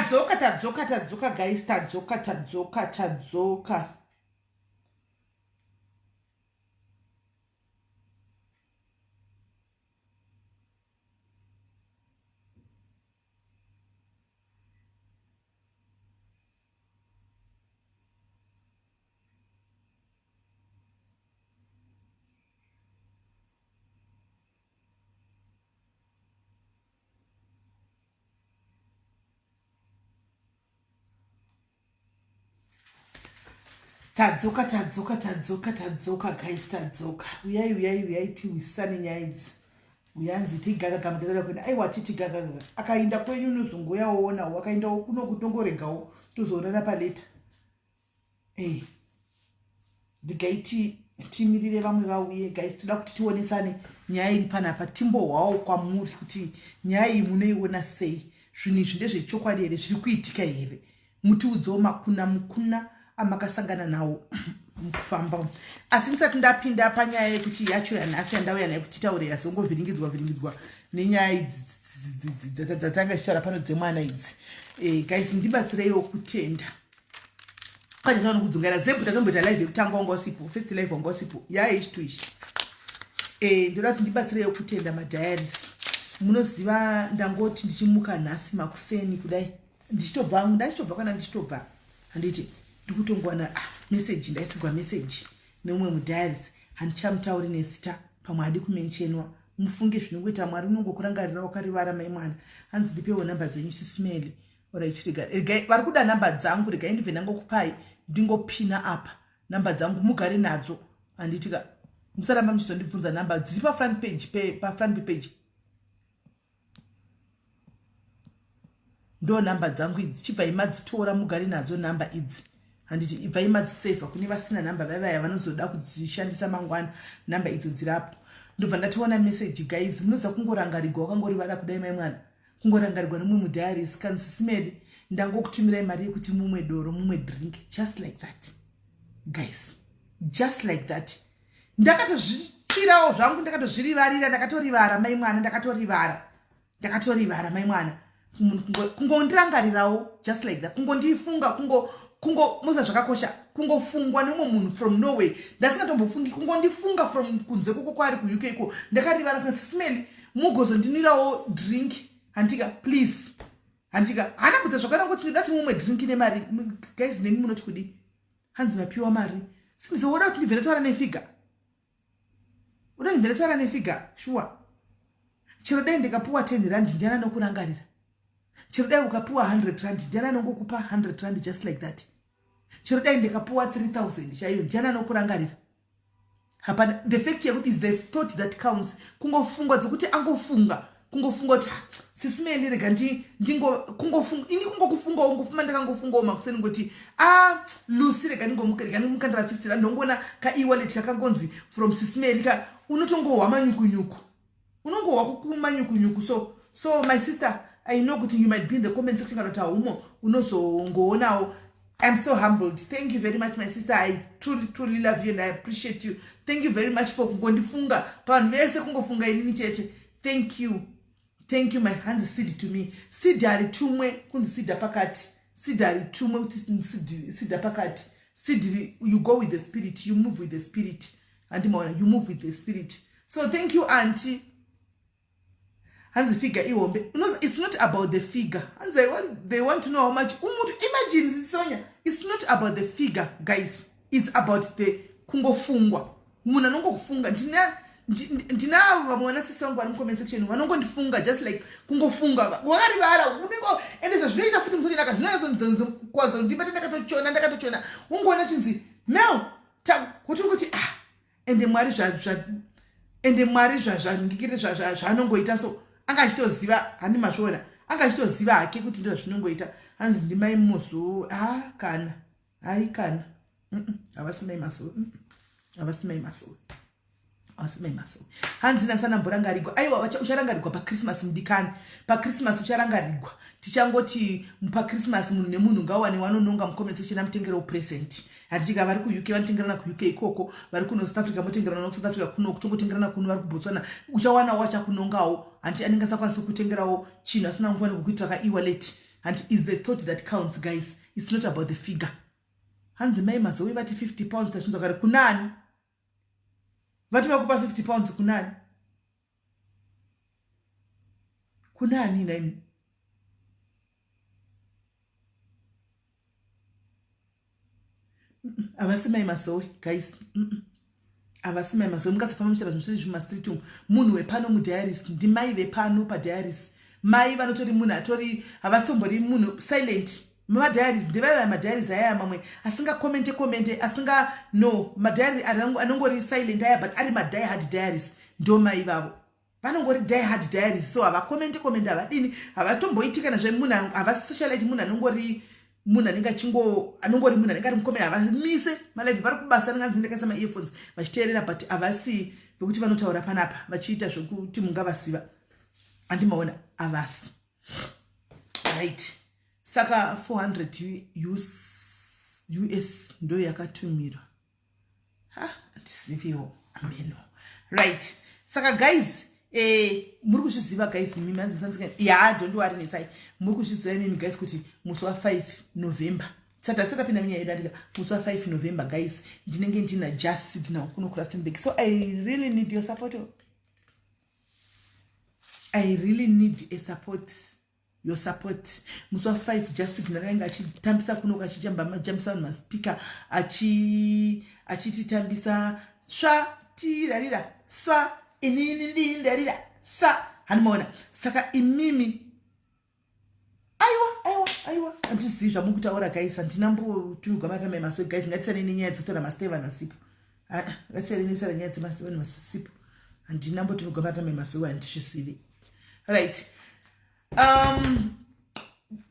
Tadzoka tadzoka tadzoka guys tadzoka tadzoka tadzoka. Tadzoka tadzoka tadzoka tadzoka guys tadzoka. Uyai uyai uyai tiwisane nyaya idzi. Uyanzi tigagaga mukazada kuenda aiwa titi gagaga akainda kwenyu unozongouya woonawo akaendawo kuno kutongoregawo tozoonana paleta. Eh. Regai timirire vamwe vauye guys toda kuti tionesane nyaya iri panapa timbohwawo kwamuri kuti nyaya iyi munoiona sei zvinhu izvi ndezvechokwadi here zviri kuitika here mutiudzewo makuna mukuna amakasangana nawo mukufamba asi ndisati ndapinda panyaya yekuti yacho yanhasi yandauya nayo kuti titaure yazongovhiringidzwa vhiringidzwa nenyaya idzi dzatanga tichitaura pano dzemwana idzi eh, guys ndibatsireiwo kutenda kwati taona kudzungaira zebu tatomboita live yekutanga wanga usipo first live wanga usipo yaye ichitu ichi eh, ndoda kuti ndibatsireyo kutenda madiaries munoziva ndangoti ndichimuka nhasi makuseni kudai ndichitobva ndachitobva kana ndichitobva handiti ndikutongowana ah, message ndaisigwa message neumwe mudiaries handichamutauri nezita pamwe hadi kumenchenwa mufunge zvinongoita mwari unongokurangarira wakarivara mai mwana hanzi ndipewo nhamba dzenyu sisimeli Alright, rega regai vari kuda nhamba dzangu regai ndibve ndangokupai ndingopina apa nhamba dzangu mugare nadzo handiti ka musaramba muchizondibvunza nhamba dziri pafront page pe, pafront page ndo nhamba dzangu idzi chibvai madzitora mugare nadzo nhamba idzi handiti ibvai madzisevha kune vasina nhamba vaivaya vanozoda kudzishandisa mangwana nhamba idzo dzirapo ndobva ndatoona message guys munoziva kungorangarigwa wakangorivara kudai mai mwana kungorangarirwa nemumwe mudiaries kanzi simedi ndangokutumirai mari yekuti mumwe doro mumwe drink just like that guys just like that ndakatozvitsvirawo zvangu ndakatozvirivarira ndakatorivara mai mwana ndakatorivara ndakatorivara mai mwana kungondirangarirawo just like that kungondifunga kungo kungo muza zvakakosha kungofungwa nemumwe munhu from norway ndasingatombofungi kungondifunga from kunze koko kwaari kuuk iko ndakarivara kunzi smely mugozondinwirawo drink handika please handika haana kudza zvakana kuti ndinoda kuti mumwe drink nemari guys nemi munoti kudii hanzi mapiwa mari since woda kuti ndibve ndataura nefiga uda ndibve ndataura nefiga shuwa chero dai ndikapiwa 10 rand ndiani anokurangarira chero dai ukapiwa 100 rand ndiani anongokupa 100 rand just like that chero dai ndikapiwa 3000 chaiyo ndiani anokurangarira hapana the fact yekuti is the thought that counts kungofungwa dzekuti angofunga kungofunga kuti ah, sisimeli rega ndingo kungofunga ini kungokufungawo ngofuma ndakangofungawo makuseni ngoti a ah, lucy rega ndingomukandira 50 rand ndongoona ka e-wallet kakangonzi from sisimeli ka unotongohwa manyukunyuku unongohwa kukumanyukunyuku so so my sister i know kuti you might be in the comment section kana kuti haumo unozongoonawo i'm so humbled thank you very much my sister i truly truly love you and i appreciate you thank you very much for kungondifunga pavanhu vese kungofunga inini chete thank you thank you my hands seed to me seed haritumwe kunzi seed pakati seed haritumwe kuti seed pakati seed you go with the spirit you move with the spirit handimaona you move with the spirit so thank you auntie hanzi figure ihombe it's not about the figure hanzi want, they want to know how much umuntu imagine sonya it's not about the figure guys it's about the kungofungwa munhu anongokufunga ndinavo vamwe vana sisi vangu vari mucomment section vanongondifunga just like kungofunga wakarivara unenge ende zvazvinoita futi musochinaka zvinonyatsonzonzokwadzo ndibata ndakatochona ndakatochona ungoona chinzi mel kuti kuti ah ende mwari ende mwari zvazvangikire zvaanongoita so anga achitoziva handi mazviona anga achitoziva hake kuti ndo zvinongoita hanzi ndimai muzu ah kana hai kana havasi mai masowe havasi mai masowe havasi mai masowe hanzi nasanamborangarigwa aiwa ucharangarigwa pachristmas mudikani pachristmas ucharangarigwa tichangoti pachristmas munhu nemunhu ngawane wanononga mucomment section amutengerewo present handiti ka vari kuuk vanotengerana kuuk ikoko vari kuno south africa motengerana kusouth africa kuno kutongotengerana kuno vari kubotswana uchawanawo achakunongawo handiti anenge asakwanisi kutengerawo chinhu asina nguva nekukuitira ka ewallet And is the thought that counts, guys. It's not about the figure. Hanzi mai Mazoe vati 50 pounds tazvinzwa kare kunani? Vati vakupa 50 pounds kunani? Kunani naimi? Havasi mai Mazoe, guys. Havasi mai Mazoe. Mukasafamba muchira zvinhu zvese zvimumastreet umu. Munhu wepano mudiaris, ndimai vepano padiaris. Mai vanotori munhu atori, havasitombori munhu silent. Madiaries ndevaiva madiaries aya mamwe asingakomente komente, asinga no madiary anongori silent aya, but ari madie hard diaries. Ndo mai vavo vanongori die hard diaries, so havakomente komente, havadini, havatomboiti kana zvemunhu, havasi socialite. Munhu anongori munhu anenge achingo anongori munhu anenge ari mukome. Havamise malive, vari kubasa, anenge anzi ndakaisa maearphones vachiteerera, but havasi vekuti vanotaura panapa vachiita zvekuti mungavasiva. Handimaona, havasi. Right, saka 400 US, US ndo yakatumirwa. Ha, handiziviwo, ameno. Right, saka guys, muri kuzviziva guys imimi. Hanzi musanzika ya, don't worry, netsai. Muri kuzviziva imimi guys kuti musi wa5 November, sati asati apinda munyaya yedu, andika musi wa5 November, guys, ndinenge ndina Just Signal kuno kuRustenburg. So I really need your support. I really need a support, your support. Musi wa5 Just Signal ainge achitambisa kuno, achijambisa vanhu maspeaker, achititambisa sva tirarira sva inini ndindarira sva. Hanimaona? Saka imimi, aiwa, aiwa, aiwa, handizivi zvamukutaura guys. Handina mbotumigwa mari namai Masoe. Guys, ngatisane nenyaya dzekutaura masita evanhu vasipo. Ngatisane nekutaura nyaya dzemavanhu vasipo. Handina mbotumigwa mari namai Masoe, handizvisivi. Right,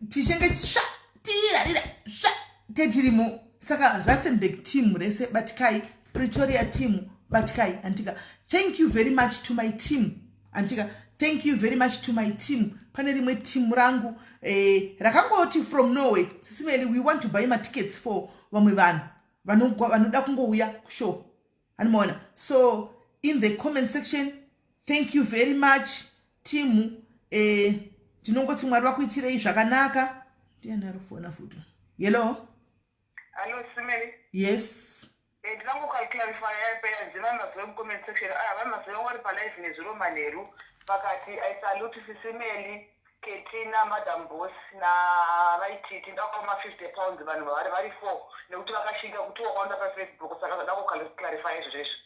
tichenge sva tirarira sva tetirimo. Saka Rustenburg team rese batikai, Pretoria team batikai, andika. Thank you very much to my team, andika. Thank you very much to my team. Pane rimwe team rangu rakangoti from Norway, "Sis Melly, we want to buy matickets for vamwe vanhu vanoda kungouya kushow." Animaona? So in the comment section, thank you very much, team. Ndinongoti Mwari vakuitirei zvakanaka. Ndiani ari kufona futi? Hello? Hello, Sis Melly. Yes. Ndinangoclarifya peyanzi vamazuva mucomment section. Ah, vamazuva wari palive nezuro manheru vakati, "I salute Sis Melly, Ketina, Madam Boss navaititi. Ndakama £50 vanhu vari four nekuti vakashinga kuti wakaona paFacebook." Saka ndangoclarifya izvozvo izvo.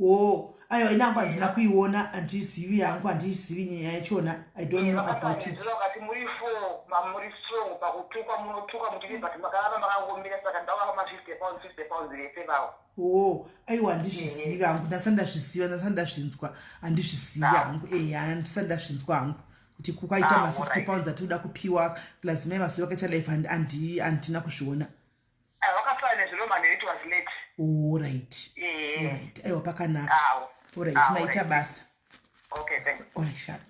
O, aiwa, inangu handina kuiona, handizivi yangu, handizivi nyaya yachona. I don't know about it. Vakati muri four, mamuri strong pakutukwa, munotuka muchiti, but makaramba makangomira. Saka ndakavapa ma£50, £50 vese vavo. O, aiwa, handizvizivi hangu. Ndasati ndazviziva, ndasati ndazvinzwa, handizvizivi hangu. Eya, handisati ndazvinzwa hangu kuti kukaita ma50 pounds atinoda kupiwa plus mai Mazuva vakaita live. Handina kuzviona. Vakafana nezuro manheru, it was late. Alright. Alright, aiwa, pakanaka. Alright. Maita basa. Okay, thanks. Alright, sharp.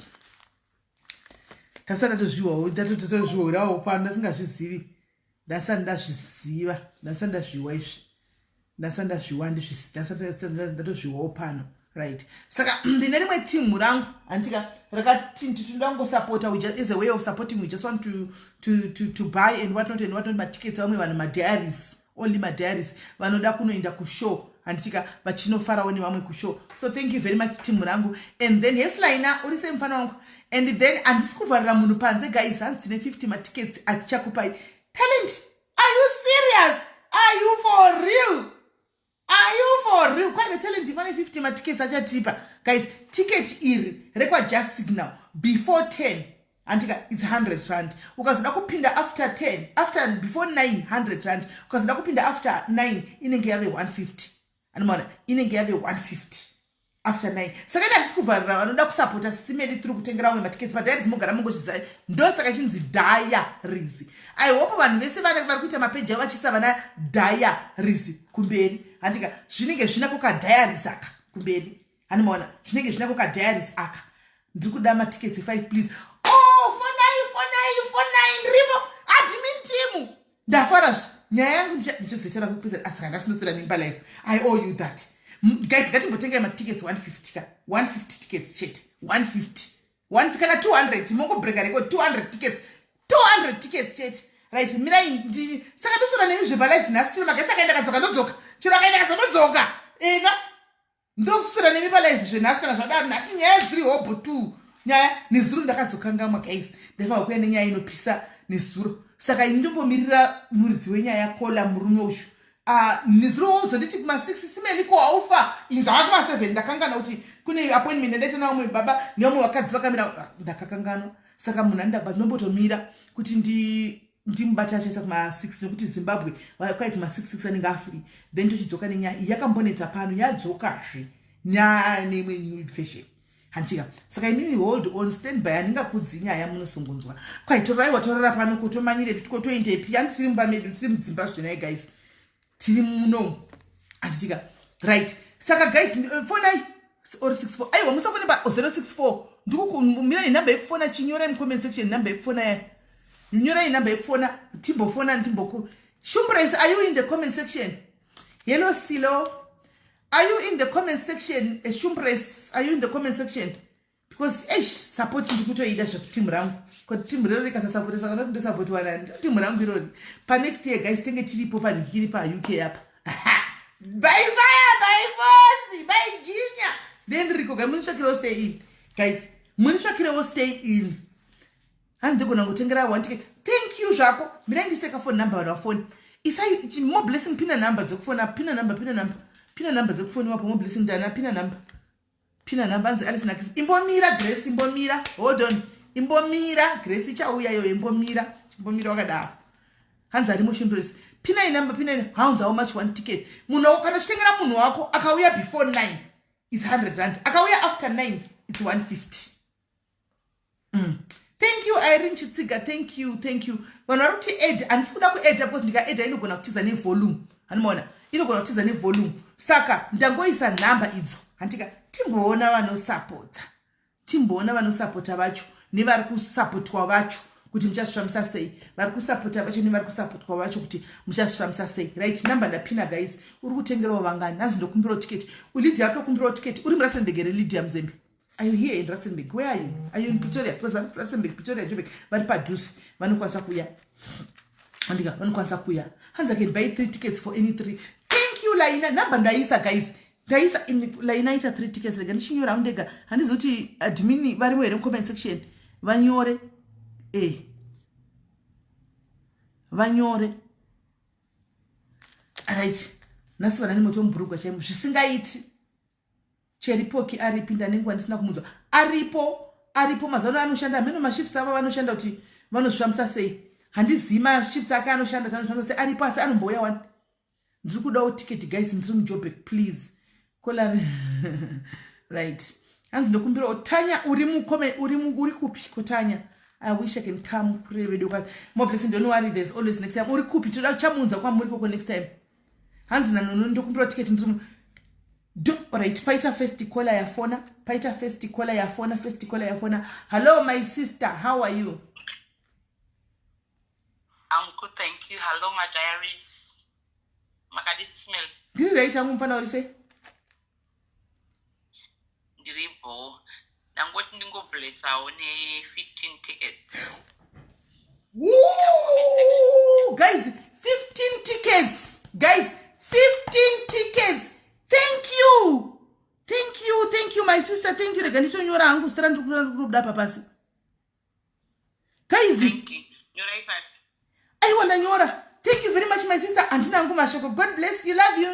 Tasati tatozviwawo, tatotozviurawo pano. Ndasingazvizivi, ndasati ndazviziva, ndasati ndazviwa izvi, ndasati ndazviwa, ndasati ndatozviwawo pano. Right, saka ndine rimwe timu rangu, handika, rakati tinoda kungosapota. We just, as a way of supporting, we just want to buy and what not and what not, matickets vamwe vanhu, madiaries, only madiaries vanoda kunoenda kushow, handitika, vachinofarawo nevamwe kushow. So thank you very much, timu rangu. And then heslina, uri sei mufana wangu? And then handisi kuvharira munhu panze, guys. Hanzi tine 50 matickets atichakupai. Talent, are you serious? Are you for real? Are you for real? Kwaine Talent vane 50 matickets achatipa. Guys, ticket iri rekwaJust Signal before 10, handika, it's 100 rand. Ukazoda kupinda after 10, after, before 9, 100 rand. Ukazoda kupinda after 9, inenge yave 150. Anomaona, inenge yave 150 after 9. Saka ine handisi kuvharira vanoda kusapota Sis Melly tiri kutengera vamwe matickets. Madiaries mogara mungozviziva, ndosaka chinzi diaries. I hope vanhu vese vari kuita mapeji avo vachiisa vana diaries kumberi, handika. Zvinenge zvinako kadiaries aka kumberi, hanimaona? Zvinenge zvinako kadiaries aka. Ndiri kuda matickets 5, please. Oh, fonai, fonai, fonai, ndiripo. Admin team, ndafara. Nyaya yangu ndichizoitara kupedza, asi kana ndasinoswera nemba live, I owe you that. Guys, ngatimbotengai matickets 150 ka, 150 tickets chete, 150, 1 kana 200, mongobreaka record, 200 tickets. 200 tickets chete. Right, mirai ndi saka ndosora nemi zvepalife nhasi. Chiro magetsi akaenda kadzoka, ndodzoka. Chiro akaenda kadzoka, ndodzoka. Eka ndosora nemi palife zvenhasi. Kana zvadaro, nhasi nyaya dziri hobho t nyaya nezuro ndakazokangamwa, guys. Ndaifanira kuuya nenyaya inopisa nezuro, saka ini ndombomirira muridzi wenyaya kola murume uyu. Nezuro wozonditi kuma6, "Simeliko, haufa inzava kuma7." Ndakangana kuti kune appointment yandaita navamwe baba nevamwe vakadzi vakamira. Ndakakanganwa, saka munhu andaba ndinombotomira kuti ndimubate achaisa kuma6, nekuti Zimbabwe kwai kuma6 anenge afree, then tochidzoka nenyaya iyi. Yakambonetsa pano, yadzokazve neimwe new version, handitika? Saka imimi hold on, stand by, handingakudzi nyaya munosungunzwa. Kwai toraiwa, torara pano, kotomanyirepi, kotoendepi? Handi tiri mumba medu, tiri mudzimba zvenai, guys, tiri muno, handitika? Right, saka guys, fonai or 64. Aiwa, musafone pa 064. Ndikumirai nhamba yekufona. Chinyorai mucomment section nhamba yekufona ya. Nyorai nhamba yekufona, timbofona, ndimboku Shumbres, are you in the comment section? Hello, Silo, are you in the comment section? Shumbres, are you in the comment section? Because eish, support ndikutoida zvetimu rangu, kuti timu rero rikasasapota, saka ndoti ndosapotiwa nani? Timu rangu irori. Panext year, guys, tenge tiripo panhikiri paUK apa, by fire, by force, by ginya ndendiriko. Gai, munitsvakirewo stay in, guys, munitsvakirewo stay in. Handigona kutengera one ticket. Thank you zvako. Mirai ndiseka phone number, vanhu vafoni. Isai More Blessing, pina number dzekufona, pina number, pina number, pina number dzekufoni wapo. More Blessing, ndana, pina number, pina number. Anzi Alice naChris. Imbomira, Grace, imbomira, hold on, imbomira, Grace, ichauya iyoyo. Imbomira, imbomira wakadaro. Hanzi ari motion. Pinai number, pinai. Hanzi how much one ticket? Munhu kana uchitengera munhu wako akauya before 9, it's R100. Akauya after 9, it's 150. Thank you, Irene Chitsiga. Thank you, thank you. Vanhu vari kuti add. Handisi kuda kuadda because ndikaadda inogona kutiza nevolume. Handimaona, inogona kutiza nevolume, saka ndangoisa nhamba idzo, handika? Timboona vanosapota, timboona vanosapota vacho nevari kusapotwa vacho kuti muchazvifambisa sei. Vari kusapota vacho nevari kusapotwa vacho kuti muchazvifambisa sei. Right, namba ndapina. Guys, uri kutengerawo vangani? Hanzi ndokumbirawo tiketi. Lydia atokumbirawo tiketi. Uri muRustenburg here, Lydia Muzembe? Are you here in Rustenburg? Where are you? Are you in Pretoria? Because vari Rustenburg, Pretoria, Joburg, vari padhuze, vanokwanisa kuya, andika? Vanokwanisa kuya. Hanzi I can buy three tickets for any three. Thank you, Laina. Namba ndaisa, guys, ndaisa. Laina ita three tickets. Rega ndichinyora ndega, handizi kuti admin varimo here mucomment section. Vanyore, vanyore. Right, nhasi vanani moto mubhurugwa chaimo zvisingaiti. Cheripoki aripi? Ndanenguva ndisina kumunzwa. Aripo, aripo. Mazano anoshanda hameno mashifts avo vanoshanda kuti vanozvifambisa sei. Handizii mashifts ake anoshanda kuti anozvifambisa sei. Aripo, asi anombouya wani. Ndiri kudawo tiketi, guys, ndiri muJobek, please. Kola right. Hanzi ndokumbirawo. Tanya, uri mukome, uri kupi kotanya? I wish I can come kurevedu. More Blessing, don't worry, there's always next time. Uri kupi? Toda chamuunza kwamuri koko next time. Hanzi nanono ndokumbirawo tiketi, ndiri. Right, paita first caller yafona, paita first caller yafona, first caller yafona. Hello, my sister, how are you? I'm good, thank you. Hello, my diaries. Makadii, Smell? Ndiri right hangu, mufana, uri sei? Ndiripo. Ndangoti ndingoblessawo ne-15 tickets. Woo! Guys, 15 tickets, guys, 15 tickets. Thank you, thank you, thank you, my sister, thank you. Rega ndichonyora hangu zita randiri kutobuda papasi, guys. Thank you. Nyorai pasi. Aiwa, ndanyora. Thank you very much, my sister. Handina hangu mashoko. God bless you, love you.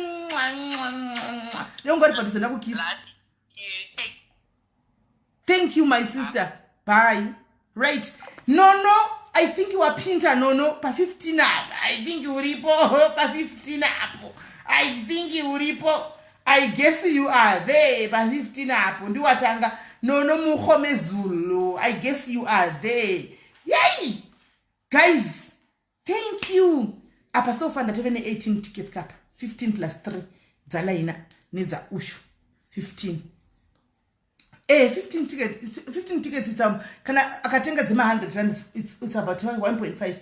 Leungori padhuze, ndakukisa. Love you. Take Thank you, my sister, bye. Right, Nono, I think wapinda, Nono, pa15 apa. I think uripo pa15 apo. I think uripo. I guess you are there pa15 apo. Ndiwatanga, Nono Muhomezulu. I guess you are there. Yay, guys, thank you. Apa so far ndatove ne18 tickets kapa, 15 plus 3 dzalaina nedzaushu, 15. 15 tickets, 15 tickets. It's kana akatenga dzema 100 rands, it's about 1.5,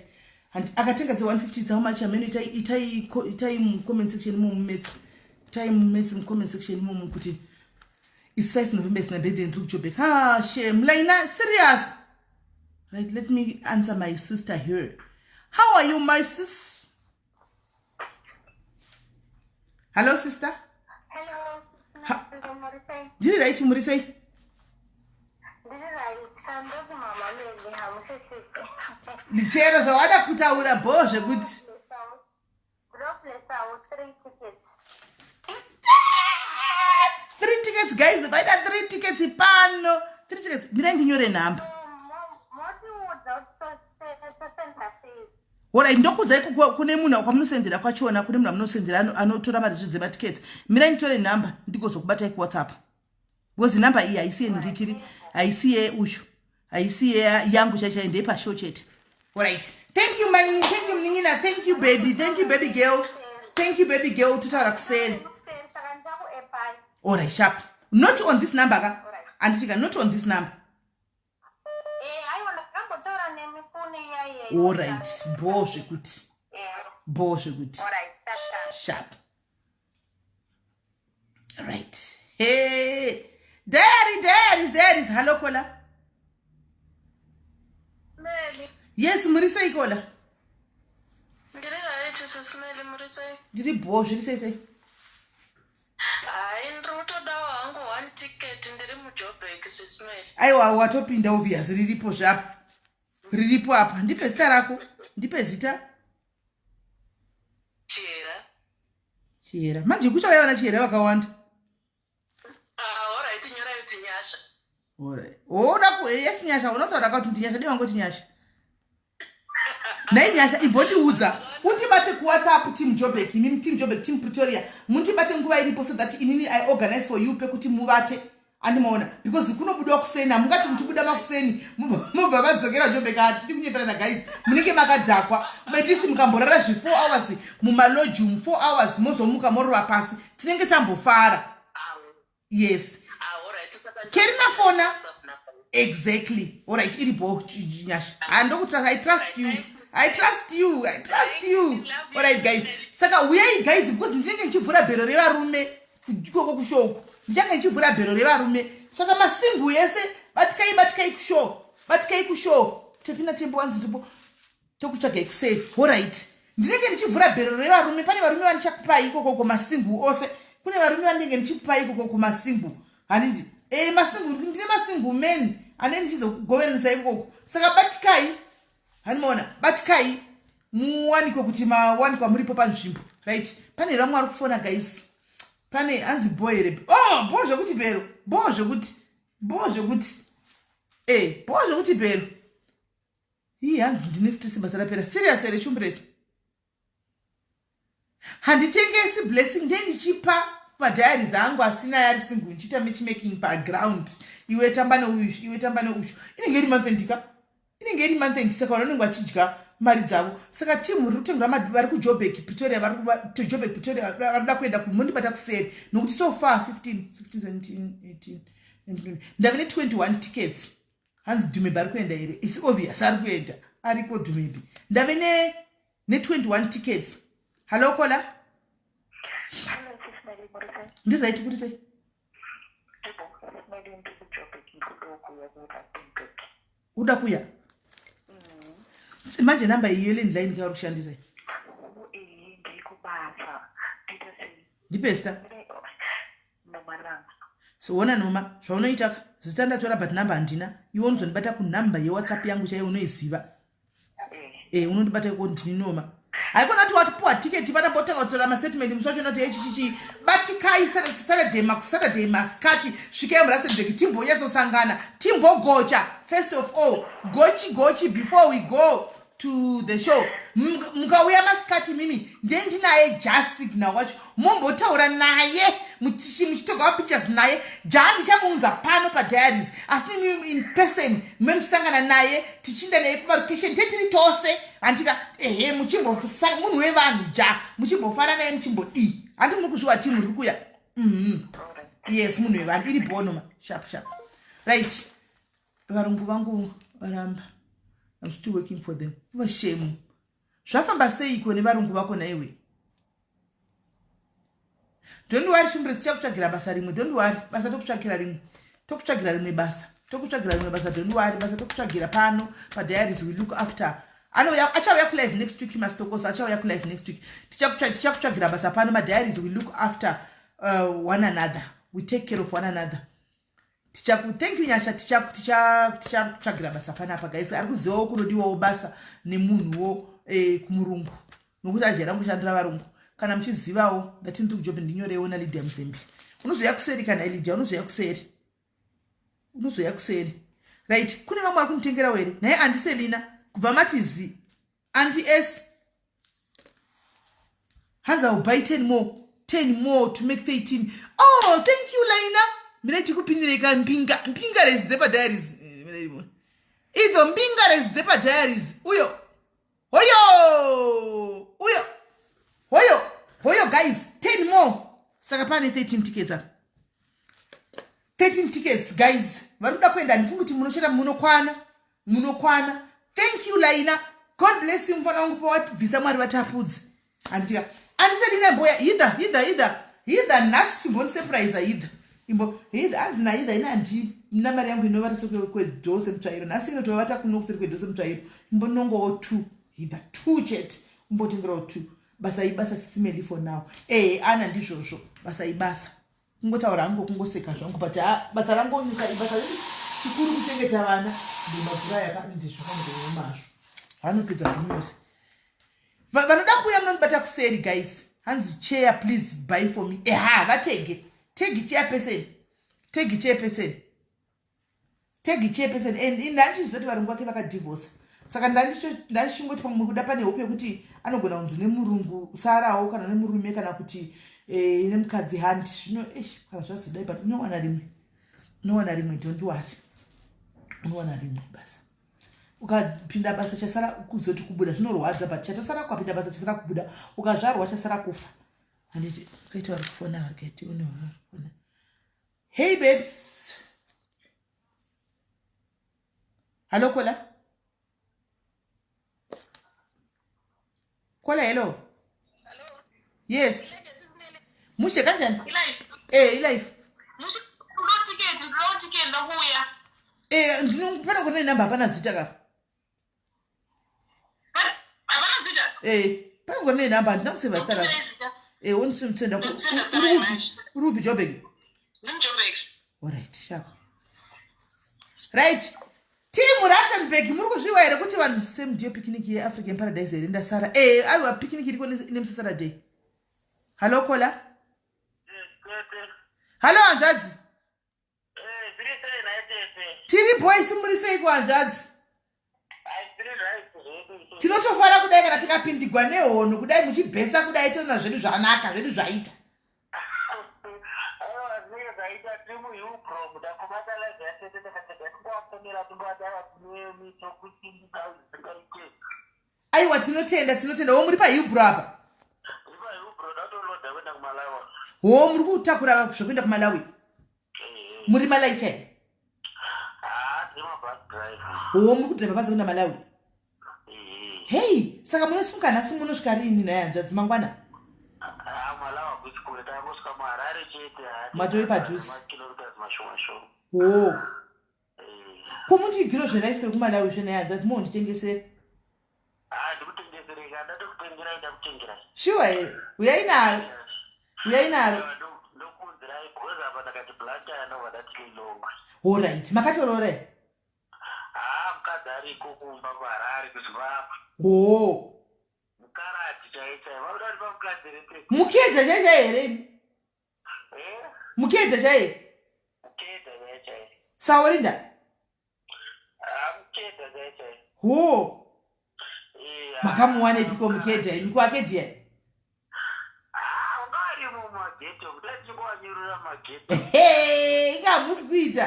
and akatenga dze 150, it's how much? Ameno itai, itai, itai mu comment section imomu maths, itai mu maths mu comment section imomu kuti it's 5 November, is my birthday, ndiri kuJobek. Ha, shame, Laina, serious. Right, let me answer my sister here. How are you, my sis? Hello, sister. Hello. Ndiri right, muri sei? Chero zvawada kutaura bho zvekuti three tickets guys vaida three tickets pano three tickets mirai ndinyore nhamba orit ndokuudzai kune munhu kwamunosendera kwachona kune munhu amunosendera anotora mari zvidzo dzematickets mirai nditore nhamba ndigozokubatai kuwhatsapp because nhamba iyi haisi yenhirikiri haisi yeushu haisi yangu chaichai ndeyepashow chete orit thank you my thank you munin'ina thank you baby thank you baby girl thank you baby girl totaura kuseri orit sharp not on this number ka anditika not on this number Eh, orit bho zvekuti bho zvekuti sharp right hey diary diaries diaries hallo kola Meli. Yes, muri sei kola? Ndiri right sis Meli, muri sei? Ndiri bho, zviri sei sei? Hayi, ndiri kutodawo hangu one ticket ndiri muJoburg sis Meli. Aiwa, watopinda obvious riripo zvapo. Riripo apa. Ndipe zita rako. Ndipe zita. Chihera. Chihera. Manje kuchauya vana Chihera vakawanda. Ah, alright, nyorai kuti Nyasha. Alright. Oda ku yes Nyasha unotaura kuti ndiNyasha dai wangoti Nyasha. Nhai Nyasha imbondiudza undibate kuWhatsApp team Joburg imi team Joburg team Pretoria mundibate nguva iripo so that inini I organize for you pekuti muvate andimaona because kunobudiwa kuseni hamungati muchibuda makuseni mobva vadzokera jobeka hatidi kunyeperana guys munenge makadhakwa at least mukamborara zvi four hours mumaloji umu four hours mozomuka morova pasi tinenge tambofara yes kerina fona exactly allright iri bo nyasha handokutrust i trust you i trust you i trust you allright guys saka uyai guys because ndinenge ndichivhura bhero revarume ikoko kushow uku ndichange ndichivhura bhero revarume saka masingle yese batikai batikai kushow batikai kushow tepina tembo wanzi ndipo tokutsvagai kuseri horit ndinenge ndichivhura bhero revarume pane varume vandichakupai ikokoko masingle ose kune varume vandinenge ndichikupai ikokoko masingle handiti e masingle ndine masingle men ane ndichizokugovenesa ikoko saka batikai Hanimaona batikai muwanikwe kuti mawanikwa muripo panzvimbo right pane vamwe vari kufona guys pane hanzi bho here oh bho zvekuti bhero bho zvekuti bho zvekuti e eh, bho zvekuti bhero ii hanzi ndine stress basa rapera serious here shumbresi Handitengesi blessing ndiye ndichipa madiaries angu asina yari single ndichiita matchmaking paground iwe tamba neuyu iwe tamba neuyu inenge iri month end ka inenge iri month end saka vanhu vanenge vachidya mari dzavo saka team riri kutengera vari kujobek pretoria vari pretoria varikuda kuenda kumondibata kuseri nokuti so far 15 16 17 18 19 ndave ne21 tickets hanzi dhumebi ari kuenda here its obvious ari kuenda ariko dhumebi ndave ne ne21 tickets hallo kola ndiright kuri sei uda kuya mm. manje namba iyo landline kauri kushandisa ndipe zita Siona Noma, zvaunoita ka zita ndatora but number handina. Iwe unozondibata kunumber yewhatsapp yangu chaiyo unoiziva. Eh, eh unondibata iko ndini Noma. Haikona kuti watipuwa ticket pana potanga kutora mastatement musi wacho unoti hechichichi batikai Saturday makusaturday masikati svikai muRustenburg timbonyatsosangana timbogocha first of all gochi gochi before we go to the show mukauya masikati mimi ndiye ndinaye ja signal wacho mombotaura naye muchitoga mapictures naye ja ndichamuunza pano padiaries asi in person memusangana naye tichinda naye kumalocation tetiri tose handika ehe muchimbosa munhu wevanhu ja muchimbofara naye muchimbodii handi muri kuzviwa timu riri kuya mm -hmm. yes munhu wevanhu iri bonoma sharp sharp right varungu vangu varamba I'm still working for them vashemu zvafamba seiko nevarungu vako naiwe don't worry shumbre tichakutsvagira basa rimwe don't worry basa tokutsvakira rimwe tokutsvagira rimwe basa Tokutsvagira rimwe basa, don't worry, basa tokutsvagira pano padiaries. We look after. Anouya, achauya kulive next week. Masitokoso achauya kulive next week. Tichakutsvagira basa pano madiaries. We look after one another, we take care of one another. Tichaku, thank you Nyasha. Tichakutsvagira basa panapa, guys. Ari kuzivawo kunodiwawo basa nemunhuwo kumurungu, nokuti ajaira kushandira varungu. Kana muchizivawo ndati ndiri kujob, ndinyorewo naLydia Muzembi. Unozoya kuseri kana Lydia, unozoya kuseri, unozoya kuseri. Right, kune vamwe vari kunitengerawo here naye? Andiselina kubva mati z anti s hanzi, "I will buy 10 more, 10 more to make 13." Oh, thank you Laina. Mina tikupindireka mbinga, mbinga rezi dzepadiaries idzo, mbinga rezi dzepadiaries. Uyo hoyo, uyo hoyo, hoyo guys, 10 more. Saka pane 13 tickets apa, 13 tickets, guys. Vari kuda kuenda, handifungi kuti munoshanda, munokwana, munokwana. Thank you Laina, God bless you. Mufana wangu, pawabvisa Mwari vatapudzi. Handitika andiselina mboya hitha, hitha, hitha, hitha. Nhasi chimbondisurprise hitha, imbo hitha. Hanzi nahitha, ina handina mari yangu inovata sekwedhose mutsvairo. Nhasi inotovata kuno kuseri kwedhose mutsvairo. Imbonongowo two hitha, two chete, umbotengerawo two. Basa ibasa, sisimeli for now. Ehe, ana ndizvozvo, basa ibasa. Kungotaura hangu, kungoseka zvangu, but ha, basa rangonyuka ibasa redu chikuru kuchengeta vana. Ndimabvura yaka ndizvakangoomazvo, vanopedza zvinhu yose. Vanoda kuuya munondibata kuseri, guys. Hanzi, "Chair, please buy for me." Eha, vatege tegi chairperson, tegi chairperson, tegi chairperson. And ndandichiziva kuti varungu vake vakadhivhosa, saka ndandichingoti pamwe kuda pane hope yekuti anogona kunzi nemurungu sarawo, kana nemurume, kana kuti nemukadzi handi. Zvino ish, kana zvazodai, but unowana rimwe, unowana rimwe, don't worry, unowana rimwe basa. Ukapinda basa chasara kuzoti kubuda. Zvinorwadza, but chatosara ukapinda basa chasara kubuda. Ukazvarwa chasara kufa, handiti? Kaita vari kufona, varikaiti une vari kufona. Hey babes, hallo, kola, kola, hello. Hello. Yes. Mushe, kanjani? Ilife. Ilife. Mushe, ndino ticket, ndino ticket, ndokuuya. Ndinopana kuti namba, hapana zita kapa. Hapana zita? Pane ngori nenhamba, handina kusevha zita rako. Ndokutumirai zita. Wondisenda. Ndokusenda zita rayo manje. Uri kupi, Joburg? Ndiri muJoburg. Alright, sharp. Right, team Rustenburg, muri kuzviwa here kuti vanhu same day picnic yeAfrican Paradise here? Ndasara. Aiwa, picnic iriko nemusi Saturday. Hallo kola, hallo hanzvadzi. Zviri sei nhai tete? Tiri boys, muri seiko hanzvadzi? Ai, zviri right zvedu. Tinotofara kudai kana tikapindigwa nehono kudai, muchibhesa kudai, toona zvedu zvanaka, zvedu zvaita. Aiwa, zvinenge zvaita. Tiri muHillbrow, ndakubata live yatete, ndakatega tingovafonera, tingovadava tinemi tokusimbisa zvingaite. Aiwa, tinotenda, tinotenda. Wo muri paHillbrow apa? Ndiri paHillbrow, ndatoloda kuenda kuMalawi. Ho, muri kutakura zvokuenda kuMalawi? Muri malaicha here? Haa, tiri mabus driver. Ho, muri kudhiraivha bhazi kuenda Malawi? Hei, saka munosimuka nhasi, munosvika rini nhai hanzvadzi, mangwana? Haa, Malawi hakusi kure, tangosvika muHarare chete. Matove padhuze. Makilometers mashoma shoma. Ho, ko mundigiro zveraisi rekumalawi zvenhai hanzvadzi, mohonditengesera? Haa, ndikutengesereka, ndatokutengerai, ndakutengerai. Shuwa here? Uyai naro, uyai naro. Ndokuunzirai because apa ndakati Blantyre, ndobva ndati Lilongwe. Alright, makatorora here? Haa, mukadzi ariko kumba kuHarare, kuZimbabwe. Ho. Mukaradhi chai chai, vanoda kuti pamukadzi rete. Mukedha chai chai here imi? Eh. Mukedha chai? Mukedha chai chai. Saorinda? Haa, mukedha chai chai. Ho. Eh. Makamuwanepiko mukedha imi, kuakedhia? Haa, wanga arimo mumaghetto, kuti atingowanyurura maghetto. Inga hamusi kuita.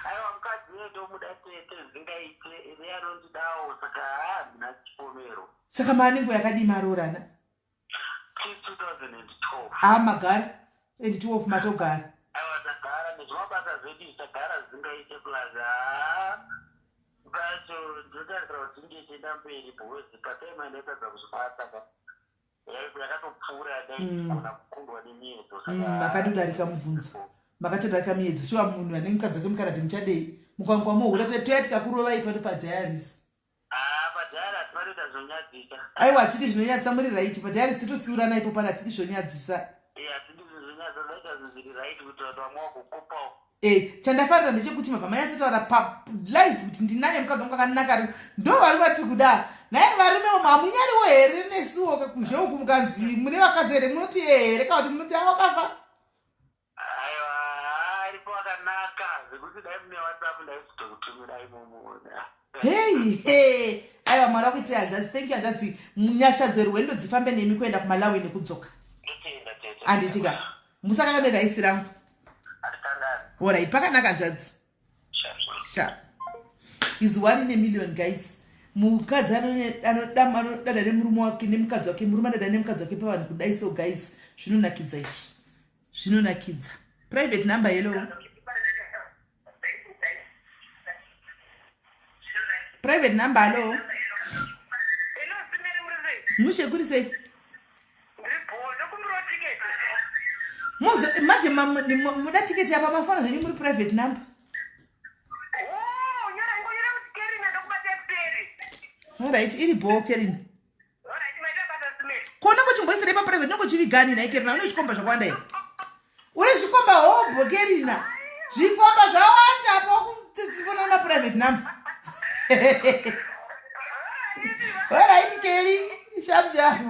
Aiwa, mukadzi wedu omuda tete zingaite, ine anondidawo, saka haa, handina chipomero. Saka maanenguva yakadii maroorana? Since 2012. A, magara and 12, matogara. Aiwa, tagara nezvimabasa zvedu izvi, tagara zingaite, plus haa, pacho ndinotarisira kuti tinge ichienda mberi, because patime yandaitadza kuzvibata ka yakatopfuura yandaigona kukundwa nemiedzo. Makadi kudarika mubvunzo. Makatodarika miyedzo shuwa munhu ane mukadzi wake mukarati muchadei mukwangwa mohura toya tikakurovai pano padiaries. Ah, padiaries hatifani kuita zvinonyadzisa. Aiwa hatidi zvinonyadzisa muri right padiaries titosiurana ipo pana hatidi zvinonyadzisa. Eh, hatidi zvinonyadzisa ndaita zvinhu zviri right kuitira kuti vamwe vagokopawo. Eh, chandafarira ndechekuti mabva manyatsotaura palive kuti ndinaye mukadzi wangu akanaka ari ndo vari vatiri kuda naye varume vamwe hamunyariwo here nesuwo kuzhe uku mukanzi mune vakadzi here munoti here kana kuti munoti awakafa Aiwa aripo akanaka zvekuti dai mune WhatsApp ndaizotokutumira imomo. Hey, hey. Aiwa Mwari akuitire hanzvadzi. Thank you hanzvadzi. Nyasha dzerwendo dzifambe nemi kuenda kuMalawi nekudzoka. Ndotenda tete. Anditika. Musakangane raisi rangu. Hatikangani. Orai pakanaka hanzvadzi. Sha. Is one in a million guys. Mukadzi anodada nemurume wake nemukadzi wake murume anodada nemukadzi wake pavanhu kudai so guys zvinonakidza izvi. Zvinonakidza. Private number hello. Private number hello. Mushe kuri sei? Manje muda tiketi apa mafona zvenyu muri private number. Alright, iri bho Kerina. Ko unenge uchimboisirei paprivate unenge uchivigani nhai Kerina une zvikomba zvakawanda here? Une zvikomba hobho Kerina. Zvikomba zvawanda apa wakufona una private number. Alright Keri, sharp sharp.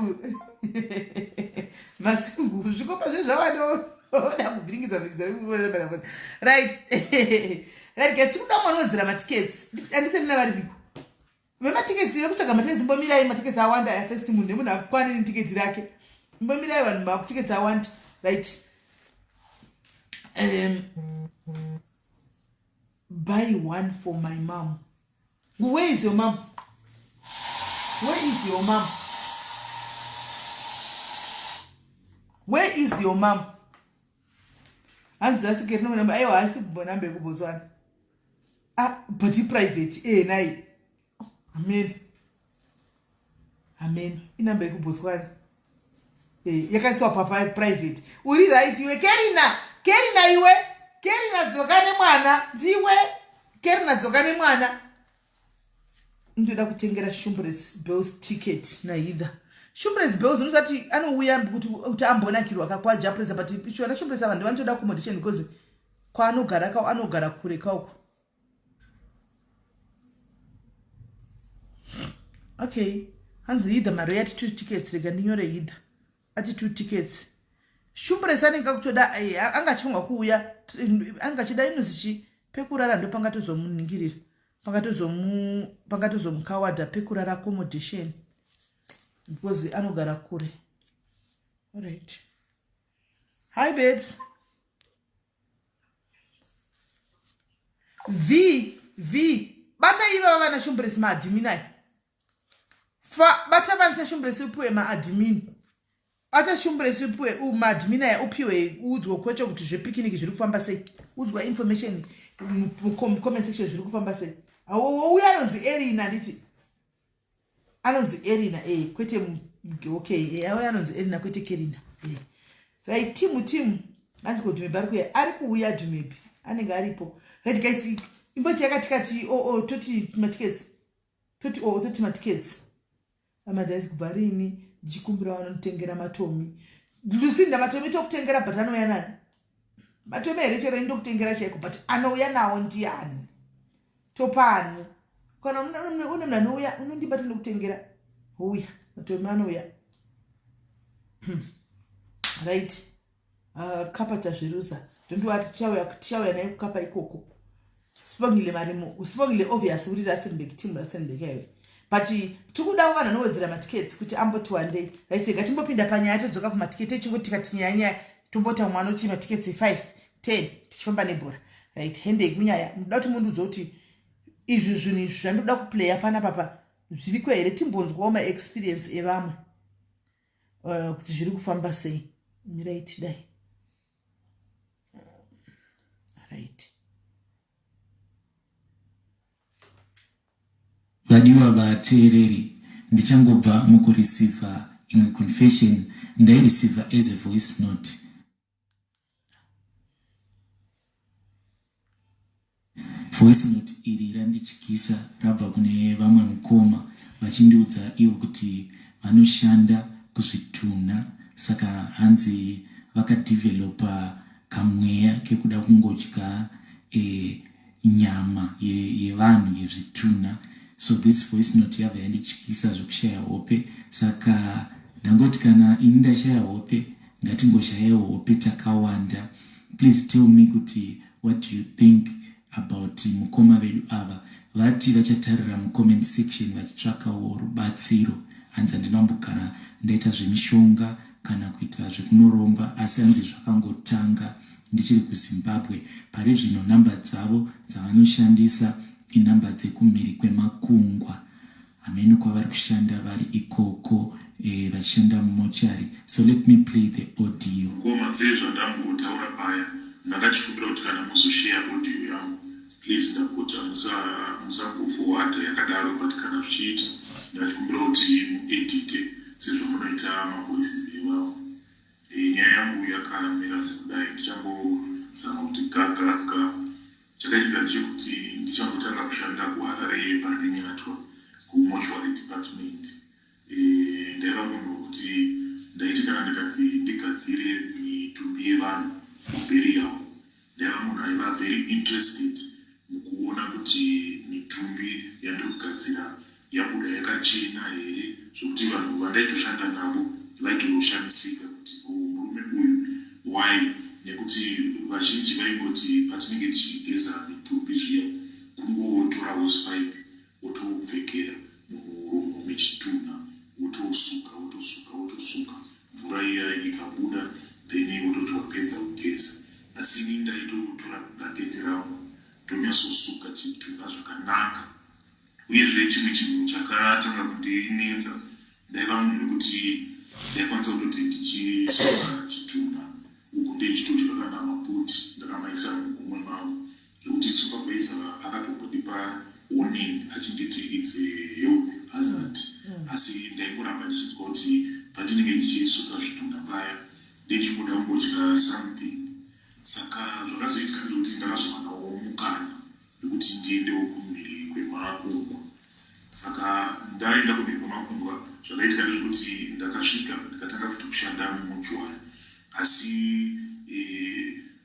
Masingu zvikomba zve zvawanda oda kubviringidza bviringidza. Right. Right guys, tikuda mwana wedzera matickets. Andisendina varipiko. Vematiketsi vekutsvaga matiketsi imbomirai matiketsi awanda aya first munhu nemunhu akwane netiketsi rake imbomirai vanhu matiketsi awanda right um, buy one for my mom where is your mom where is your mom where is your mom hanzi asi kerinomunamba aiwa asi namba yekubotswana ah, but iprivate e eh, nai amen amen inamba yekubotswana eh, yakaiswa papa private uri right iwe kerina kerina iwe kerina dzoka nemwana ndiwe kerina dzoka nemwana ndoda kutengera shumbres bells ticket naither shumbres bells unosati anouya kuti kuti ambonakirwa kakwajapresa but chiona shumbres ava ndivanotoda accommodation because kwaanogara ka anogara kure kauko okay hanzi either mari yati two tickets rega ndinyore either ati two tickets shumbres anenge akutoda eh, anga achifanirwa kuuya anga achida inonzi chi pekurara ndopangatozomuningirira pangatozomukawada pekurara accommodation because anogara kure alright hi babes v v bata ivava vana shumbresi maadmin ayo fa bata vana shumbresi upiwe maadmin bata shumbresi upiwe maadmin aya upiwe uudzwa kwecho kuti zvepikiniki zviri kufamba sei udzwa information mucomment section zviri kufamba sei uye anonzi erina handiti anonzi erina e eh, kwete okay eh, auya anonzi erina kwete kerina eh. Right timu timu hanzi ko dhumebi ari kuuya ari kuuya dhumebi anenge aripo right guys imboti yakatikati o oh, oh, toti matickets toti o oh, toti matickets amadhaisi kubva rini ndichikumbira vanonditengera matomi lucinda matomi tokutengera but anouya nani matomi here chero ini ndokutengera chaiko but anouya nawo ndiani topani kana une munhu anouya unondibata ndokutengera houya matomi anouya right uh, kapa tazviruza don't worry tichauya tichauya naye kukapa ikoko sibongile marimo sibongile obvious uri rustenburg team rustenburg aiwe but tikuda vanhu vanowedzera matickets kuti amboti wandei right rega timbopinda panyaya todzoka kumatiketi echingoti tikati nyaya nyaya tombota mwana uti matickets 5 10 tichifamba nebhora right hendei kunyaya munoda kuti mundiudze kuti izvi zvinhu izvi zvandoda kuplaya pana papa zviriko here timbonzwawo maexperience evamwe uh, kuti zviri kufamba sei mirai tidai right Vadiwa vateereri, ndichangobva mukureceiver imwe confession, ndaireceiver as a voice note. Voice note iri randityisa, rabva kune vamwe mukoma vachindiudza ivo kuti vanoshanda kuzvitunha, saka hanzi vakadevelopa kamweya kekuda kungodya nyama yevanhu, yezvitunha. So this voice note yabva yandityisa zvekushaya hope, saka ndangoti kana ini ndashaya hope, ngatingoshayawo hope takawanda. Please tell me kuti what do you think about mukoma vedu ava vati vachatarira mucomment section vachitsvakawo rubatsiro. Hanzi handina kumbogara ndaita zvemishonga kana kuita zvekunoromba, asi hanzi zvakangotanga ndichiri kuZimbabwe. Pari zvino nhamba dzavo dzavanoshandisa inhamba dzekumhiri kwemakungwa, hameno kwavari kushanda vari ikoko, vachishanda mumochari. So let me play the audio. Koma, sezvandambotaura paya, ndakachikumbira kuti kana muzosheya audio yangu, please, ndapota, musangoforwarda yakadaro, but kana zvichiita, ndachikumbira kuti muedite sezvamunoita mavoices evamwe. Nyaya yangu yakamira sekudai. Ndichangozama kuti gagaga. Chakaitika ndechekuti ndichangotanga kushanda kuHarare paRinyatwa kumortuary department, ndaiva munhu wekuti ndaiti kana ndikanzi ndigadzire mitumbi yevanhu for burial, ndaiva munhu aiva very interested mukuona kuti mitumbi yandiri kugadzira yabuda yakachena here, zvokuti vanhu vandaitoshanda navo vaitoshamisika kuti ko murume uyu why, nekuti vazhinji vaingoti patinenge tichigeza mitumbi zviya, kungotora hosepipe, wotopfekera mumuromo mechitunha, wotosuka, wotosuka, wotosuka, mvura iya ikabuda, then wototi wapedza kugeza. Asi ini ndaitotora bhaketi rangu, ndonyatsosuka chitunha zvakanaka. Uyezve chimwe chinhu chakatanga kundinetsa, ndaiva munhu wekuti ndaikwanisa kutoti ndichisuka chitunha uku ndeichitodya kana maputi ndakamaisa mugumwe mangu, zvekuti supervisor akatombondipa warning achinditi it's a health hazard. Asi ndaingoramba ndichinzwa kuti pandinenge ndichisuka zvitunha paya, ndichingoda kungodya something. Saka zvakazoitika ndekuti ndakazowanawo mukana wekuti ndiendewo kumhiri kwemakungwa. Saka ndaenda kumhiri kwemakungwa, zvakaitika ndezvekuti ndakasvika, ndikatanga futi kushanda mumortuary. Asi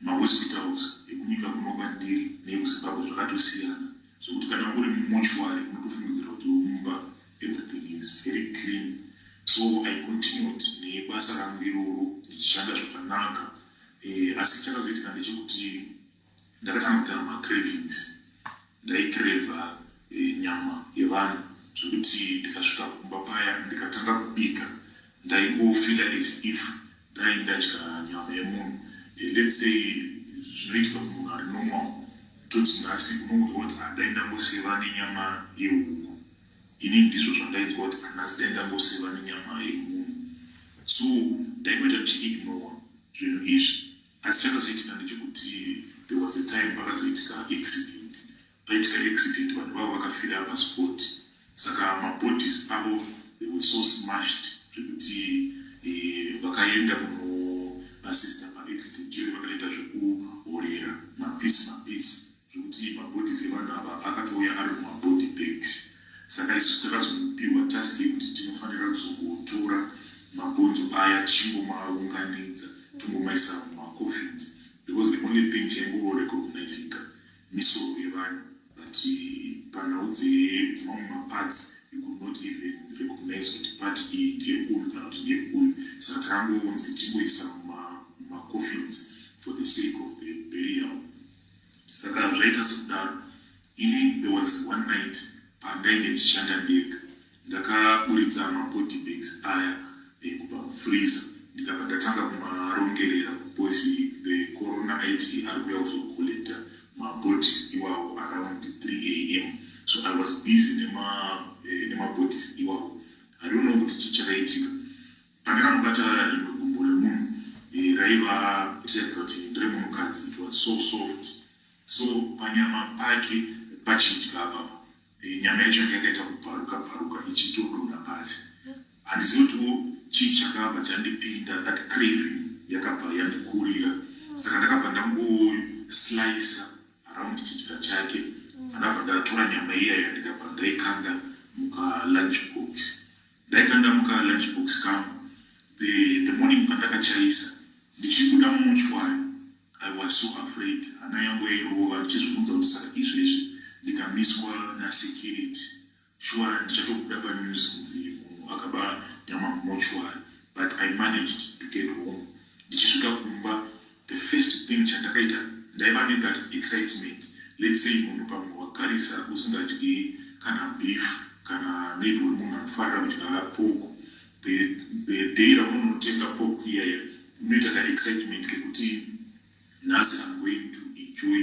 mahospitals ekunyika kuno kwandiri neekuZimbabwe zvakatosiyana, zvekuti kana uri mumortuary unotofungidzira kuti mumba everything is very clean. So I continued nebasa rangu iroro ndichishanda zvakanaka. Asi chakazoitika ndechekuti ndakatanga kuita macravings. Ndaicrava nyama yevanhu, zvekuti ndikasvika kumba paya, ndikatanga kubika, ndaingofeela as if dai ndadya nyama yemunhu. Let's say zvinoitika kumunhu ari normal, toti nhasi unongonzwa kuti dai ndangoseva nenyama yehuku. Ini ndizvo zvandainzwa kuti nhasi dai ndangoseva nenyama yemunhu. So ndaingoita ndichiignore zvinhu izvi. Asi chakazoitika ndechekuti there was a time pakazoitika accident. Paitika accident, vanhu vavo vakafira paspot. Saka mabodies avo, they were so smashed zvekuti vakaenda kunoassista paaccident iyoyo vakatoita zvekuhorera mapieces mapieces, zvekuti mabodies evanhu ava akatouya ari mumabody bags. Saka isu takazopiwa task yekuti tinofanira kuzongotora mabhonzo aya, tichingomaunganidza, tongomaisa mumacoffins, because the only thing chaingorecognizika misoro yevanhu, but panhau dzemamwe maparts you could not even recognize kuti part iyi ndeyeuyu kana kuti ndeyeuyu. Saka takangonzi tingoisa mumacoffins for the sake of the burial. Saka zvaita sekudaro, ini there was one night pandainge ndichishanda ndega, ndakaburitsa mabody bags aya kubva mufreezer, ndikabva ndatanga kumarongerera, because the coroner aiti ari kuuya kuzocollecta mabodies iwawo around 3 a.m. So I was busy nemabodies iwawo. I don't know kuti chii chakaitika. Pandakanobata rimwe gumbo remunhu, raiva richiratidza kuti nderemunhukadzi. It was so soft. So panyama pake pachidya apapo, nyama yacho yanga yakaita kubvaruka bvaruka, ichitodonha pasi. Handizivi kutiwo chii chakabva chandipinda, that craving yakabva yandikurira. Saka ndakabva ndangoslicer around chidya chake. Ndabva ndatora nyama iyaya, ndikabva ndaikanda mukalunch box. Ndaikanda mukalunch box kangu. The morning pandakachaisa ndichibuda mumortuary, I was so afraid. Hana yangu yairova, ndichizvibvunza kuti saka izvezvi ndikamiswa nasecurity, sure ndichatobuda panews kunzi munhu akaba nyama mumortuary. But I managed to get home. Ndichisvika kumba, the first thing chandakaita, ndaiva nethat excitement. Let's say munhu pamwe wagarisa usingadyi kana beef, kana maybe uri munhu anofarira kudya pork, the day raunonotenga pork iyaya, unoita kaexcitement kekuti nhasi I'm going to enjoy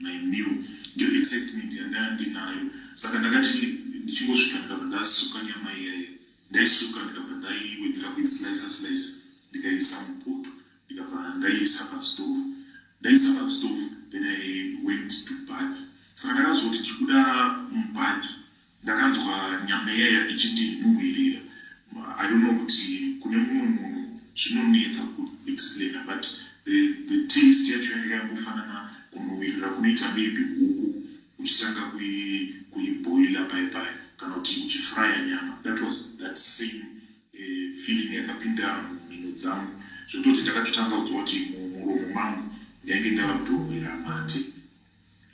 my meal. Ndiyo excitement yandanga ndinayo. Saka ndakati ndichingosvika, ndikabva ndasuka nyama iyaya. Ndaisuka, ndikabva ndaiwedzera kuislice slice, ndikaisa mupoto, ndikabva ndaiisa pastove. Ndaisa pastove, then I went to bath. Saka ndakazoti ndichibuda mubath, ndakanzwa nyama iyaya ichindinhuhwirira. I don't know kuti kune mumwe munhu zvinonetsa kuexplaina, but the taste yacho yanga yangofanana kunhuhwirira kunoita maybe huku uchitanga kuibhoila pai pai, kana kuti uchifraya nyama. That was that same feeling yakapinda mumhino dzangu, zvekutoti ndakatotanga kunzwa kuti mumuromo mangu ndainge ndava kutorwera mate.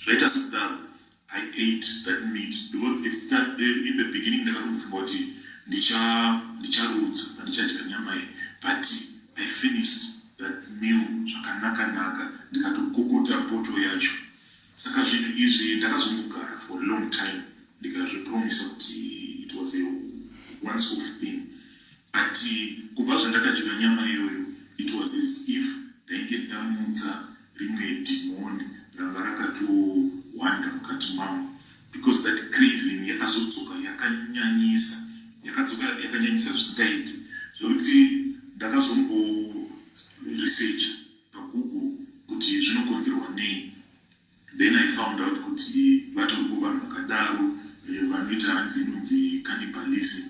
Zvaita sekudaro, I ate that meat because it start, in the beginning ndakatombofunga kuti ndicharutsa pandichadya nyama iyi, but I finished that meal zvakanaka-naka, ndikatokokota poto yacho. Saka zvinhu izvi ndakazongogara for a long time, ndikazvipromisa kuti it was a once off thing. But kubva zvandakadya nyama iyoyo, it was as if ndainge ndamutsa rimwe dhimoni ranga rakatowanda mukati mangu, because that craving yakazodzoka yakanyanyisa, yakadzoka yakanyanyisa zvisingaiti, zvokuti ndakazomboresearcha paGoogle kuti zvinokonzerwa nei. Then I found out kuti vatoripo vanhu vakadaro, vanoita hanzi inonzi cannibalism.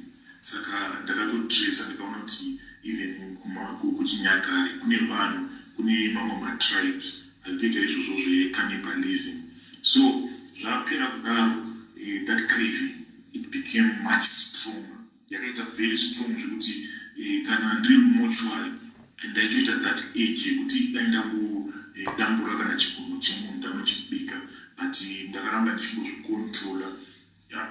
Saka ndakatotresa, ndikaona kuti even kuchinyakare kune vanhu, kune mamwe matribes aitoita izvozvo zvecannibalism. So zvapera kudaro, that craving, it became much stronger. Yakaita very strong zvekuti kana ndiri mumortuary, ndaitoita that age yekuti dai ndangodambura kana chigunwe chemunhu, ndanochibika. But ndakaramba ndichingozvicontrola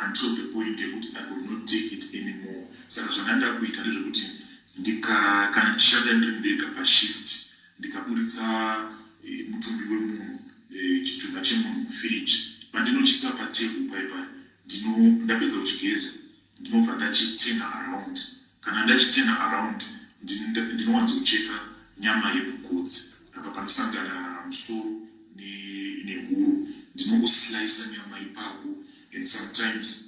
until the point yekuti I could not take it anymore. Saka zvanga ndakuita ndezvekuti kana ndichishanda ndiri ndega pashift, ndikaburitsa mutumbi wemunhu, chitunha chemunhu mufiriji, pandinochiisa patable paipai, ndapedza kuchigeza, ndinobva ndachiturna around. Kana ndachiturna around, ndinowanzocheka nyama yemugotsi apa panosangana musoro nehuro. Ndinongoslicer nyama ipapo, and sometimes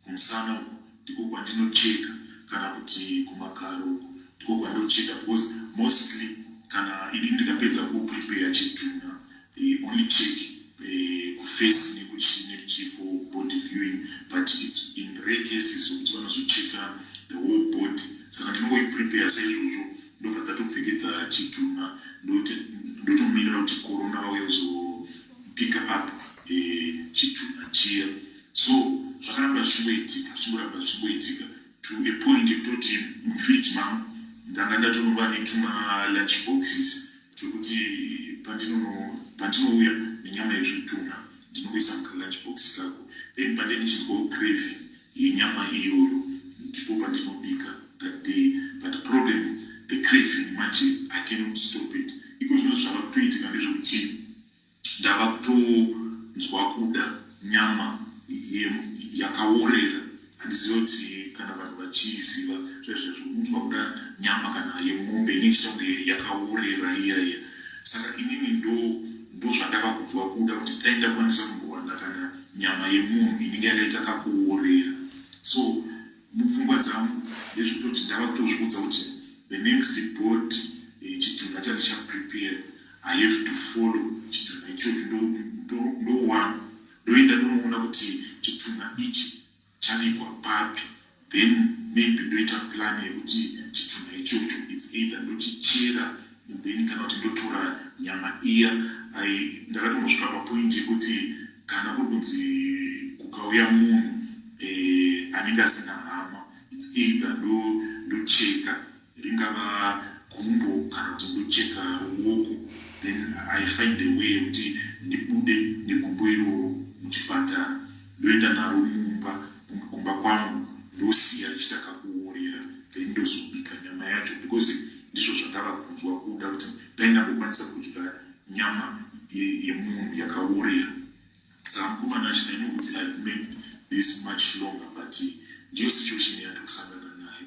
kumusana uku ndiko kwandinocheka, kana kuti kumagaro uku ndiko kwandinocheka, because mostly kana ini ndikapedza kuprepare chitunha, they only check kuface nekuchi for body viewing, but it's in rare cases zvokuti vanozocheka the whole body. Saka ndinongoiprepare saizvozvo, ndobva ndatopfekedza chitunha, ndotomirira kuti coroner vauya kuzopick up chitunha chiya. So zvakaramba zvichingoitika, zvichingoramba zvichingoitika, to a point yekutoti mufiriji mangu ndanga ndatonova netuma lunch boxes twekuti pandinouya nenyama yezvitunha, ndinongoisa mukalunch box kako. Then pandee ndichinzwawo craving yenyama iyoyo, ndipo pandinobika that day. But problem, the craving manje, I cannot stop it. Iko zvino zvava kutoitika ndezvekuti ndava kutonzwa kuda nyama yakaorera. Handiziva kuti kana vanhu vachiiziva zvaizvo, zvokunzwa kuda nyama kana yemombe inenge ichiita kunge yakaorera iyaiya. Saka inini ndo zvandava kunzwa kuda, kuti dai ndakwanisa kumbowana kana nyama yemunhu inenge yakaita kakuorera. So mupfungwa dzangu ndezvekutoti ndava kutozviudza kuti the next body, chitunha chandichaprepare, I have to follow chitunha ichocho. Ndowana, ndoenda ndonoona kuti chitunha ichi chavigwa papi, then maybe ndoita plan yekuti chitunha ichocho, it's either ndochichera, then kana kuti ndotora nyama iya. Ndakatombosvika papoint yekuti Kana kuri kunzi kukauya munhu eh, anenge asina hama, it's either ndocheka ringava gumbo kana kuti ndocheka ruoko, then I find a way yekuti ndibude negumbo iroro muchipatara, ndoenda naro mumba kumba kwangu, ndosiya richiita kakuorera, then ndozobika nyama yacho, because ndizvo zvandava kunzwa kuda, kuti dai ndambokwanisa kudya nyama yemunhu yakaorera. Saka mukoma Nashe, I know kuti I've made this much longer, but ndiyo situation yandiri kusangana nayo.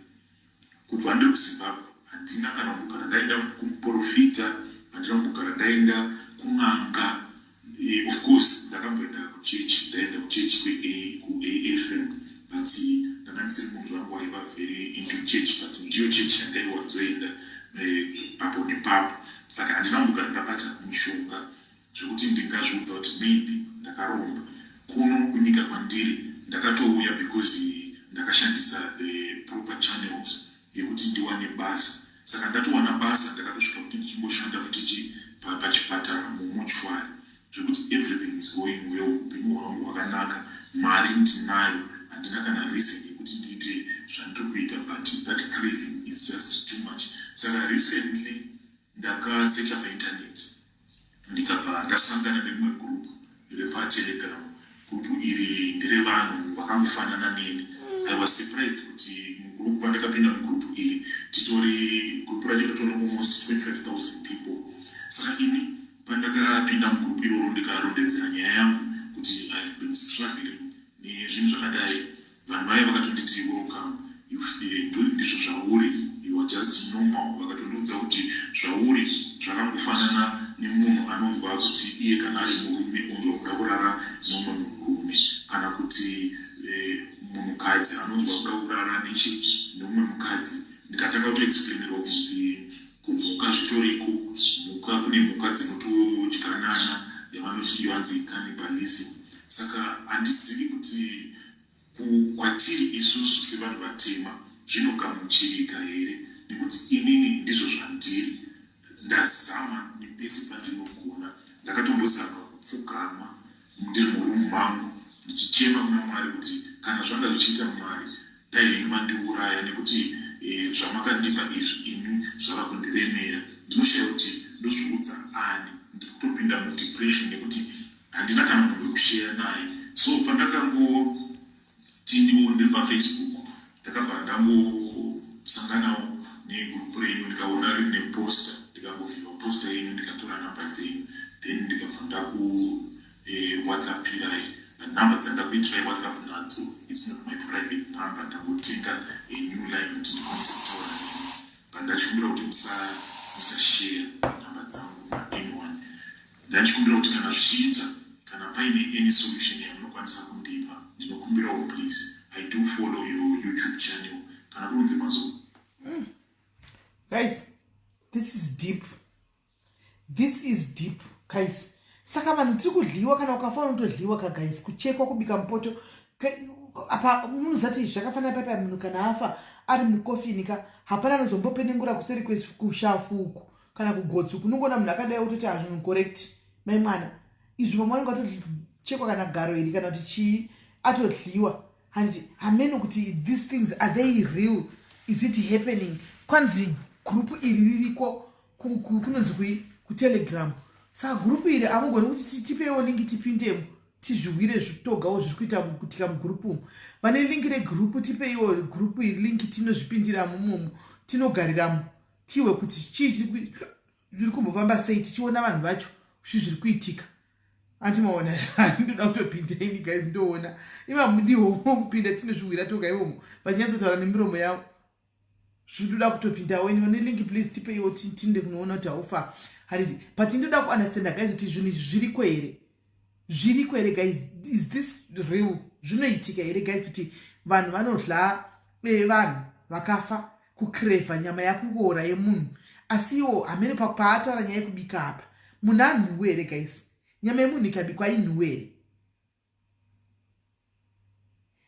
Kubva ndiri kuZimbabwe handina kana kumbogara ndaenda kumuprofita, handina kumbogara ndaenda kun'anga. Of course ndakamboenda kuchechi, ndaenda kuchechi kuAFM, but ndanga ndisiri munhu zvangu aiva very into church, but ndiyo chechi yandaiwanzoenda apo nepapo. Saka handina kumbogara ndabata mishonga zvekuti ndingazviudza kuti maybe ndakaromba. Kuno kunyika kwandiri ndakatouya because ndakashandisa the proper channels yekuti ndiwane basa. Saka ndatowana basa, ndakatosvika futi ndichingoshanda futi pachipatara mumortuary, zvekuti everything is going well, upenyu hwangu hwakanaka, mari ndinayo, handina kana reason yekuti ndiite zvandiri kuita, but that craving is just too much. Saka recently ndakasecha painternet, ndikabva ndasangana nerimwe group repaTelegram. Group iri nderevanhu vakangofanana neni. I was surprised kuti mugroup, pandakapinda mugroup iri, titori group racho ritori almost 25,000 people. Saka ini pandakapinda mugroup iroro, ndikarondedzera nyaya yangu kuti I have been struggling nezvinhu zvakadai, vanhu vaya vakatonditi, "Welcome, ndizvo zvauri, you are just normal." Vakatondiudza kuti zvauri zvakangofanana nemunhu anonzwa kuti iye kana ari murume onzwa kuda kurara nemumwe munhurume, kana kuti munhukadzi anonzwa kuda kurara nechi nemumwe mukadzi. Ndikatanga kutoexplainirwa kunzi kumhuka zvitoriko, mhuka, kune mhuka dzinotodyanana, yavanoti yanzi cannibalism. Saka handizivi kuti kwatiri isusu sevanhu vatema zvinogamuchirika here, nekuti inini ndizvo zvandiri. Ndazama nepese pandinogona. Ndakatombozama kupfugama ndiri murumu mangu ndichichema kuna Mwari kuti kana zvanga zvichiita, Mwari, dai henyu mandiuraya, nekuti zvamakandipa izvi ini zvava kundiremera. Ndinoshaya kuti ndozviudza ani. Ndiri kutopinda mudepression nekuti handina kana munhu wekusheya naye. So pandakangoti ndiwo ndiri paFacebook, ndakabva ndangosanganawo negroup renyu, ndikaona rine poster, ndikangoviewa poster yenyu, ndikatora namba dzenyu, then ndikabva ndaku WhatsAppirai. Panhamba dzandakuitirai WhatsApp nadzo, it's not my private number, ndangotenga a new line kuti ndikwanise kutaura nemi. But ndachikumbira kuti musashare nhamba dzangu naanyone. Ndachikumbira kuti kana zvichiita, kana paine any solution yamunokwanisa kundipa, ndinokumbirawo please. I do follow your YouTube channel kana kunonzi mazo Guys, this is deep, this is deep, guys. Saka vanhu tiri kudyiwa, kana ukafa unotodyiwa ka, guys. Kuchekwa, kubika mupoto apa munozati zvakafanana paipa. Munhu kana afa ari mukofini ka, hapana anozombopenengura kuseri kushafu uku kana kugotsi. Kunongoona munhu akadai wototi hazvinhu correct. Mai mwana, izvi vamwe vanenge vatochekwa kana garo iri kana kuti chii, atodyiwa, handiti? Hameno kuti these things, are they real? Is it happening? Kwanzi group iri ririko kunonzi kui kuTelegram. Saka group iri hamugoni kuti tipewo link tipindemo, tizviwire togawo zviri kuita kuitika mugroup umu? Vane link regroup, tipeiwo group iri link, tinozvipindiramo momo, tinogariramo, tiwe kuti chii zviri kumbofamba sei, tichiona vanhu vacho zvii zviri kuitika. Andimaona, ndoda kutopinda ini, guys, ndoona ivamudiwo kupinda, tinozviwira toga ivomo vachinyatsotaura nemiromo yavo. Zvindoda kutopindawo ini. Vane link, please tipeiwo, tinde kunoona kuti haufa, handiti? But ndoda kuunderstanda, guys, kuti zvinhu izvi zviriko here, zviriko here, guys? Is this real? Zvinoitika here, guys, kuti vanhu vanodya vanhu vakafa, kucrava nyama yakuora yemunhu? Asi iwo hamene paataura nyaya yekubika apa, munhu anhuwe here, guys? Nyama yemunhu ikabikwa ainhuwe here?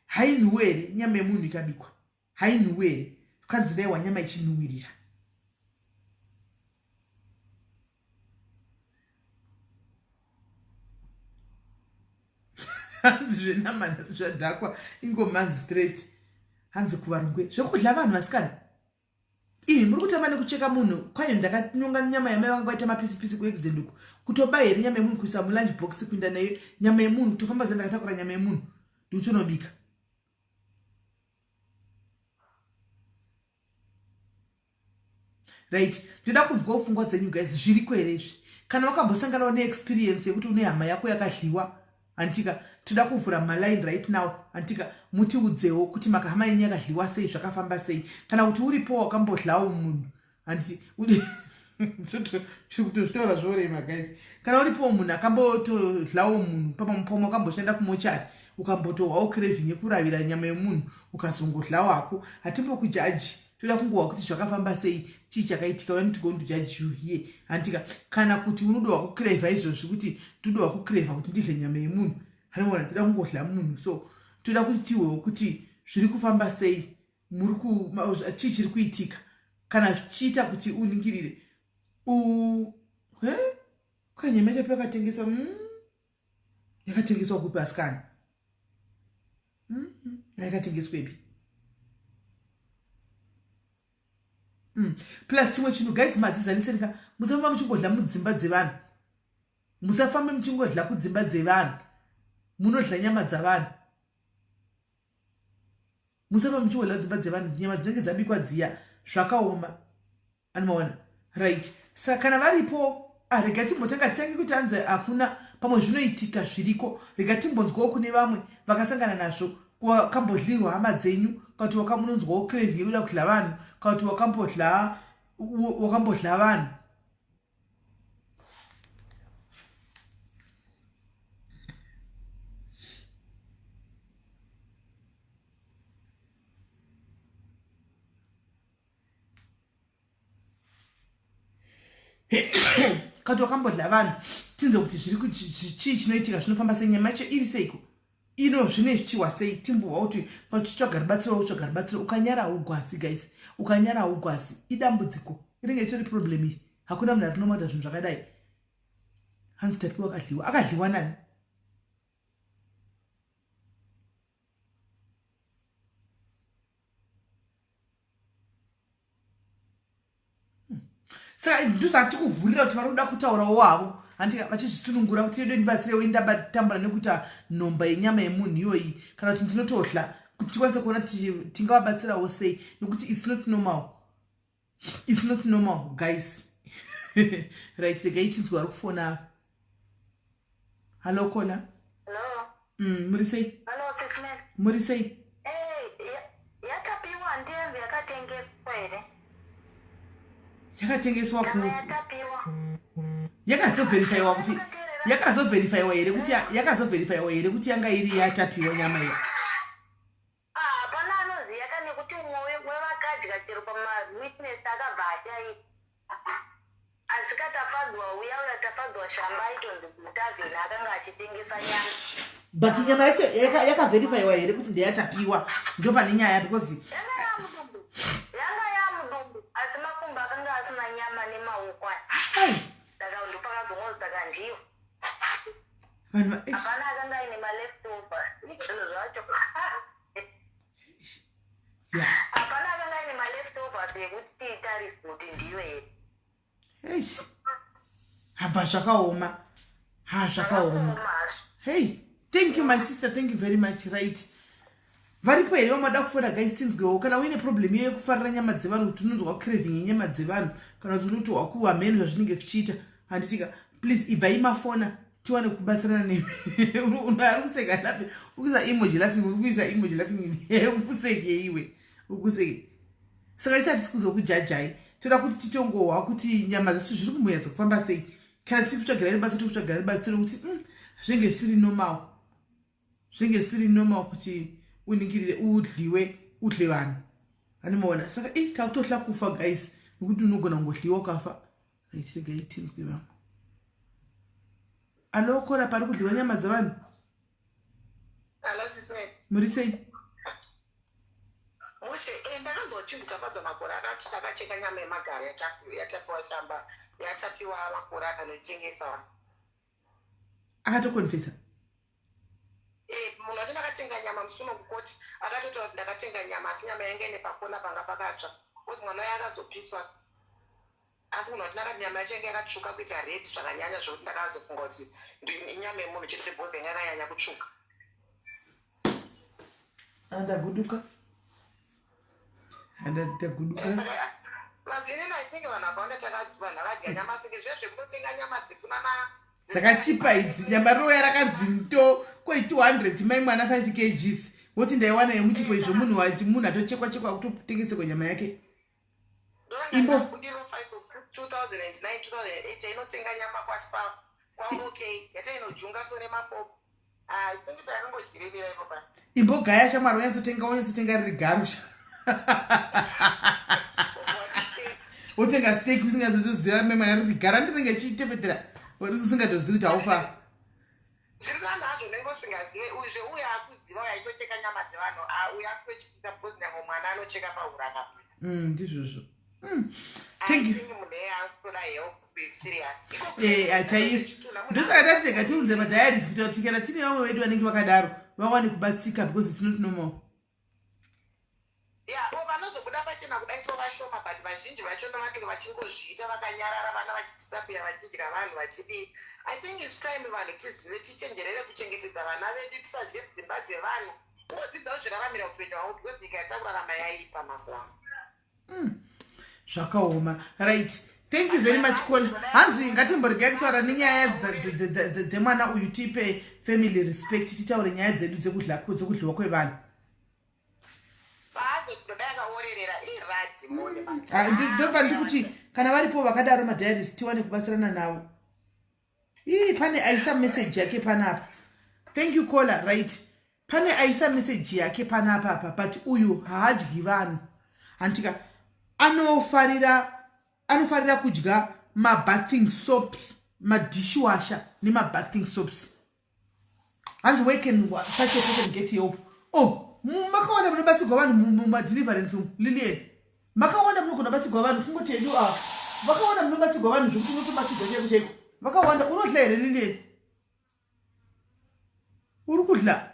Hainhuwe here? Nyama yemunhu ikabikwa hainhuwe here? Kwanzi daiwa nyama ichinhuwirira. Hanzi zvenama nhasi zvadhakwa ingomanzi straight. Hanzi kuvarungwe zvekudla vanhu vasikana. Imi muri kutamba nekucheka munhu kwayo ndakanyonga nyama yamai vanga kwaita mapisi pisi kuaccident uku. Kutoba here nyama yemunhu kuisa mulunch box kuinda nayo nyama yemunhu kutofamba zai ndakatakura nyama yemunhu ndikutonobika. Right, ndoda kunzwawo pfungwa dzenyu guys, zviriko here izvi? Kana wakambosanganawo neexperience yekuti une hama yako yakadliwa, hantika toda kuvhura maline right now, hantika mutiudzewo kuti makahama yenyu yakadliwa sei, zvakafamba sei, kana kuti uripo wakambodlawo munhu, handiti kutozvitaura zvorema guys. Kana uripowo munhu akambotodlawo munhu, pamwe wakamboshanda kumochari ukambotohwawo craving yekuravira nyama yemunhu ukazongodlawo hako, hatimbokujaji. Toda kungohwa kuti zvakafamba sei, chii chakaitika. We are not going to judge you here, handitika. Kana kuti unodohwa kucrava izvozvi kuti ndodohwa kucrava kuti ndidle nyama yemunhu, hanoona toda kungodla munhu. So toda kuti tihwewo kuti zviri kufamba sei, chii chiri kuitika, kana zvichiita kuti uningirire kanyama yacho yakatengeswa yakatengeswa kupi asikana? Yakatengeswepi? Plus chimwe chinhu guys, madzidzaniseni musafamba muchingodla mudzimba dzevanhu, musafambe muchingodla kudzimba dzevanhu, munodla nyama dzavanhu. Musafamba muchingodla kudzimba dzevanhu, nyama dzinenge dzabikwa dziya, zvakaoma. Anomaona right. Saka kana varipo, rega timbotanga titange kuti hanzi hakuna, pamwe zvinoitika zviriko. Rega timbonzwawo kune vamwe vakasangana nazvo, wakambodlirwa hama dzenyu, kana kuti wakamunonzwawo craving yekuda kudla vanhu, kana kuti wakambodla vanhu. Kati wakambodla vanhu, tinzwe kuti zviri chii chinoitika, zvinofamba sei, nyama yacho iri seiko, ino zvine zvichiwa sei, timbohwa kuti pachitsvaga rubatsiro, utsvaga rubatsiro. Ukanyara haugwazi guys, ukanyara haugwazi, idambudziko rinenge itori problem iyi. Hakuna munhu ari nomata zvinhu zvakadai. Hanzi Tapiwa akadliwa, akadliwa nani? Saka ndosaka tikuvhurira kuti vari kuda kutaurawo havo, handika vachizvisunungura kuti edo ndibatsirewo, indabatambura nekuita nhomba yenyama yemunhu iyoyi, kana kuti ndinotohla, kuti tikwanise kuona kuti tingavabatsirawo sei, nekuti it's not normal, it's not normal guys. Right, regai tinzwa vari kufona ava. Hallo kola. Muri sei? Muri sei? Yatapiwa ndiyanzi yakatengeswa here? Yakatengeswa ku yakazovherifaiwa kuti yakazovherifaiwa here kuti yakazovherifaiwa here kuti yanga iri yatapiwa nyama iya? Hapana anoziva ka, nekuti umwe wevakadya chero pamawitness akabva ashaika. Asi kaTafadzwa uya uya Tafadzwa Shamba aitonzi kuTavern akanga achitengesa nyama. But nyama yacho yakavherifaiwa here kuti ndeyatapiwa? Ndo pane nyaya because Yanga yamudumbu, yanga yamudumbu, asi makumbo akanga asina nyama nemaoko aya. Ai. Saka ndopakazongonzi saka ndiyo. Vanhu Hapana akanga aine maleftover zvinhu zvacho. Hapana akanga aine maleftovers ekuti tarise kuti ndiyo here. Eish. Habva zvakaoma. Ha, zvakaoma. Hey, thank you my sister, thank you very much. Right. Varipo here vamwe vada kufona guys, tinzwewo kana uine problem iyo yekufarira nyama dzevanhu, kuti unonzwa craving yenyama dzevanhu, kana kuti unotohwa kuwa mheno zvazvinenge zvichiita, handitika? Please ibvai mafona tiwane kubatsirana nemi. Ari kuseka laughing, uri kuisa emoji laughing, uri kuisa emoji laughing, ukuseke iwe, ukuseke. Saka isi hatisi kuzokujajai, toda kuti titongohwa kuti nyama dzacho zviri kumbonyatsa kufamba sei. Kana tiri kutsvagira rubatsiro, tiri kutsvagira rubatsiro kuti zvinenge zvisiri normal, zvinenge zvisiri normal kuti uningirire udliwe, udle vanhu, anomaona. Saka i takutohla kufa guys, nekuti unogona kungodliwa ukafa. Regai tinzwe vamwe. Alokora, pari kudliwa nyama dzevanhu. Hello, Sis Mary. Muri sei? Mushe, ndakanzwa uchinzi Tafadzwa Makore akacheka nyama yemagaro yaTapiwa Shamba, yaTapiwa Makore akanoitengesa. Akatokonfesa? akatenga nyama musi uno kukoti akatotaura kuti ndakatenga nyama asi nyama yanga ine pakona panga pakatsva bcause mwana uyo akazopiswa afunga kuti ndakati nyama yacho yanga yakatsvuka kuita red zvakanyanya zvekuti ndakazofunga kuti inyama yemunhu chete bcause yanga yakanyanya kutsvuka. Andaguduka. Andaguduka. Inini I think vanhu vakawanda vanhu vakadya nyama seke zviya zvekunotenga nyama dzekunana dzakachipa idzi nyama roya rakanzi nto koi 200 mai mwana 5 kgs woti ndaiwana yemuchipo izvo munhu munhu atochekwa chekwa kutotengesekwa nyama yake imbo 2009 2008 inotenga nyama kwaspa kwaok yatainojunga so nemafop ah, imbogaya shamwari wonyatsotenga wonyatsotenga riri garu wotenga steak usingatoziva memwana riri gara ndinenge ichitefetera usingatozivi kuti haufa zviri nani hazvo unenge usingazive uyezve uyo akuziva uyo aitocheka nyama dzevanhu ah, uyo akutochipisa because nyange mwana anocheka pahura kapa mm, ndizvozvo mm. eh, chaiyo ndosaka tati tega tiunze madiaries kuitira kuti kana tine vamwe vedu vanenge vakadaro vawane kubatsika because it's not normal ya o vanozobuda pachena kudai so vashoma but vazhinji vachona vanenge vachingozviita vakanyarara vana vachidisappear vachidya vanhu vachidii i think its time vanhu tizive tichenjerere kuchengetedza vana vedu tisadye dzimba dzevanhu kungodzidza kuzviraramira upenyu hwavo because nyika yatakurarama yaipa mazuva ano hmm. Zvakaoma right thank you very much call hanzi ngatimboregai kutaura nenyaya dzemwana uyu tipe family respect titaure nyaya dzedu dzekudliwa kwevanhu ah, ndopa ndikuti kana varipo vakadaro madiaries tiwane kubatsirana navo ii pane aisa message yake panapa thank you caller right pane aisa message yake panapa apa but uyu haadyi vanhu hantika anofarira anofarira kudya mabathing soaps madishwasher nemabathing soaps hanzi where can such a person get help oh makawanda munobatsirwa vanhu mumadeliverance umu lilian makawanda munogona batsirwa vanhu kungoti hedu ava vakawanda munobatsirwa vanhu zvekuti unotobatsirwa chaiko chaiko vakawanda unodla here lilian uri kudla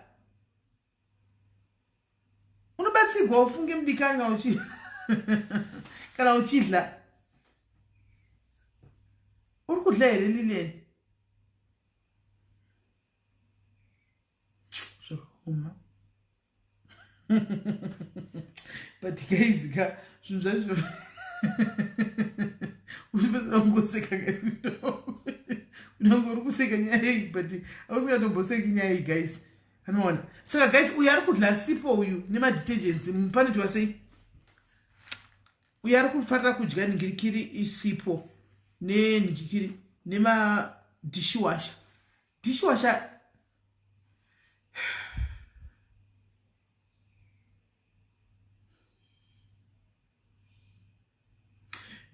unobatsigwa ufunge mudikani kana uchi kana uchidla uri kudla here lilian zvakaoma but guys ka zvinhu zvacho uchipedzera kungoseka guys unenge uri kuseka nyaya iyi but ausingatomboseki nyaya iyi guys anoona saka guys uyu ari kudla sipo uyu nemadetergents panoitwa sei uyu ari kufarira kudya ningirikiri isipo nenhikikiri nemadishwasher dishwasher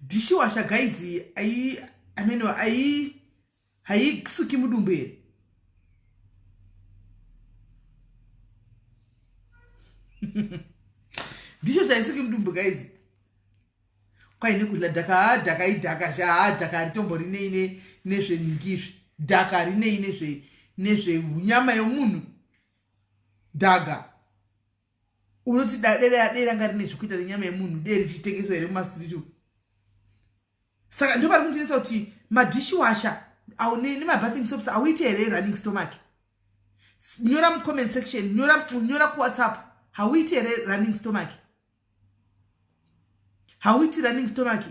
dishwasher guys ayi i mean ayi haisuki mudumbu here ndicho chaisuki mudumbu guys kwaine kudla dhaka haa dhaka idhaka sha haa dhaka haritombori nei nezvenhingi izvi dhaka harinei nezve nezvenyama yomunhu dhaga unoti dere dere ranga rine zvekuita nenyama yemunhu dee richitengeswa here mumastreet umu saka ndo pari kundinetsa kuti madishwasher nemabathing soaps auite here running stomach nyora mucomment section nyora, nyora kuwhatsapp hauite here running stomach hauiti running stomach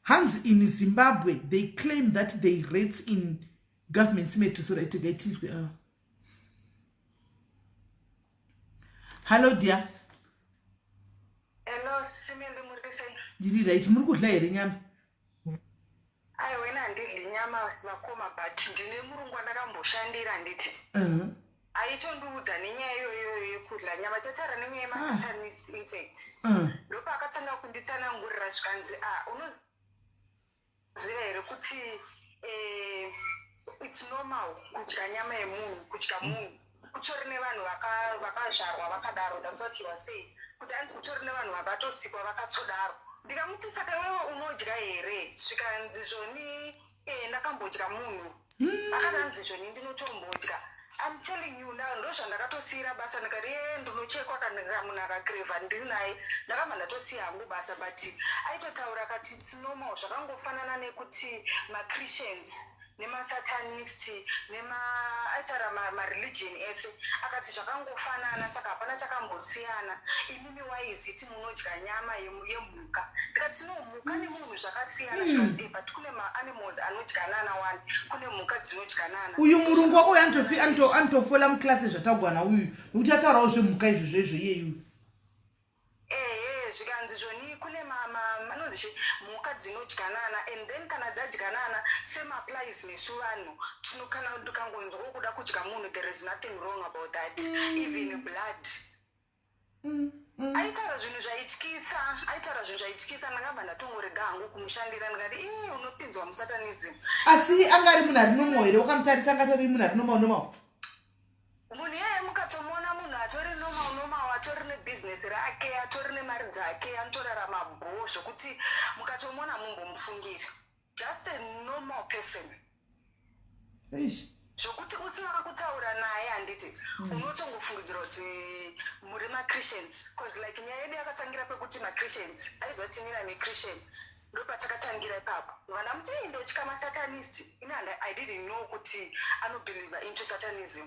hanzi in zimbabwe they claim that they rates in government cemetery so right togaitizwe ava hallo dear Hello, Simeli muri sei? Ndiri right, muri kudla here nyama? Aiwa, ini handidli nyama vakoma but ndine murungu wandakamboshandira handiti. Uh -huh. Aitondiudza nenyaya iyoyo yekudla nyama tataura nenyaya yemasatanist in fact. Uh -huh. Ndopaakatanga kunditsanangurira zvikanzi ah unoziva here kuti eh, it's normal kudya nyama yemunhu kudya munhu kutori nevanhu vakazvarwa vakadaro that's what you are saying kuti hanzi kutori nevanhu vakatosikwa vakatodaro. Ndikamuti saka iwewe unodya here? Zvikanzi zvoni eh ndakambodya munhu. Akati hanzi zvoni ndinotombodya. I'm telling you now ndozvandakatosiira basa ndikati eh ndinochekwa kana munhu akakrevha ndiri naye ndakabva ndatosiya hangu basa but aitotaura akati it's normal zvakangofanana nekuti maChristians nemasatanist nema aitaura mareligion ese akati zvakangofanana saka hapana chakambosiyana imimi why is it munodya nyama yemhuka ndikati no mhuka nemunhu zvakasiyana zvikanzi eh, but kune maanimals anodyanana wani kune mhuka dzinodyanana. Uyu murungu wako uyu anotofola muclass zvataugwa nauyu nekuti ataurawo zvemhuka izvozvo izvo iyeyu. Ehe zvikanzi zvoni kune anonzi chi mhuka dzinodyanana and then kana dzadyanana same applies nesu vanhu tino kana ndikangonzwawo kuda kudya munhu there is nothing wrong about that even blood Aitaura zvinhu zvaityisa aitaura zvinhu zvaityisa ndakabva ndatongorega hangu kumushandira ndikati ii unopinzwa musatanism. Asi anga ari munhu ari normal here wakamutarisa anga atori munhu ari normal normal? Munhu iyeye mukatomuona munhu atori normal normal atori nebusiness rake atori nemari dzake anotorarama bho zvekuti mukatomuona hamumbomufungiri just a normal person. Eish. Zvokuti usina kutaura naye handiti unotongofungidzira kuti muri maChristians cause like nyaya yedu yakatangira pekuti maChristians aiziva kuti inini I'm a Christian ndopatakatangirira ipapo ndobva ndamuti ii ndotya masatanist ini I didn't know kuti anobeliever into satanism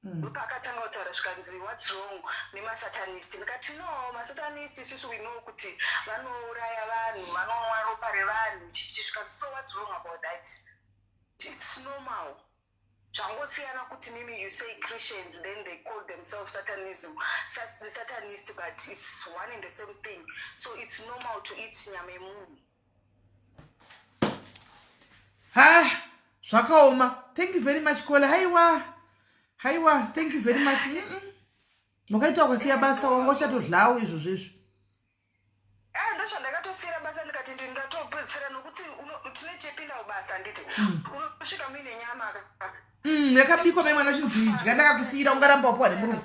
Ndopaakatanga kutaura zvikanzi what's wrong nemasatanist ndikati no masatanist isusu we know kuti vanouraya vanhu vanonwa ropa revanhu chichi zvikanzi so what's wrong about that it's normal zvangosiyana kuti mimi you say Christians then they call themselves satanism the satanist but it's one and the same thing so it's normal to eat nyama yemunhu. Ha zvakaoma. Thank you very much Kola. Haiwa. Haiwa, thank you very much. Makaita ukasiya basa wanga uchatodlawo izvozvo izvo. Eh, ndozvandakatosiyira basa ndikati ndingatopedzisira nokuti tine chepinda kubasa handiti unosvika muine nyama ka. Yakabikwa mai mwana uchinzi idya ndakakusiyira ungaramba wapiwa nemurungu.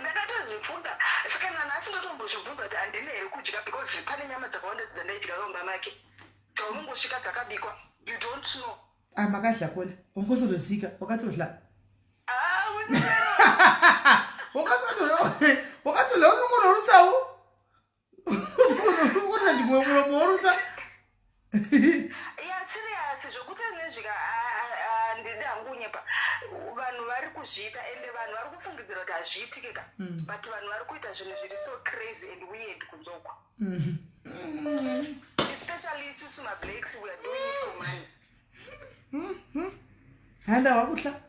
Ndakatozvibvunza svika nanhasi ndotombozvibvunza kuti handina here kudya because pane nyama dzakawanda dzandaidya mumba make dzaunongosvika dzakabikwa you don't know. Ah, makadla kola wangosotozika wakatodla Ah, wakatodla unongonorutsawo ukuta chimwe muromo worutsa. Ya serious zvekuti nezvika handidi hangu kunyepa vanhu vari kuzviita ende vanhu vari kufungidzira kuti hazviitike ka but vanhu vari kuita zvinhu zviri so crazy and weird kunze uko especially isusu mablacks we are doing it for money. Ha ndawakuhla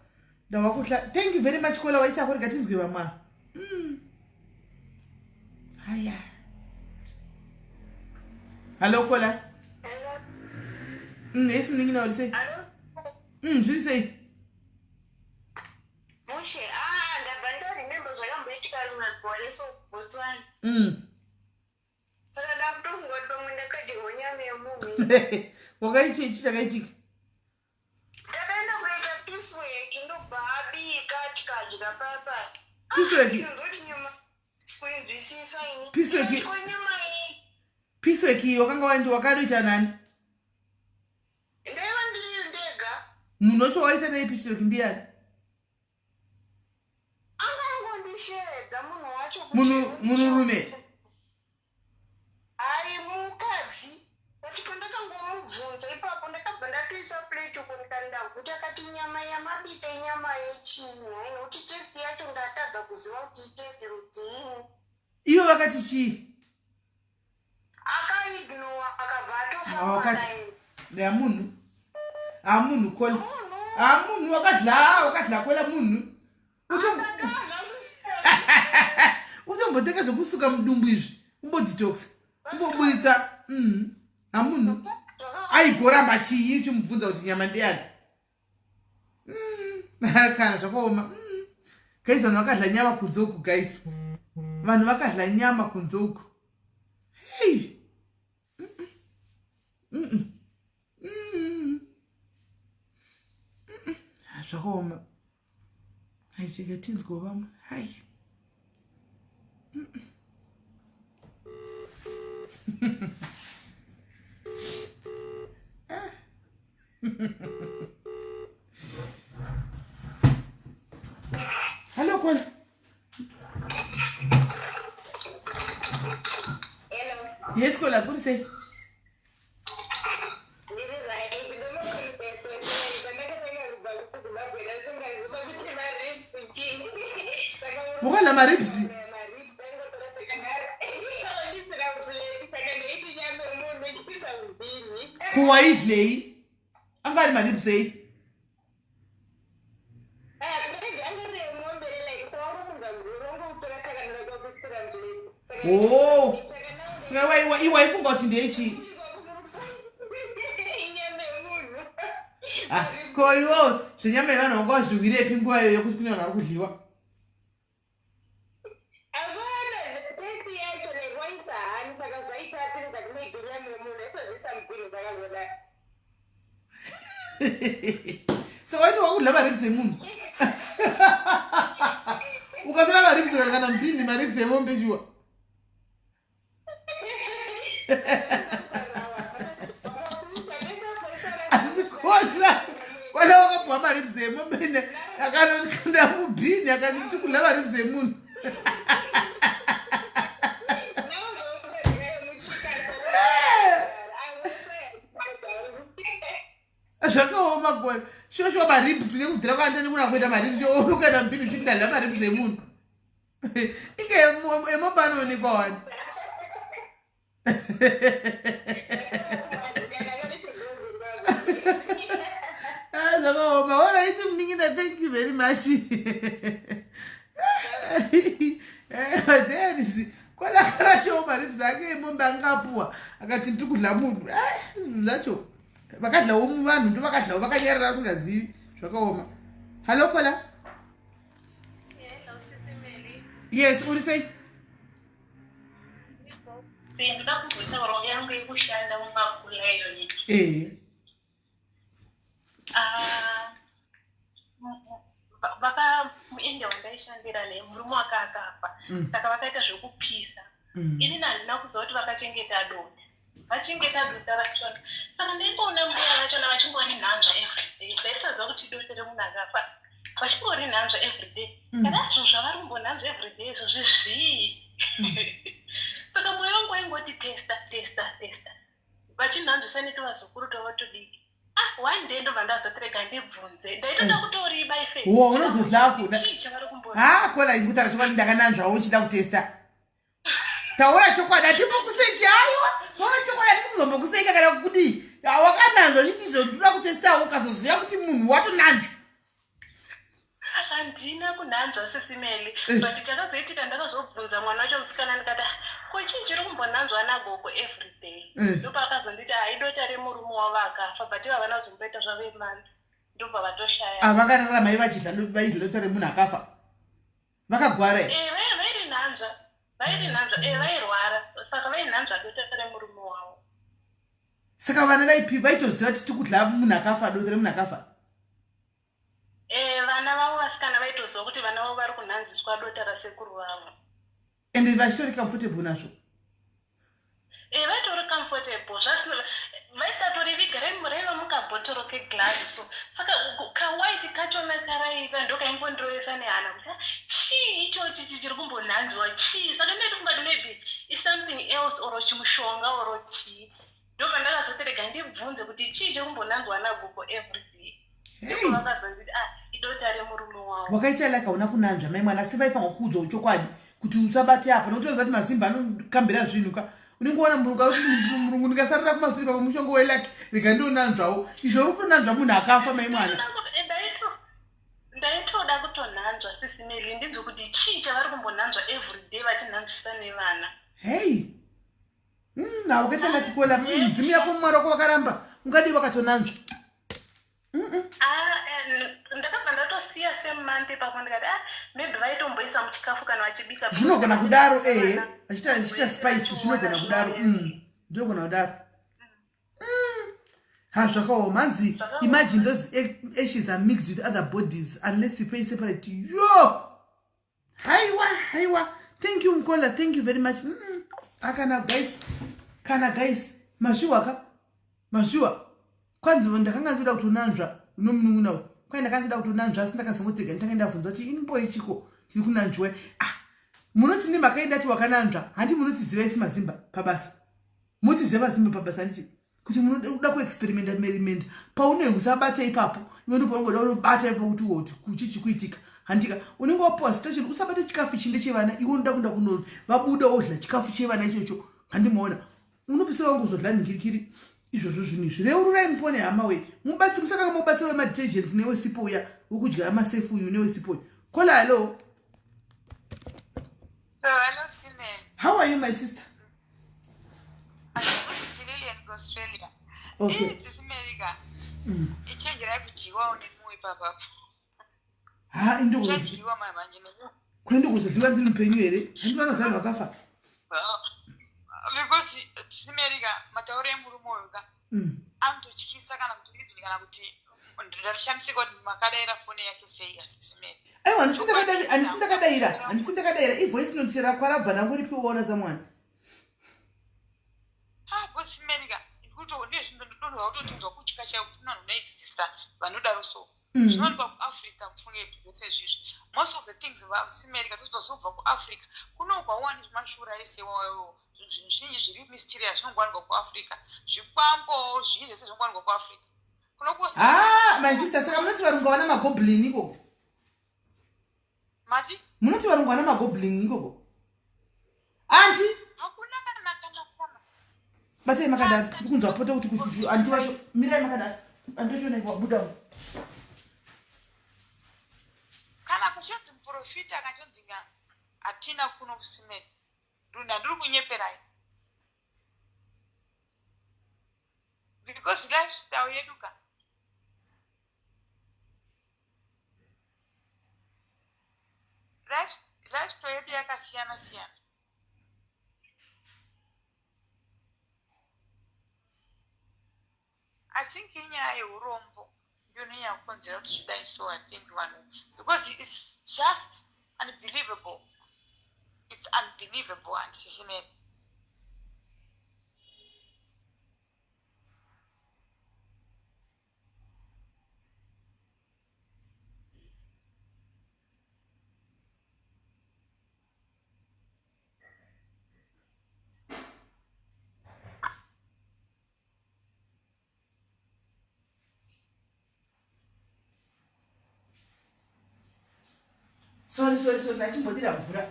ndawakuhla thank you very much kola waita kurega tinzwe vamwe haya hallo kola yes munin'ina uri sei zviri sei Mushe, ah, ndabva ndaremember zvakamboitika rimwe gore so kuBotswana. Saka ndakutofunga kuti pamwe ndakadyawo nyama yemunhu. Wakaita ichi chakaitika? Takaenda kunoita piece work ndobva abika tikadya paya paya. Piece work? Ndinoti nyama kuinzwisisa ini. Piece work? Ndinoti ko nyama iyi. Piece work iyi wakanga waenda wakanoita nani? Ndaiva ndiri ndega. Munhu wacho waita naye piece work ndiyani? Anga angondisheedza munhu wacho kuti Munhu munhurume. Hayi mukadzi but pandakangomubvunza ipapo ndakabva ndatoisa plate uko ndikati ndaguta akati nyama yamabika inyama yechii nhai nokuti taste yacho ndatadza kuziva kuti itaste rudzii. Ivo vakati chii? Akaignore akabva atofamba Wakati naye. ya munhu. Ha munhu kola. Ha munhu wakadla wakadla kola munhu. Utomboteka zvekusuka mudumbu izvi. Umbodetoxa. Umboburitsa. Ha munhu. Aigoramba chii uchimubvunza kuti nyama ndeyani? Kana zvakaoma. Guys vanhu vakadla nyama kunze uku guys. Vanhu vakadla nyama kunze uku. Hey. Zvakaoma. Haisika tinzwa vamwe. Hai. Yes kola, kuri sei? Mukadla maribs? Kuwaidlei? Anga ari maribs ei? Oh, saka iwaifunga kuti ndeyechii? Ah, ko iwo zvenyama yevanhu vanga wazviwirepi nguva iyoyo yekuti kune vanhu vari kudyiwa? So waiti wakudla maribs emunhu ukatora maribs kana mbini maribs emombe shuwa. Asi kona kona wakapuwa maribs emombe akanokanda mubhini akati tikudla maribs emunhu. Zvakaoma gona shuwa shuwa maribs nekudhira kwaanda nekuna kuita maribs unokaenda mubhini uchiti ndadya maribs emunhu inge emombe anoonekwa wani. Zvakaoma. Alright munin'ina, thank you very much. Denis kwadakarashawo maribs ake emombe anga apuwa akati ndiri kudla munhu zvacho vakadlawo vanhu ndo vakadlawo vakanyarara vasingazivi. Zvakaoma. Hallo kola. Yes, uri sei? Ndoda kumbotaurawo yangu yekushanda mumakula iyoyi. Ehe. Vaka muindia wandaishandira naye murume wake akafa. Saka vakaita zvekupisa. Inini handina kuziva kuti vakachengeta dota, vachengeta dota rachona. Saka ndaingoona mbuya vachona vachingori nhanzva everyday. Ndaisaziva kuti idota remunhu akafa vachingori nhanzva everyday. Kana zvinhu zvavari kumbonhanzva everyday izvozvi zvii? Saka mwoyo wangu waingoti testa, testa, testa, vachinhanzvisa netuvazukuru twavo tudiki. Ah, one day ndobva ndazotirega ndibvunze. Ndaitoda kutoriba ife. Wo unozodla kuda. Chii chavari kumbo Ha, kola, ikutaura chokwadi, ndakananzvawo uchida kutesta. Taura chokwadi, hatimbokuseki. Aiwa, taura chokwadi, hatisi kuzombokuseka kana kudii. Wakananzva uchiti izvo ndinoda kutestawo, ukazoziva kuti munhu watonanzva. Handina kunhanzva, Sisi Meli, but chakazoitika ndakazobvunza mwana wacho musikana ndikati, "Ah, ko chii chiri kumbonhanzwa nagogo everyday?" Ndopaakazonditi haidota remurume wavo akafa, but ivo havana kuzomboita zvavo emandi, ndobva vatoshaya. Avakararama ivachidla vaidla dota remunhu akafa vakagwara here? Eh, vairinhanzva, vairinhanzva, vairwara, saka vainhanzva dota remurume wavo. Saka vana vaipi vaitoziva kuti tikudla munhu akafa, dota remunhu akafa? Vana vavo vasikana vaitoziva kuti vana vavo vari kunhanziswa dota rasekuru vavo. Ende vachitori comfortable nazvo? Vaitori comfortable zvasina vaisatoriviga raiva mukabhotoro keglass so saka kawhite kachona karaiva ndokaingondirovesa nehana kuti, "Ah, chii ichochi chiri kumbonhanzwa chii?" Saka ndaitofunga kuti maybe isomething else or chimushonga or chii. Ndopandakazoti rega ndibvunze kuti chii chiri kumbonhanzwa nagogo everyday. Hey. Vakazonditi, ah, idota remurume wavo. Wakaita like hauna kunanzva mai mwana, asi vaifanwa kuudzwawo chokwadi kuti usabate apa, nokuti unoziva kuti mazimba anokambira zvinhu ka. Unenge waona murungu auti murungu ndikasarira kumasuri papo mushongo welaki, rega ndionanzvawo. Izvo uri kutonanzva munhu akafa, mai mwana. Ndaitoda kutonhanzva, Sisi Meli, ndinzwe kuti chii chavari kumbonhanzva everyday vachinhanzvisa nevana. Hei, haukaita lucky kola. Mudzimu yako mumwari wako wakaramba, ungadii wakatonanzva. Ah, ndakabva ndatosiya same month ipapo ndikati, ah, maybe vaitomboisa muchikafu kana vachibika. Zvinogona kudaro, ehe, achiita spice, zvinogona kudaro. Zvinogona kudaro. Ha, zvakaoma. Hanzi imagine those ashes are mixed with other bodies unless you pay separate. Yo, haiwa, haiwa. Thank you Mkola, thank you very much. Akana guys, kana guys, mazviwa ka, mazviwa. Kwanzi ndakanga ndoda kutonanzva nomunun'una uyu, kwai ndakanga ndoda kutonanzva, asi ndakazongotega nditanga ndabvunza kuti ini chiko tiri kunanzviwa. Ah, munoti nemhaka ndati wakananzva handi munotiziva isi mazimba pabasa. Motiziva vazimbe pabasa handiti kuti munoda kuexperimenta merimenda paunenge usabata ipapo iwe ndopaungoda unobata ipapo kuti uoti kuchi chikuitika handika unenge wapuwa situation usabata chikafu ichi ndechevana iwe unoda kuenda kuno vabuda wodla chikafu chevana ichocho handimaona unopisira wangu uzodla nhingirikiri izvozvo zvinhu izvi reururai mupone hama wee mubatsi musakanga mubatsira wemadetergents newesipo uya wekudya masefu uyu newesipo uyu kola hallo Hello, Simon. How are you, my sister? Australia. Okay. Eh, sisi America. Mm. Ichenjerai kudyiwawo nemumwe ipapa. Ha, indokudyiwa mai manje nemumwe. Kwende kuzodyiwa ndiri mupenyu here? Handi vanogara vakafa. Because sisi America matauro emurume uyu ka. Mm. Anototyisa kana kuti even kana kuti ndatoshamisika kuti makadaira foni yake sei asisi Mary. Aiwa handisi ndakadaira handisi ndakadaira ivoice note rako rabva nangu ripi waona samwana. Ah, voice Mary ka kuti ndozvinodonha kutotinzwa kutya chaiko kuti vanhu vanoexista vanodaro so. Mm. Zvinowanikwa kuAfrica mufunge zvese izvizvi. Most of the things vasimerica tozobva kuAfrica. Kuno kwauwani mashura ese iwayo zvinhu zvinji zviri mysterious zvinongowanikwa kuAfrica. Zvikwambo zvii zvese zvinongowanikwa kuAfrica. Ah, my sister saka munoti varungu havana magoblin ikoko mati munoti varungu havana magoblin ikoko anti hakuna kana kana kana batai makadaro ndikunzwa poto kuti kuti anti vacho mirai makadaro andochiona buda kana kuchonzi muprofita akachonzi n'anga hatina kuno kusimeni nduna ndiri kunyeperai because lifestyle yedu ka lifestyle yedu yakasiyana siyana i think inyaya yeurombo ndiyo inonyanya kukonzera kuti zvidai so i think vanhu because its just unbelievable its unbelievable and sisimene sorry sorry sorry ndachimbodira mvura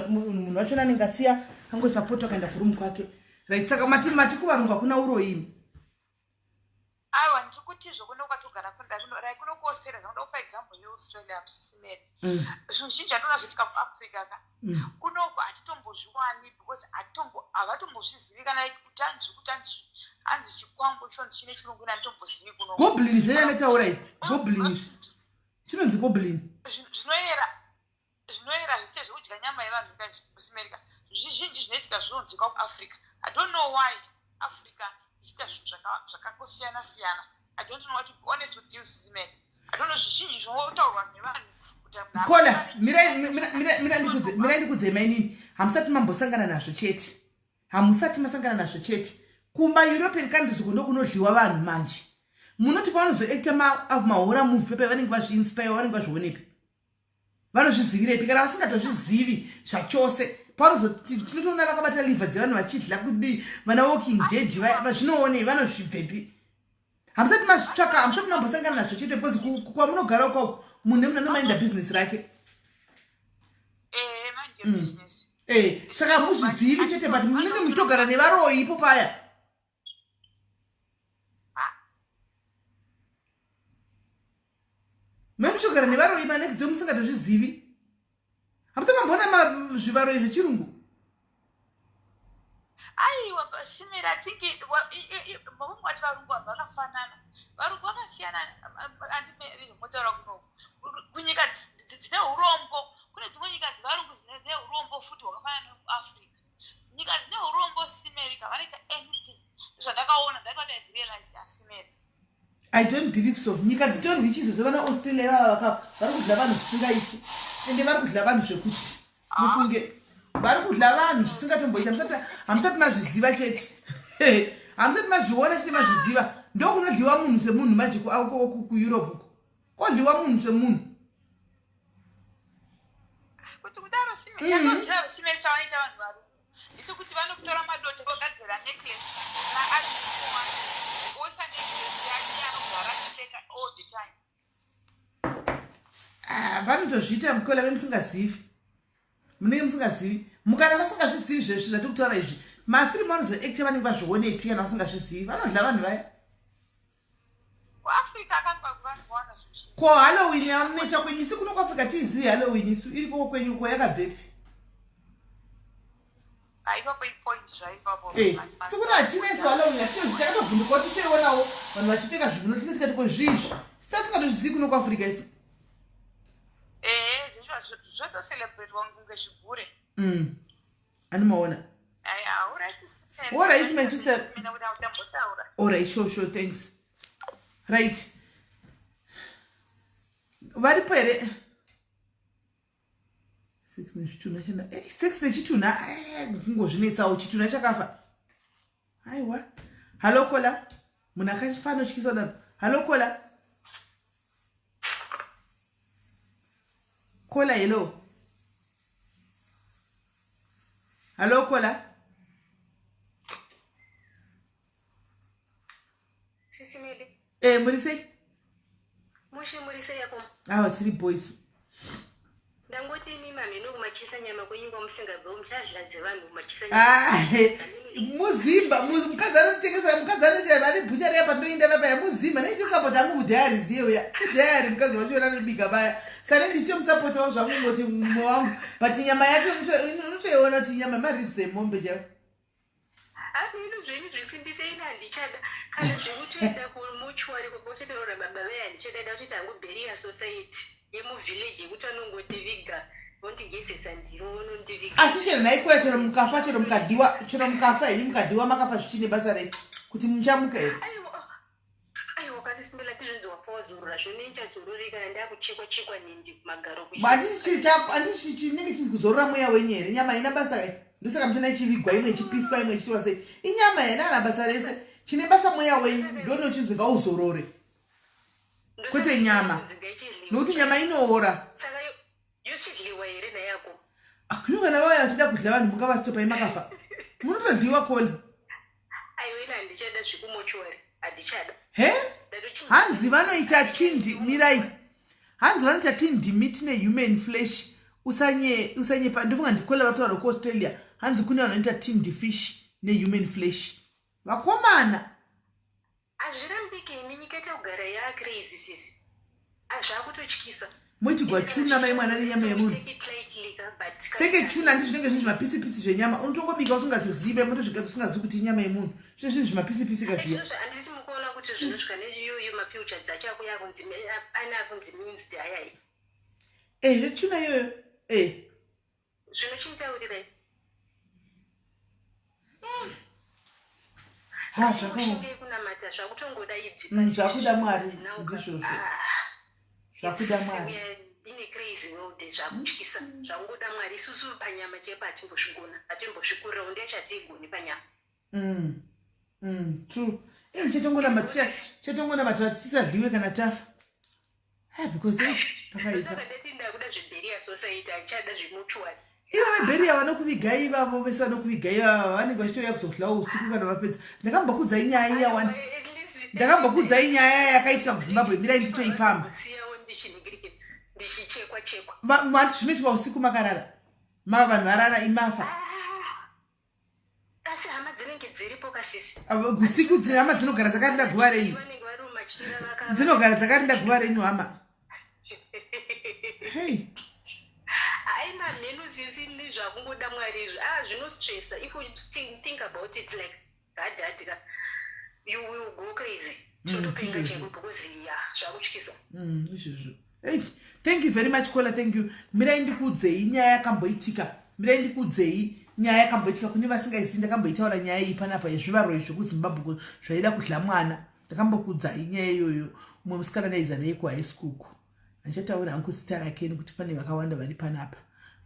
munhu wachona anenge asiya angoisa poto akaenda kurumu kwake right saka mati mati kuvarungu hakuna uroyi Aiwa ndiri kuti izvo kuno kwatogara like kuno kuAustralia zvanoda kupa example yeAustralia msisimeri mm. zvinhu zhinji andinoona zvoitika kuAfrica ka mm. kunoko hatitombozviwani because hatitombo havatombozvizivi kana like kuti hanzi kuti hanzi hanzi chikwambo chonzi chine chirungu ina handitombozivi kuno goblin zveyanetaura iyi goblin izvi chinonzi goblin zvinoyera zvinoera zvese zvekudya nyama yevanhu kuamerica zvizhinji zvinoitika zvinonzwika kuafrica i don't know why africa ichiita zvinhu zvakangosiyana siyana i don't know what to be honest with you simen i don't know zvizhinji zvinotaurwa nevanhu kola mirai ndikudzei mainini hamusati mambosangana nazvo chete hamusati masangana nazvo chete kumba european countries uko ndokunodliwa vanhu manje munoti pavanozoacta mahora movie pepe vanenge vazviinspire vanenge vazvionepi vanozvizivirepi kana vasingatozvizivi zvachose panozotinotoona vakabata liver dzevanhu vachidla kudii vana walking dead vazvinoonei vanozvibvepi hamusati mazvitsvaka hamusati mambosangana nazvo chete because kwamunogara ukoko munhu nemunhu anomainda business rake eh, mm. eh, saka hamuzvizivi chete but munenge muchitogara nevaroyi ipo paya Memuchogara nevaroyi manext door musingatozvizivi. Hamusati mamboona zvivaroyi zvechirungu? Aiwa Simira, I think mavati varungu vanhu vakafanana. Varungu vakasiyana andimotaura kunoku. Kunyika dzine urombo, kune dzimwe nyika dzevarungu dzine urombo futi hwakafanana nekuAfrica. Nyika dzine urombo Simerica vanoita anything. Zvandakaona ndakati I realized asimeri. I don't believe so. Nyika dzitori rich izvozvo vana Australia ivava vaka vari kudla vanhu zvisingaiti. Ende vari kudla vanhu zvekuti ah. mufunge vari kudla vanhu zvisingatomboita musati hamusati mazviziva chete. Hamusati mazviona chete mazviziva. Ndokunodliwa munhu semunhu manje ku ku Europe uko. Kodliwa munhu semunhu. Kuti kudaro sime. Chandoziva chimene chavanoita vanhu varungu ndechekuti vanotora madota vogadzira necklace naadikuwa oisa necklace yake anogara achipfeka all the time. Ah, vanotozviita mukola vemusingazivi munenge musingazivi mukana vasingazvizivi zvezvi zvatiri kutaura izvi mafirimu vanozoacta vanenge vazvionepi kana vasingazvizivi vanodla vanhu vaya ko halloween yamunoita kwenyu isu kuno kuafrica tiizivi halloween isu iri koko kwenyu ko yakabvepi eh, sikuna hatina isu halloween hatinozi takatovhunduka kuti toionawo vanhu vachipfeka zvivuno tise tikati ko zviizvi sitasingatozvizivi kuno kuafrica isu ehe zvotocelebrate kunge zvigure mm. Anomaona. All right, my sister. All right, sure, sure, thanks. Right. Varipo here? Sex nechitunha chena. Eh, sex nechitunha. Eh, kungozvinetsawo chitunha chakafa. Aiwa. Hello kola. Munhu akafa anotyisa dano. Hello kola. Kola hello. Hello kola. Sisi Meli. Eh muri sei? Mushe muri sei yako? Awa tiri boys. Ndangoti imi mamheno kumachisa nyama kwenyu kwamusingabve muchadla dzevanhu kumachisa ah, muzimba mukadzi anotengesa mukadzi anoita vane bhucha riya pandinoenda vapaya muzimba nechisapota hangu mudhayari ziye uya mudhayari mukadzi wacho anobika baya sane ndichitomusapotawo zvangu ngoti mumwe wangu but nyama yake unotoiona kuti nyama maribs emombe chaiwo Hameno zvenyu zvisimbise ini handichada kana zvekutoenda kumochuari kwekutotaura baba vaye handichada da kutoita hangu burial society yemuvillage yekuti vanongondiviga vondigezesa ndiro vonondiviga. Asi chero nhaikuya chero mukafa chero mukadyiwa chero mukafa henyu mukadyiwa makafa zvichine basa rei kuti muchamuka here? Aiwa aiwa kasi simela tizvinzi wafa wazorora zvino ndichazororei kana ndakuchekwa chekwa nhindi kumagaro handiti chinenge chinzi kuzorora mweya wenyu here nyama haina basa kai ndosaka muchiona ichivigwa imwe ichipiswa imwe ichitiwa sei inyama here ana basa rese chine basa mweya wenyu ndonochinzi ngauzorore kwete nyama nokuti nyama inoora yochidliwa here nayako Kuno kana vauya vachida kudla vanhu mukavasitopa imakafa munotodliwa koli aiwa ini handichada zvekumochuari handichada he hanzi vanoita tindi mirai hanzi vanoita tindimi tine human flesh usanye usanyepa ndofunga ndikola vataura kuaustralia hanzi kune vanhu vanoita tindi fish nehuman flesh vakomana Hazvirambike imi nyika itakugara yaa crazy sisi ah zvakutotyisa. Moitigwa chuna mai mwana nenyama yemunhu. Seke chuna ndi zvinenge zviri zvimapisi pisi zvenyama unotongobika usingatozive motozvigadza usingazivi kuti inyama yemunhu zvine zvinhu zvimapisi pisi ka zviya. Izvozvo handiti mukuona kuti zvinosvika neiyoyo mapiucha dzacho akuya akunzi ane akunzi minced ayai. Eh zvechuna iyoyo eh. Zvino chinditaurirai. Ha zvakaoma. Kunamata zvakutongoda ibvi. Mm, zvakuda Mwari ndizvozvo. Ah, zvakuda Mwari. Ine crazy world zvakutyisa. Mm. Zvakungoda Mwari isusu panyama chaipo hatimbozvigona. Hatimbozvikurira ndiye chatigoni panyama. Mm. Mm, true. Eh chetongonamatira chetongonamatira tisadliwe kana tafa. Ah, because eh, pakaipa. Ndakuda zvebheria society handichada zvemutuary. Ivo vebheria vanokuvigai ivavo vese vanokuvigai ivava vanenge vachitouya kuzodlawo usiku kana vapedza. Ndakambokuudzai nyaya iya wani. Ndakambokuudzai nyaya yakaitika kuZimbabwe mirai nditoipamba. Ndichichekwa chekwa. Mati zvinoitwa usiku makarara. Mava vanhu varara imafa. Ah. Asi hama dzinenge dziripo kasisi. Usiku dzine hama dzinogara dzakarinda guva renyu. Dzinogara dzakarinda guva renyu hama. Hey. Hayi mamheno sisi nezvakungoda Mwari izvi. Ah zvinostressa if you think about it like hard hard ka you will go crazy. Mm, Totopenga chaiko because ya zvakutyisa. Mm, izvozvo. Eish, thank you very much caller thank you mirai ndikuudzei nyaya yakamboitika mirai ndikuudzei nyaya yakamboitika kune vasingaizivi ndakamboitaura nyaya iyi panapa yezvivaroi zvekuzimbabwe zvaida kudla mwana ndakambokuudzai nyaya iyoyo umwe musikana ndaidza naye kuhigh school ku handichataura hangu zita rake nekuti pane vakawanda vari panapa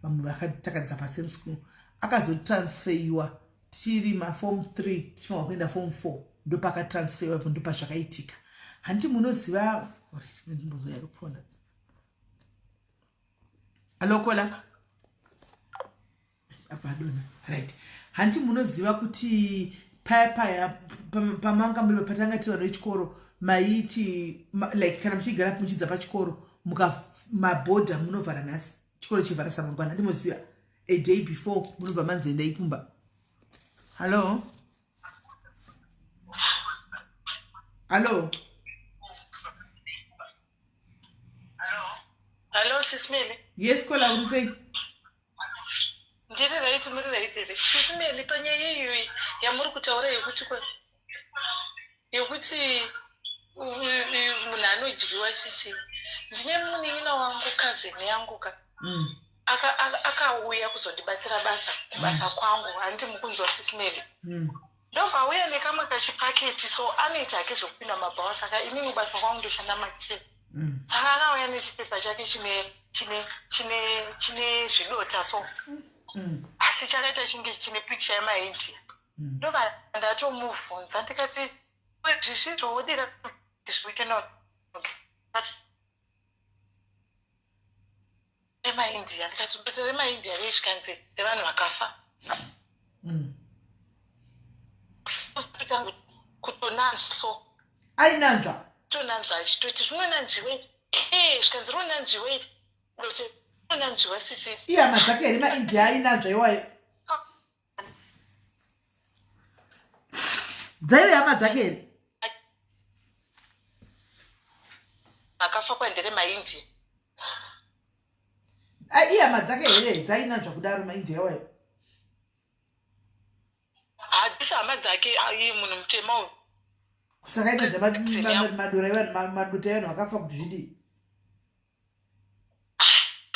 vamwe vakatakadza pasame school akazotransfeiwa tichiri maform 3 tichifanirwa kuenda form 4 ndopakatransferwa ipo ndopazvakaitika handiti munoziva alokola. Abva adonha. Right. Hanti munoziva kuti paya paya pamanga muri patanga tiri vana vechikoro maiti like kana muchigara muchidza pachikoro muka mabhodha munovhara nhasi chikoro chivhara samangwana handimoziva a day before munobva manzi endai kumba. Hallo? Hallo? Hallo Sis Melly. Yes Kola uri sei? Ndiri right muri right here? Sis Melly panyaya iyoyi yamuri kutaura yekuti yekuti munhu anodyiwa chichi ndine munin'ina wangu cousin yangu ka mm. akauya kuzondibatsira basa kubasa mm. kwangu handiti mukunzwa Sis Melly mm. Ndobva auya nekamwe kachipaketi so anoita hake zvekupinda mabhawa saka inini basa kwangu ndoshanda makitchen mm. Saka akauya nechipepa chake chine chine chine chine zvidota so mm. Asi chakaita chinge chine picture yemaindia mm. Ndobva ndatomuvhunza ndikati zvisizvoodira zviite no remaindia ndikati dota remaindia rei zvikanzi revanhu vakafa mm. Kutonanzva so ainanzva tonanzva achitoti rinonanzviwa ee zvikanzi rinonanzviwa iri dota rinonanzviwa sisi ihama dzake here maindia ainanzva iwayo dzaive hama dzake here akafa kwandere maindia ihama dzake here dzainanzva kudaro maindia iwayo hadzisi hama dzake iye munhu mutema uyu kusakaita zvemadora evanhu madota evanhu vakafa kuti zvidii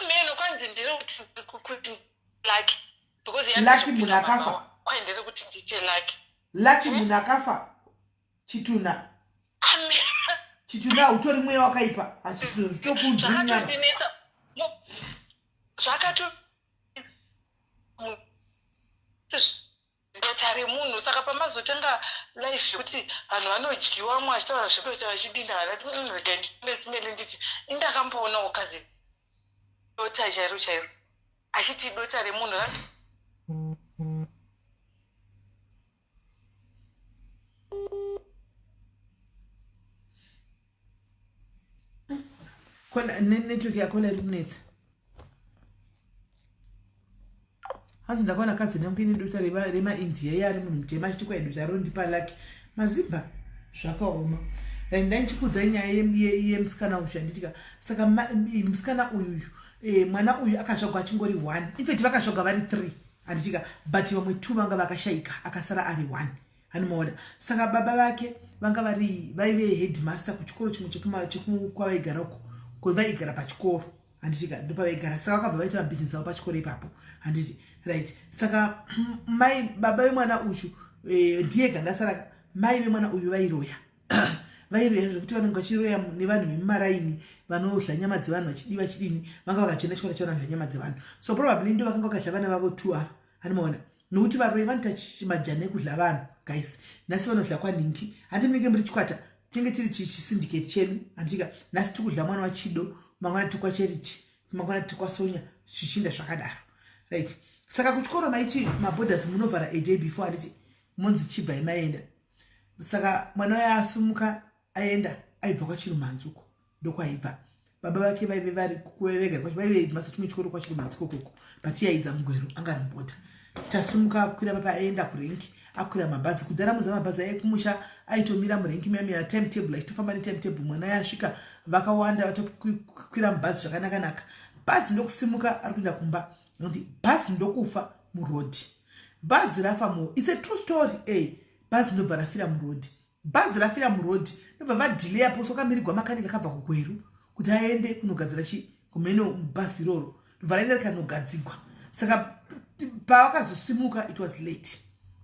meno kwanzi ndiri kuti lucky because lucky munhu akafa kwai ndiri kuti ndiite lucky lucky munhu akafa chitunha chitunha hautori mweya wakaipa hachitokunzvinyama zvakato Dota remunhu saka pamazotanga life yekuti vanhu vanodyiwa vamwe vachitaura zvedota vachidinda vanhu vati mm, regai ndisimele nditi indakamboonawo kazi dota chairo chairo achiti dota remunhu Kona network yako iri kunetsa. Hanzi ndakaona cousin yangu ine dota remaindia iye ari munhu mutema achiti kwai dota rondipa lucky. Mazimba zvakaoma. And ndaichikuudza nyaya yemusikana uyu handitika. Saka musikana uyuyu eh, mwana uyu akazvagwa achingori one. In fact vakazvagwa vari three handitika but vamwe two vanga vakashaika akasara ari one. Anomaona saka baba vake vanga vari vaive headmaster kuchikoro chimwe chekwavaigara uko vaigara pachikoro handitika ndopavaigara saka vakabva vaita mabhizinesi avo pachikoro ipapo handiti right saka mai baba vemwana uyu eh, ndiye ganga saraka mai vemwana uyu vairoya vairoya zvekuti vanenge vachiroya nevanhu vemumaraini vanodla nyama dzevanhu vachidii vachidini vanga vakachena chikoro chavanodla nyama dzevanhu so probably ndo vakanga vakadla vana vavo two ava anomaona nokuti varoyi vanoita majana ekudla vanhu guys nhasi vanodla kwanhingi handi munenge muri chikwata tinge tiri chisyndicate chedu handitika nhasi tiri kudla mwana wachido mangwana tiri kwacharity mangwana tiri kwasonya zvichinda zvakadaro right saka kuchikoro maiti maborders munovhara a day before handiti monzi chibvai maenda saka mwana uya asumuka aenda aibva kwachirumhanzi uko ndokwaibva baba vake vaive vari vega vaive masa chimwe chikoro kwachirumanzi kokoko but iye aidza mugweru anga ari mubhodha tasumuka akwira papa aenda kurenki akwira mabhazi kudhara muza mabhazi aye kumusha aitomira murenki miya miya time table achitofamba netime table mwana yasvika vakawanda vatokwira mubhazi zvakanakanaka bhazi ndokusimuka ari kuenda kumba nokuti bhazi ndokufa murodhi bhazi rafa mu its a true story ey eh, bhazi ndobva rafira murodhi Bhazi rafira muroad ndobva vadhileya pose kwakamirigwa makanika akabva kugweru kuti aende kunogadzira chi kumheno bhazi iroro ndobva raenda rikanogadzigwa saka pavakazosimuka it was late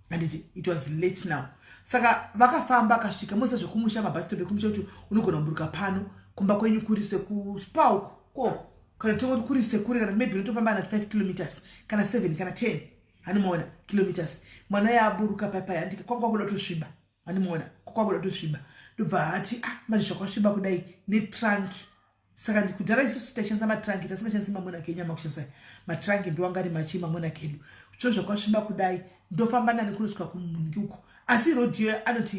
handiti it was late now saka vakafamba akasvika moziva zvekumusha mabhasi stop ekumusha kuti unogona kuburuka pano kumba kwenyu kuri sekuspa uko ko kana tongoti kuri sekure kana maybe unotofamba na 5 kilometers kana 7 kana 10 hanimaona kilometers mwana yaaburuka paipai handika kwanga kwakuda kutosviba hanimaona kwakwakuda kutosviba ndobva ati ah manje zvakwasviba kudai netrank Saka kudhara isusu taishandisa matranki, tasingashandisi mamonaki enyama, kushandisa matranki ndoanga ari machii mamonaki edu. Zvo zvakwasviba kudai, ndofamba nani kunosvika kumungi uko? Asi rodhi iyoyo anoti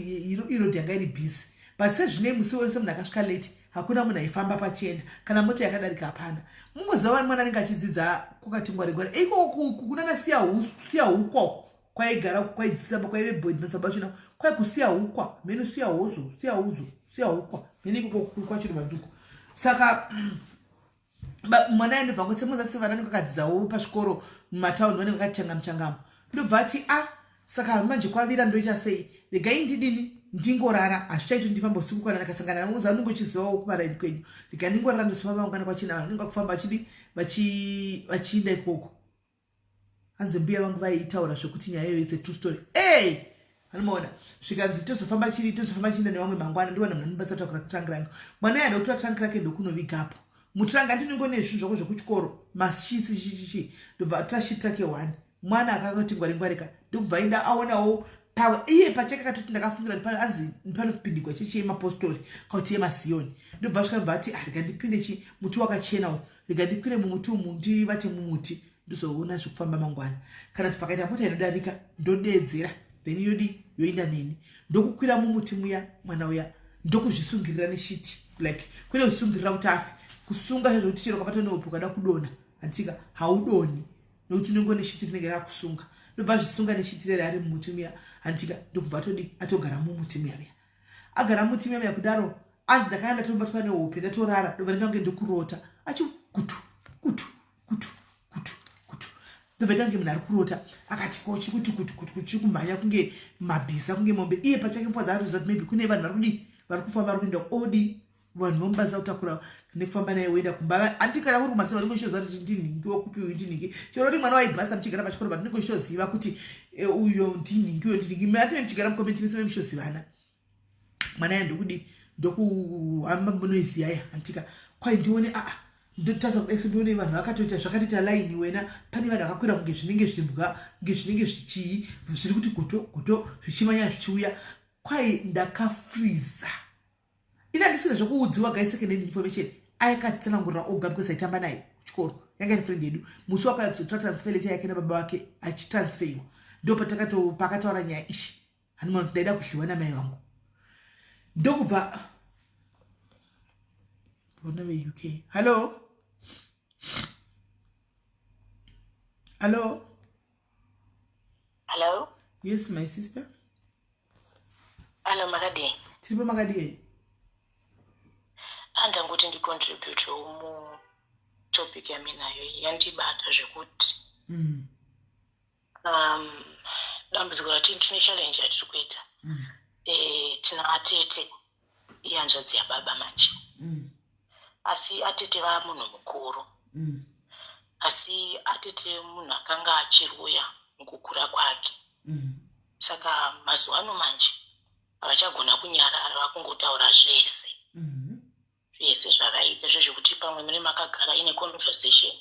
irodhi yanga iri busy, but sezvinei musi wese munhu akasvika late, hakuna munhu aifamba pachienda, kana mota yakadarika hapana. Mungoziva vani mwana anenge achidzidza kwakati ngware ngware ikoko kunana siya hukwa kwaigara kwaidzidzisa kwaive boydmasaba vachona kwai kusiya hukwa mheno siya hozo siya huzo siya hukwa mheno ikoko kwachiri manzuko. Saka mwana aindobva kutsemuza sevana anenge akadzidzawo pazvikoro mumataundi, vanenge vakati changamu changamu. Ndobva ati, a ah, saka manje kwavira, ndoita sei? Regai ndidini, ndingorara, hazvichaiti ndifamba usiku. Kana ndakasangana namuza unenge uchizivawo kumaraini kwenyu, rega ndingorara, ndosifamba mangwana kwachena. Vanhu vanenge vakufamba vachidi vachiinda ikoko. Hanzi mbuya vangu vaiitaura zvekuti nyaya iyoyo, it's a true story. Ey, anomaona zvikanzi tozofamba chiri tozofamba chienda nevamwe mangwana. Ndiwana munhu anobatsa kutakura trunk rangu. Mwana yada kutora trunk rake ndokunovigapo mutrunk. Andinongo nezvinhu zvako zvekuchikoro, mashisi, chichichi. Ndobva atora shit rake one. Mwana akakati ngware ngwareka, ndokubva aenda aonawo pamwe iye pachake akatoti ndakafungira kuti anzi panopindigwa chechi yemapostori kauti yemasiyoni. Ndobva asvika, ndobva ati, ah, rega ndipinde chi muti wakachena uyu, rega ndikwire mumuti umu, ndivate mumuti, ndozoona zvekufamba mangwana. Kana kuti pakaita mota inodarika, ndodeedzera, then yodi yoenda neni. Ndokukwira mumuti muya mwana uya, ndokuzvisungirira neshiti, like kwete kuzvisungirira kuti afe, kusunga zvezvokuti chero kabatwa neupi ukada kudonha, handitika, haudoni nekuti unenge une shiti rinenge rakusunga. Ndobva zvisunga neshiti rere ari mumuti muya, handitika. Ndokubva atodi atogara mumuti muya muya. Agara mumuti muya muya kudaro, anzi ndakanga ndatobatwa nehope, ndatorara. Ndobva ndaita kunge ndikurota, achi kutu kutu kutu kutu kutu. Ndobva ita kunge munhu ari kurota, akati kochi kuti kuti kuti kuti chikumhanya kunge mabhisa, kunge mombe. Iye pachake pfungwa dzakatoziva kuti maybe kune vanhu vari kudii, vari kufamba, vari kuenda odi vanhu vomubatsira kutakura nekufamba naye woenda kumba. Handi kana kuri kumasiva, unenge uchitoziva kuti ndinhingi wakupi uyu, ndinhingi. Chero uri mwana waibhasa muchigara pachikoro, but unenge uchitoziva kuti uyo ndinhingi, uyo ndinhingi. Ati muchigara mucommunity mese muchitozivana. Mwana ya ndokudi ndokuhamba munoiziya ya handitika kwai ndione aa ndotarisa kudai so ndione vanhu vakatoita zvakatoita laini wena. Pane vanhu vakakwira kunge zvinenge zvimbwa, kunge zvinenge zvichii, zviri kuti goto goto zvichimanya zvichiuya. Kwai ndakafriza. Ini handisina zvekuudziwa guys, second hand information. Ayakatitsanangurira oga because aitamba naye kuchikoro, yanga iri friend yedu. Musi wakauya kuzotora transfer letter yake nababa vake achitransferiwa, ndo patakato pakataura nyaya ishi. Hanima ndaida kudyiwa namai vangu. Ndokubva vona veUK. Hallo, hallo. Hello. Yes, my sister. Hello, makadii? Tiripo, makadii? Andangoti ndicontribute mutopic yaminayo, yandibata zvekuti dambudziko ratini tine, challenge yatiri kuita. Tina atete, ihanzvadzi yababa manje. Asi atete vaa munhu mukuru. Asi atete munhu akanga achiruya mukukura kwake. Saka mazuva ano manje havachagona kunyarara, vakungotaura zvese zvese zvavaita zvezvekuti pamwe mune makagara ine conversation,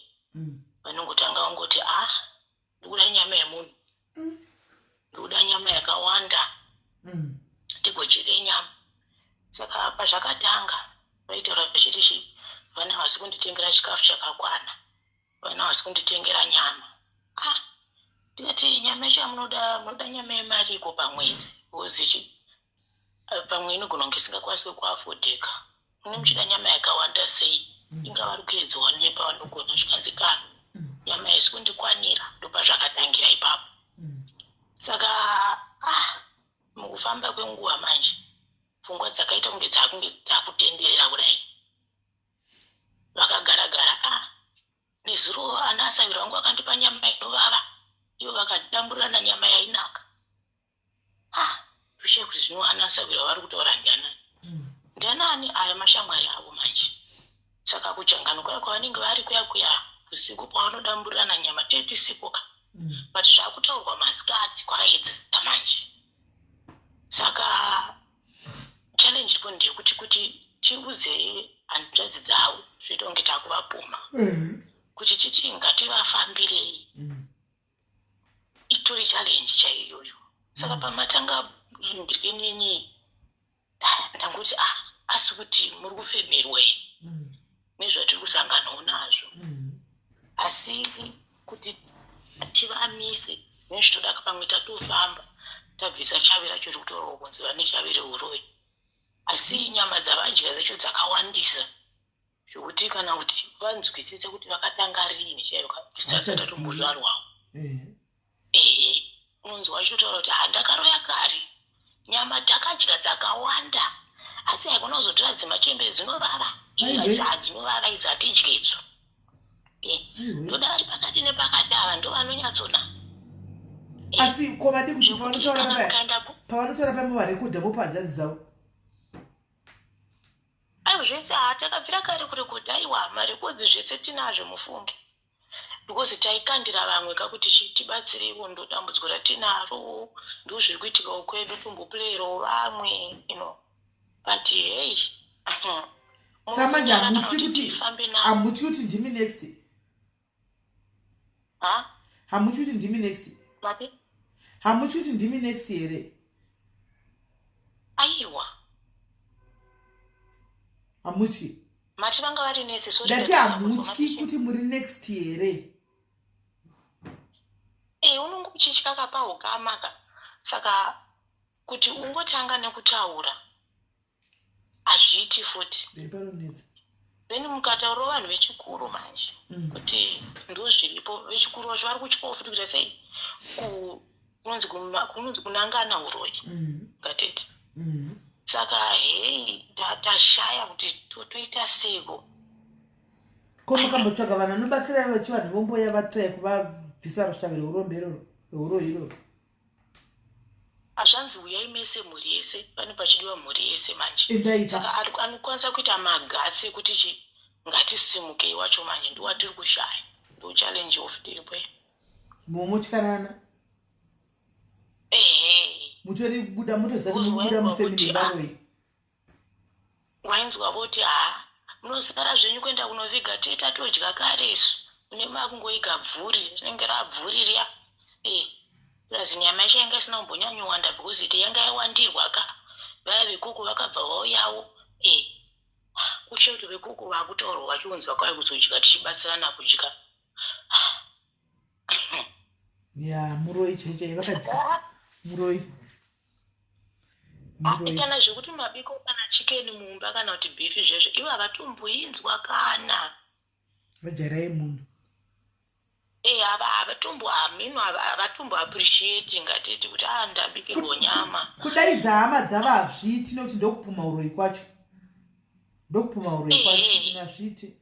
vanongotanga vangoti, ah, ndikuda nyama yemunhu, ndikuda nyama yakawanda, tigochere nyama. Saka pazvakatanga vaitaura vachiti chi vana havasi kunditengera chikafu chakakwana, vana havasi kunditengera nyama. Ah, ndikati nyama yacho yamunoda, munoda nyama yemari iko pamwedzi? Because chi pamwe inogona kunge isingakwanisi kuafodheka. Mune muchida nyama yakawanda sei? Inga vari kuedzawo nepavanogona. Zvikanzi kana nyama haisi kundikwanira. Ndopazvakatangira ipapo. Saka ah, mukufamba kwenguva manje pfungwa dzakaita kunge dzakunge dzakutenderera kudai, vakagara gara. Ah, nezuro ana asaviro vangu vakandipa nyama inovava, ivo vakadamburirana nyama yainaka. Ah, toshiya kuti zvino ana asaviro vari kutaura ndianani, ndianani aya mashamwari avo manje. Saka kuchangano kuya kwavanenge vari kuya kuya usiku pavanodamburirana nyama, tetisipoka, but zvakutaurwa masikati kwakaedza manje. Saka challenge iripo ndeyekuti kuti tiudze hanzvadzi dzavo, zvoita kunge takuvapuma, kuti titi ngativafambirei. Itori challenge chaiyo iyoyo. Saka pamatanga ndirikenenyi, ndangoti ah, asi kuti muri kufemerwa here? Nezvatiri kusanganawo nazvo mm. Asi kuti tivamise nezvitoda pamwe tatofamba tabvisa chavi racho riri kutorwa kunzi vane chavi reuroyi, asi nyama dzavadya dzacho dzakawandisa zvekuti kana kuti vanzwisise kuti vakatanga riini chairo isati tatombozvarwawo eh. Ehe, unonzwa vachitotaura kuti handakaroya kare, nyama takadya dzakawanda, asi haikona kuzotora dzemachembere dzinovava. Dzinovava idzo hatidye idzo. Eh, ndoda vari pakati nepakati ava ndovanonyatsona. Eh, asi ko vadii kuti pavanotaura pavanotaura pamwe varekodha vopa hanzvadzi dzavo? Aiwa, zvese haa takabvira kare kurekodha. Aiwa, marekodzi zvese tinazvo mufunge, because taikandira vamwe ka kuti tibatsireiwo, ndo dambudziko ratinaro, ndo zviri kuitikawo kwedu, tomboplayerawo vamwe you know but hey. Saka manje hamutyi kuti hamutyi kuti ndimi next? Ha, hamutyi kuti ndimi next? Mati? Hamutyi kuti ndimi next here? Aiwa. Hamutyi? Mati vanga vari nese? Sorry. Ndati hamutyi kuti muri next here? E, unonge uchitya kapaukama ka, saka kuti ungotanga nekutaura hazviiti futi. Then mukataurawo vanhu vechikuru manje mm. kuti ndozviripo, vechikuru vacho vari kutyawo futi kuita sei, kunonzi kunangana uroyi ngatete mm. Saka hei, tashaya kuti toita seiko. Ko mukambotsvaga vanhu vanobatsira vachivanhu vomboya vatrai kuvabvisa rushavi reurombe iroro, reuroyi iroro? Hazvanzi uyai mese, mhuri yese, pane pachidiwa mhuri yese manje. Saka anokwanisa kuita magatsi ekuti chi ngatisimukei wacho manje ndowatiri kushaya, ndo challenge of tiripo. Momotyanana. Ehe. Mutori kubuda mutoziva kuti mukubuda mufamily yevaroyi. Wainzwa voti, ha, munosara zvenyu kuenda kunoviga, tee tatodya kare isu, une makungoiga bvuri rinenge rabvuri riya. E, plus nyama yacho yanga isina kumbonyanyowanda because ite yanga yawandirwa ka, vaya vekuku vakabva vauyawo. E, kutya kuti vekuku vakutaurwa vachiunzwa kwai kuzodya tichibatsirana kudya. Ya, muroyi chaichai vakadya muroyi. Kana zvekuti mabiko kana chicken mumba kana kuti beef zvezvo, ivo havatomboinzwa kana. Vajairai munhu. E, havatombo hamino, havatombo appreciate ngatiti kuti a ndabikirwa nyama. Kudaidza hama dzavo hazviiti nekuti ndokupuma uroyi kwacho, ndokupuma uroyi kwacho, hazviiti.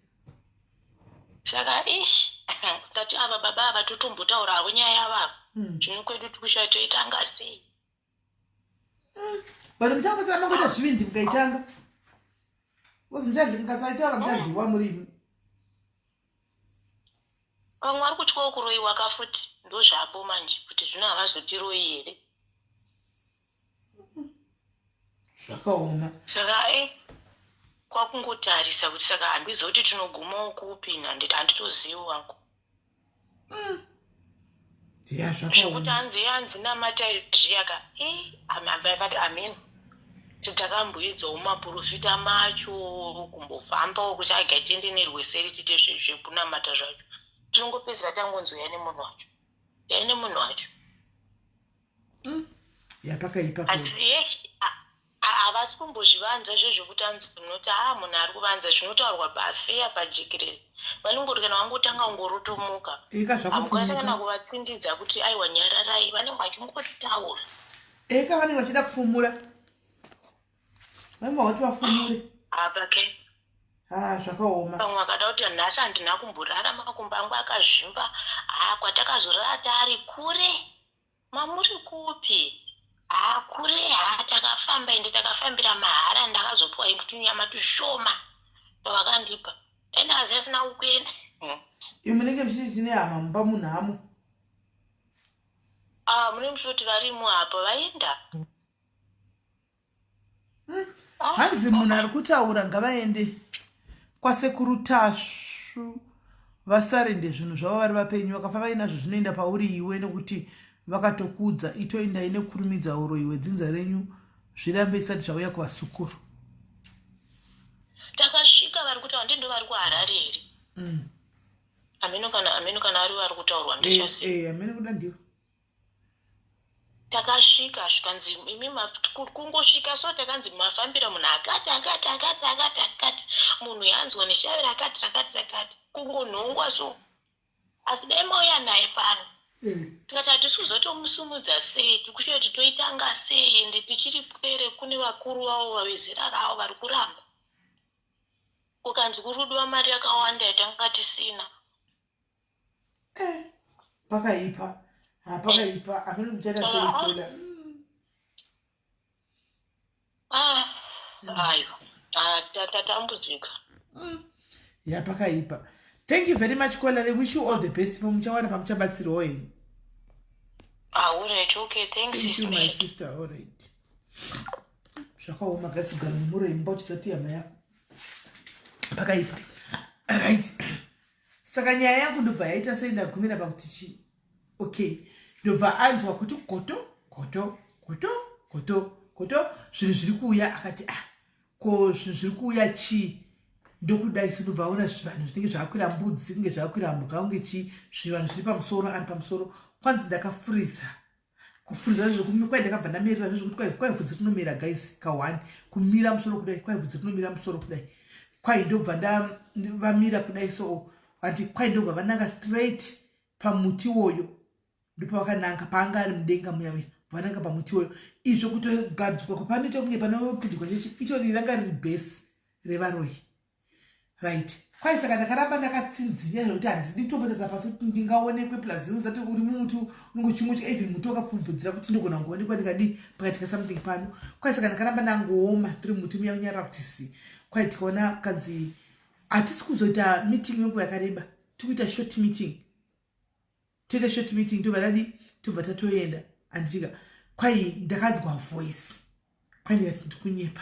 Saka ish, ndati ava baba ava totombotaura havo nyaya yavo ava. Zvino kwedu tikushaya toitanga sei? Vanhu muchangosara mangoita zvivindi mukaitanga ozi muchadli, mukasaitaura muchadliwa murimi. Vamwe vari kutyawo kuroyiwa ka futi, ndozvapo manje kuti zvino havazotiroyi here? Zvakaoma. Saka e kwakungotarisa kuti saka handizivi kuti tinogumawo kupi, handitozivi wangu. Ya. Zvekuti zvakaoma. Hanzi hanzi namatai zviya ka, vati amen, takamboedzawo maprofita macho kumbofambawo kuti aiga tiende nerweseri tiite zvekunamata zvacho, tinongopedzisira tangonzi uyai nemunhu wacho, uyai nemunhu wacho. Ya, pakaipa. Asi ye havasi kumbozvivanza zvezvekuti anzi munoti haa munhu ari kuvanza zvinotaurwa pafeya pajekerere, vanongoti kana vangotanga kungorotomuka eka hamukwanisi kana zvakufumuka kuvatsindidza kuti aiwa nyararai, vanenge vachingotaura. Eka vanenge vachida kufumura, vanenge vati vafumure. Apa ke. Ha, zvakaoma. Vamwe vakada kuti nhasi handina kumborara, makumbo angu akazvimba, ha, kwatakazorara taari kure. Mamuri kupi? Ha, kure, ha, takafamba ende takafambira mahara, ndakazopiwa tunyama tushoma twavakandipa, dai ndakaziva sina kukuenda. Imi munenge muchiti tine hama mumba munhamo. Ah, mune muchitoti varimo apa vaenda. Hanzi munhu ari kutaura ngavaende kwasekuru Tasvu vasarende zvinhu zvavo vari vapenyu. Vakafa vainazvo zvinoenda pauri iwe nekuti vakatokudza. Itoendai nekurumidza, uroyi hwedzinza renyu zvirambe isati zvauya kuvasukuru. Takasvika vari kutaura. Handindo vari kuHarare here? Hameno kana, hameno kana ari vari kutaurwa, ndichaziva. Eh, hameno kuda ndiwo. Takasvika, zvikanzi imi kungosvika so takanzi mafambira munhu akati akati akati akati akati, munhu yanzwa neshavi rakati rakati rakati, kungonhongwa so, asi dai mauya naye pano. Tikati hatisi kuzotomusumudza sei, tikushuva kuti toitanga sei, ende tichiri pwere, kune vakuru vavo vezera ravo vari kuramba. Kukanzi kuri kudiwa mari yakawanda yatanga tisina. Eh, pakaipa, ha, pakaipa. Hameno muchaita sei kola. Ah, ayo. Ah, tatambudzika. Ya, pakaipa. Thank you very much, Kola. I wish you all the best. Pamuchawana pamuchabatsirwawo henyu. Alright, okay, thanks. Thank you, my Ismail. sister. All right, zvakaoma guys, kugara nemuroi mumba uchisati hama yako, pakaipa. Right, saka nyaya yangu ndobva yaita sei? Ndagumira pakuti chi, okay, ndobva anzwa kuti goto goto goto goto goto, zvinhu zviri kuuya. Akati, "Ah, ko zvinhu zviri kuuya chii?" Ndokudai so, ndobva aona zvivanhu zvinenge zvaakwira mbudzi, kunge zvaakwira mhuka, kunge chii, zvivanhu zviri pamusoro, ari pamusoro. Kwanzi ndakafuriza kufuriza zvezvokwai, ndakabva ndamerera zvezvokuti kwai bvudzi rinomera guys, ka1 kumira musoro kudai, kwai bvudzi rinomira musoro kudai. Kwai ndobva vamira kudai so, ati kwai ndobva vananga straight pamuti woyo, ndopavakananga paanga ari mudenga muya muya, vananga pamuti woyo. Izvo kutogadzikwa kwapanoita kunge panopindikwa chechi, itori ranga riri bhesi revaroyi, right? Kwai saka ndakaramba ndakatsinzinya zvekuti handidi kutombotarisa pasi kuti ndingaonekwe, plus usati uri mumuti unenge uchingotya, even muti wakapfumvudzira kuti ndogona kungoonekwa ndikadii pakaitika something pano. Kwai saka ndakaramba ndangooma ndiri muti muya, unyarara kuti si. Kwai tikaona kanzi hatisi kuzoita meeting yenguva yakareba, tikuita short meeting, toita short meeting, tobva tadi, tobva tatoenda, handitika? Kwai ndakanzwa voice. Kwai ndikati ndikunyepa,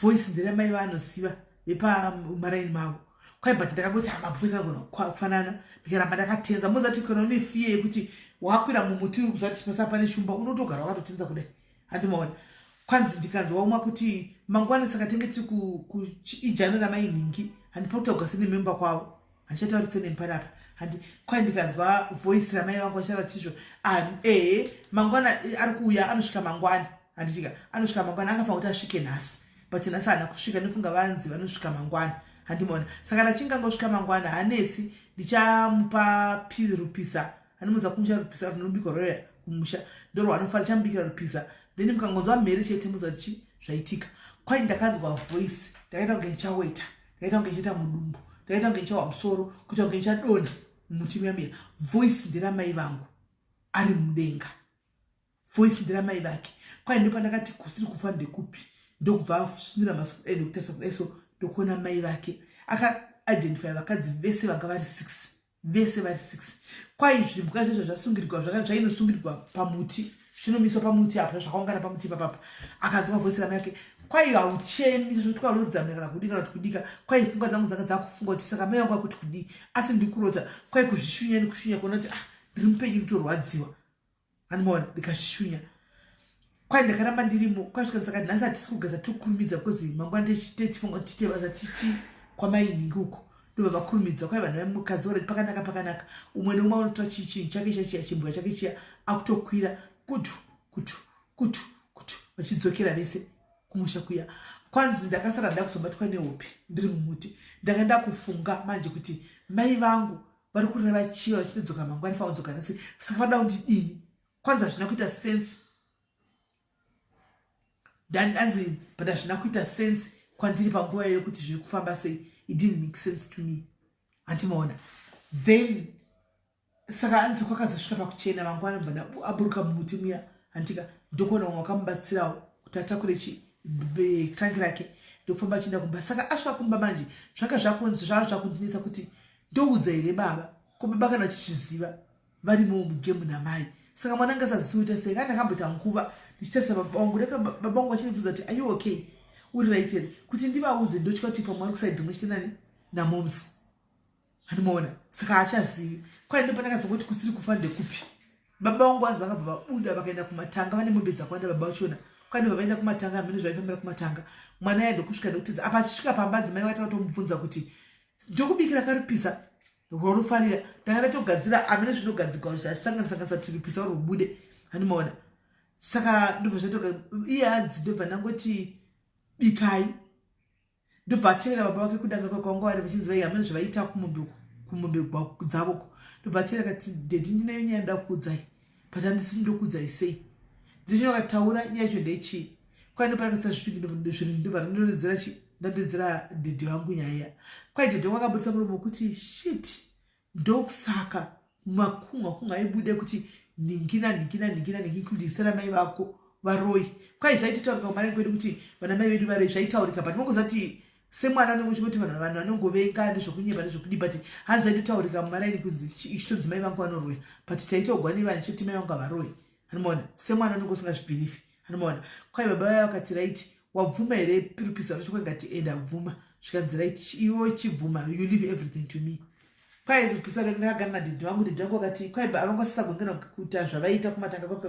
voice nderamai vaanoziva vepamaraini mavo. Kwai but ndakangoti mavoice anogona kufanana, ndikaramba ndakatenza. Mozati kana une fear yekuti wakwira mumuti, uri kuzati pasa pane shumba, unotogara wakatotenza kudai, handimaona? Kwanzi ndikanzwa umwe kuti mangwana, saka tenge tiri kuijana ramai handipa kutaurwa senememba kwavo, handichatauri senemi panapa, handi? Kwai ndikanzwa voice ramai vangu vachitaura tizvo, ehe, mangwana ari kuuya, anosvika mangwana, handitika? Anosvika mangwana, angafanira kuti asvike nhasi, but nhasi haana kusvika, ndofunga vanzi vanosvika mangwana, handimaona? Saka ndachingangosvika mangwana, hanetsi, ndichamupa rupisa, anomuudza kumusha, rupisa runobikwa rwaya kumusha ndorwanofanira, ndichamubikira rupisa, then mukangonzwa mhere chete muziva kuti chi zvaitika. Kwai ndakanzwa voice, ndakaita kunge ndichaweta, ndakaita kunge ndichaita mudumbu, ndakaita kunge ndichawa musoro, kuita kunge ndichadonha mumuti muya muya. Voice nderamai vangu ari mudenga, voice nderamai vake. Kwai ndopandakati kusiri kufa ndekupi? Ndokubva asvinura maso kudai, ndokutarisa kudai so, ndokuona mai vake. Akaidentify vakadzi vese vanga vari six, vese vari six. Kwai zvimbwa zvezvo zvasungirwa, zvainosungirwa pamuti, zvinomiswa pamuti apo, zvakaungana pamuti ipapapa. Akanzwa voice ramai vake. Kwai hauchemi zvekuti kwaunorudzamira kana kudii kana kuti kudika. Kwai pfungwa dzangu dzanga dzakufunga kuti saka mai vangu vakuti kudii, asi ndikurota. Kwai kuzvishunya nekushunya kuona kuti, ah, ndiri mupenyu, kutorwadziwa, handimaona? Ndikazvishunya. Kwai ndakaramba ndirimo. Kwasvika saka nhasi hatisi kugeza, tiri because mangwana tichifunga kuti tiite basa tichi kwamainingi uko, ndobva vakurumidza. Kwai vanhu vemukadzi orati pakanaka, pakanaka, umwe neumwe anotora chinhu chake chachiya, chimbwa chake chiya, akutokwira kutu kutu kutu kutu, vachidzokera vese kumusha kuya. Kwanzi ndakasara ndakuzobatwa nehope ndiri mumuti. Ndanga ndakufunga manje kuti mai vangu vari kureva chiva vachitodzoka mangwana, fanodzoka nhasi, saka vada kundidini? Kwanzi hazvina kuita sense, anzi, but hazvina kuita sense kwandiri panguva iyoyo kuti zviri kufamba sei. It didn't make sense to me, handimaona? Then saka anzi kwakazosvika pakuchena mangwana, bva aburuka mumuti muya, handika? Ndokuona umwe wakamubatsirawo kuti atakure trunk rake, ndokufamba achienda kumba. Saka asvika kumba manje, zvanga zvakunzi zvava zvakundinetsa kuti ndoudza here baba? Ko baba kana vachizviziva, varimo mugame namai, saka mwana anga asazivi kuita sei. Kana ndakamboita nguva ndichitarisa baba vangu, baba vangu vachinibvunza kuti, "Are you okay? Uri right here?" Kuti ndivaudze, ndotya kuti pamwe ari kuside rimwe chete nani, namoms, handimaona? Saka haachazivi. Kwai ndo pandakazongoti kusiri kufa ndekupi? Baba vangu vanzi vakabva vabuda vakaenda kumatanga, vane mombe dzakawanda baba vachona. Kwai ndobva vaenda kumatanga, hamene zvaifambira kumatanga. Mwana aye ndokusvika ndokutiza apa. Achisvika pamba, dzimai vakatanga kutomubvunza kuti Ndokubikira karupisa rwarufarira. Ndanga ndatogadzira amene zvinogadzirwa zvasanganisanganisa kuti rupisa rwubude. Handimaona. Saka ndobva zvatoga iye hanzi ndobva ndangoti bikai. Ndobva atevera baba vake kudanga kwanga vari vachinzi vai hamene zvavaiita kumombe uko kumombe dzavo uko. Ndobva atevera kati daddy ndine nyaya ndoda kukuudzai but handisi ndokuudzai sei. Ndichino akataura nyaya yacho ndechii. Kwai ndoparakasita zvisviki zvinhu ndobva ndandoredzera chi ndandoredzera daddy vangu nyaya. Kwai daddy vangu akabudisa muromo wekuti shit ndokusaka makunga kunga aibude kuti nhingi nanhingi nanhingi nanhingi including sera mai vako varoyi. Kwai zvaitotaurika kumarengo kwedu kuti vana mai vedu varoyi zvaitaurika but mongoziva kuti semwana unenge uchingoti vanhu vanhu vanongovenga ndezvekunyeba ndezvekudii but hanzi zvaitotaurika mumaraini kunzi ichitonzi mai vangu vanoroya but taitogwa nevanhu choti mai vangu havaroyi. Anomaona semwana unenge usingazvibhilifi. Anomaona kwai baba vaya vakati right wabvuma here pirupisa racho kwangati enda bvuma zvikanzi right iwe chibvuma you leave everything to me. Kwai rupisa racho ndakagara nadhidhi vangu dhidhi vangu vakati kwai baba vangu vasisagongena kuita zvavaiita kumatanga kwake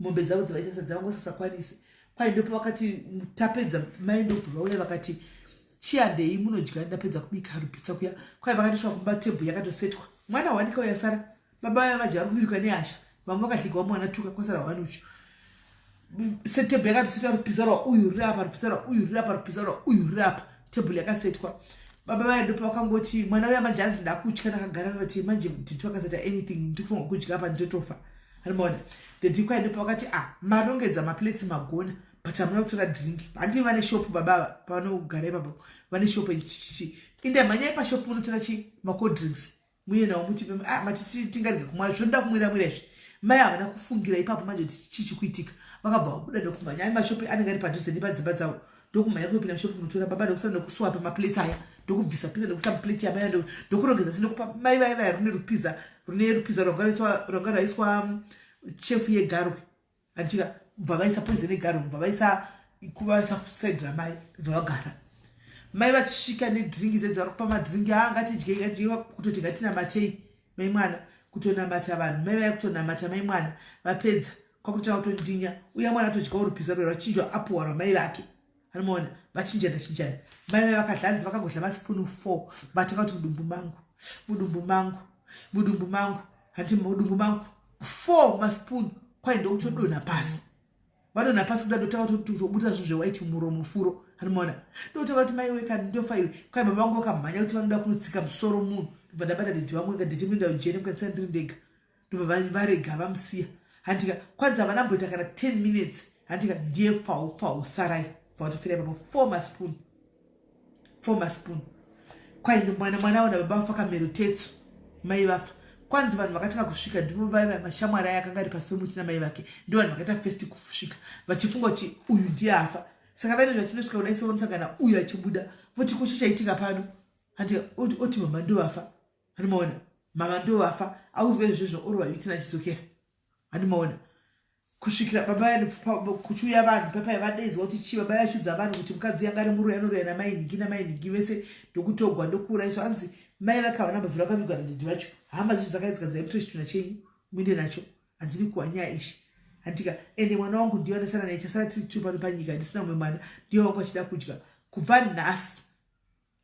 mombe dzavo dzavaita sadza vangu vasisakwanisi. Kwai ndopo vakati tapedza mai ndobva vauya vakati chihandei munodya ndapedza kubika rupisa kuya. Kwai vakatosvika kumba tebhu yakatosetwa mwana wanika uya sara baba vaya vadya vari kuviruka nehasha vamwe vakadligwa vamwe vanatuka kwasara wani uchu setebhu yakatosetwa rupisa rwa uyu ruri apa rupisa rwa uyu ruri apa rupisa rwa uyu ruri apa tebhuru yakasetwa baba vaya ndopa vakangoti mwana uya manje hanzi ndakutya ndakagara vati manje diti vakaseta anything ndikufunga kudya apa nditotofa anomaona diti kwai ndopa vakati ah marongedza maplates magona but hamuna kutora drink handii vane shop baba ava pavanogara ipapo vane shop chichichi inde mhanyai pashop munotora chi macold drinks muye nawo muti ah, mati tingarega kumwa zvinoda kumwira mwira izvi mai havana kufungira ipapo manje kuti chii chikuitika vakabva vabuda ndokumhanya ai mashopi anenge ari padhuze nepadzimba dzavo ndokumhanya kuipinda mushopi kunotora baba ndokusara ndokuswapa maplates aya ndokubvisa pizza ndokuisa muplate yamai ndokurongedza si ndokupa mai vaya vaya rune rupiza rune rupiza rwanga rwaiswa chefu yegarwe Andika bva vaisa poison yegaro bva vaisa kuvaisa kuside ramai bva vagara mai vachisvika nedrink zedzi vari kupa madrink haa ngatidyei ngatidyei kutoti ngatinamatei mai mwana kutonamata vanhu mai vaya kutonamata mai mwana vapedza kwakutanga kutondinya uya mwana atodyawo rupisa rwera rwachinjwa apuwa rwamai vake anomaona vachinjana chinjana mai vaya vakadlanzi vakangodla masipunu 4 vatanga kuti mudumbu mangu mudumbu mangu mudumbu mangu hanti mudumbu mangu 4 masipunu kwai ndokutodonha pasi vadonha pasi kuda ndotanga kutobuda zvinhu zvewaiti muromo furo anomaona ndotanga kuti mai weka ndofa iwe kwai baba vangu vakamhanya kuti vanoda kunotsika musoro munhu ndobva ndabata dhedhi vangu ika dhedhi munoenda ujere mukanisa ndiri ndega ndobva varega vamusiya handika kwanzi havana mboita kana 10 minutes handika ndiye pfau pfau sarai bva vatofira ipapo 4 maspoon 4 maspoon kwai mwana mwana aona baba vafa kamero tetsu mai vafa kwanzi vanhu vakatanga kusvika ndivo vaiva mashamwari aya akanga ari pasi pemuti namai vake ndivo vanhu vakaita first kusvika vachifunga kuti uyu ndiye afa saka vaine zvachinosvika kudai sevanosangana uyu achibuda voti ko chichaitika pano handika oti mama ndovafa handimaona mama ndovafa audzwa izvozvo orova yutina achidzokera handimaona kusvikira baba kuchiuya vanhu papai vadaidzwa kuti chii baba vachiudza vanhu kuti mukadzi yanga ari muroyi anoroya namai nhingi namai nhingi vese ndokutogwa ndokuuraiswa hanzi mai vake havana mbabvira vakavigwa nadhidhi vacho hama zvicho dzakaidzika dzaimutora chitunha chenyu muinde nacho handiri kuwa nyaya ishi handika ende mwana wangu ndiyo andasara naye chasara tiri two pano panyika ndisina mumwe mwana ndiyo wangu achida kudya kubva nhasi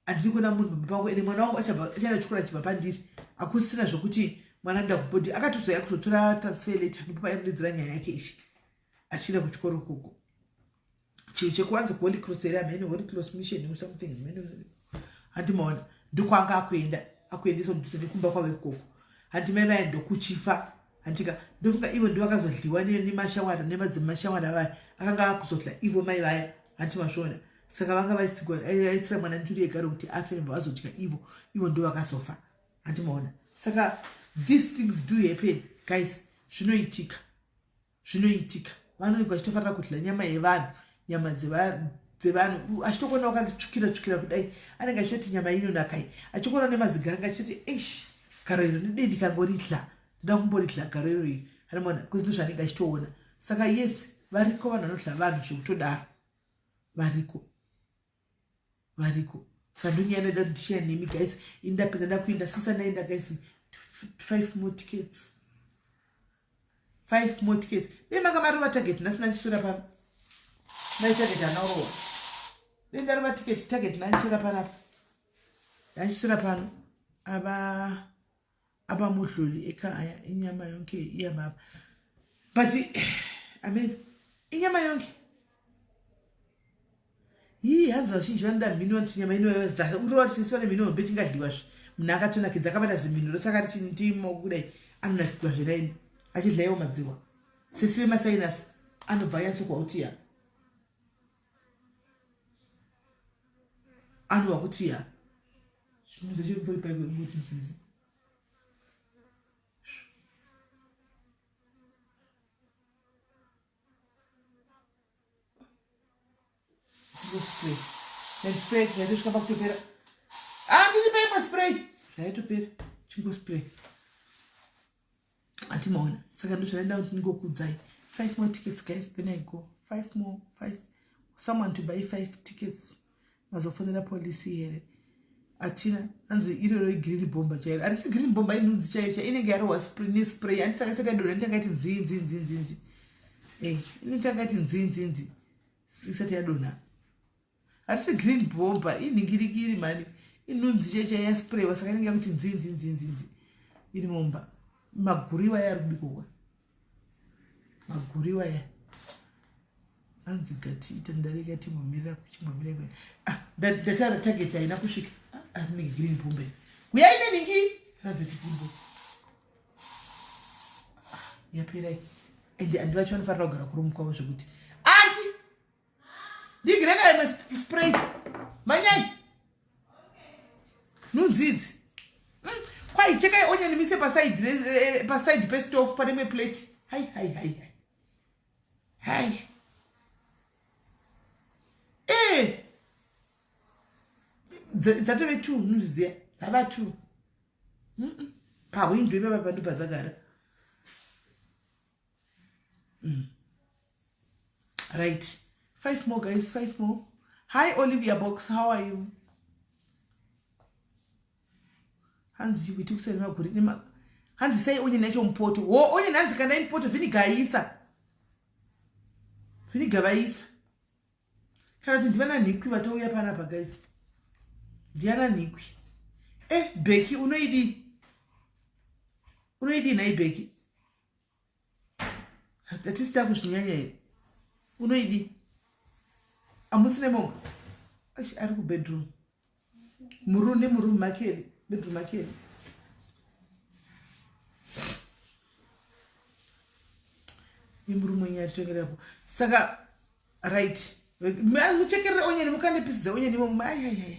handidi kuona munhu pamba pangu ende mwana wangu achaenda kuchikoro achibva pandiri hakusina zvokuti mwana anoenda kubhodhi akatozouya kuzotora transfer letter ndipo paaimudidzira nyaya yake ichi achienda kuchikoro ikoko chinhu chekuwanza kuholy cross here hamene holy cross mission or something hamene handimaona ndokwanga akuenda akuendeswa mudhuze nekumba kwavo ikoko hanti mai vaya ndokuchifa handika ndofunga ivo ndovakazodliwa nemashamwari nemadzimashawari avaya akanga akuzodla ivo mai vaya hanti mazviona saka vanga vaitira mwana nduri yegaro kuti afe nebva vazodya ivo ivo ndo vakazofa hanti maona saka these things do happen guys zvinoitika zvinoitika vanoikwa vachitofanira kudla nyama yevanhu nyama dzevanhu achitokuona wakatsvukira tsvukira kudai anenge achitoti nyama inonaka iyi achikuona nemazigaranga achitoti eish garo iro ndidei ndikangoridla ndoda kumboridla garo iro iri anomaona because ndozvaanenge achitoona saka yes variko vanhu vanodla vanhu zvekutodaro variko variko saka ndonyaya ndaida kuti ndishiya nemi guys ini ndapedza ndakuenda since ndaenda guys 5 more tickets 5 more tickets dei manga marova target nhasi ndachiswera pano dai target hana urowa dei ndarova ticket target ndachiswera panapa Ndachiswera pano ava abamudluli ekhaya inyama yonke iyababa but amen inyama yonke yii hanzi vazhinji vanoda mhino vanoti nyama inourova sisi vane mhino hombe tingadliwazve munhu akatonakidza akabata zimhino rosaka riti ndimo kudai anonakigwa zvenaini achidla iwo madziwa sisi vemasainasi anobva anyatsokwa kuti ya anova kuti ya zvinhu zvacho spray and spray zvaitosvika pakutopera ah ndiripe imwe spray zvaitopera chingospray andimaona saka ndozvandaida kuti ndingokuudzai five more tickets guys then i go five more five someone to buy five tickets mazofonera polisi here atina anzi iroro igreen bomba chairo hatisi green bomba inhunzi chaiyo chai inenge yarohwa nespray handiti saka isati yadonha inotanga iti nzii nzii nzii nzii nzii e inotanga iti nzii nzii nzii isati yadonha hatisi green bomba inhingirikiri mani inhunzi chaiyo chai yaspraywa saka inenge yakuti nzii nzii nzii nzii nzii iri mumba maguriwa aya ari kubikwa maguriwa aya anzi gatiita ndareka timbomirira kuchimbomirira kwena ah, ndatara target haina kusvika ah, rinenge green bombe huyai nenhingi rabvet green bombe ah, yaperai ende andi vacho vanofanira kugara kurumu kwavo zvekuti anti ndigireka imwe spray manyai nhunzi idzi mm. kwai chekai onion mise pasaidi eh, pasaidi pestove pane imwe plate hai hai hai hai hai ee dzatove two nhunzi dziya dzava two pahwindo ipapa pandopadzagara mm. right five more guys five more hi olivia box how are you hanzi chikuiti kuseri maguri nema hanzi sei onion yacho mupoto wo onion hanzi kana imupoto viniga aisa viniga vaisa kana kuti ndivana nhikwi vatouya panapa guys ndiana nhikwi eh beki unoidii unoidii nhai beki hatisi takuzvinyanya here unoidi amusine monga ashi ari kubedroom murune muroom make here bedroom make here nemurume wenyu atitongerapo saka right muchekerere onyeni mukande pisi dzeonyeni imomo ayayaya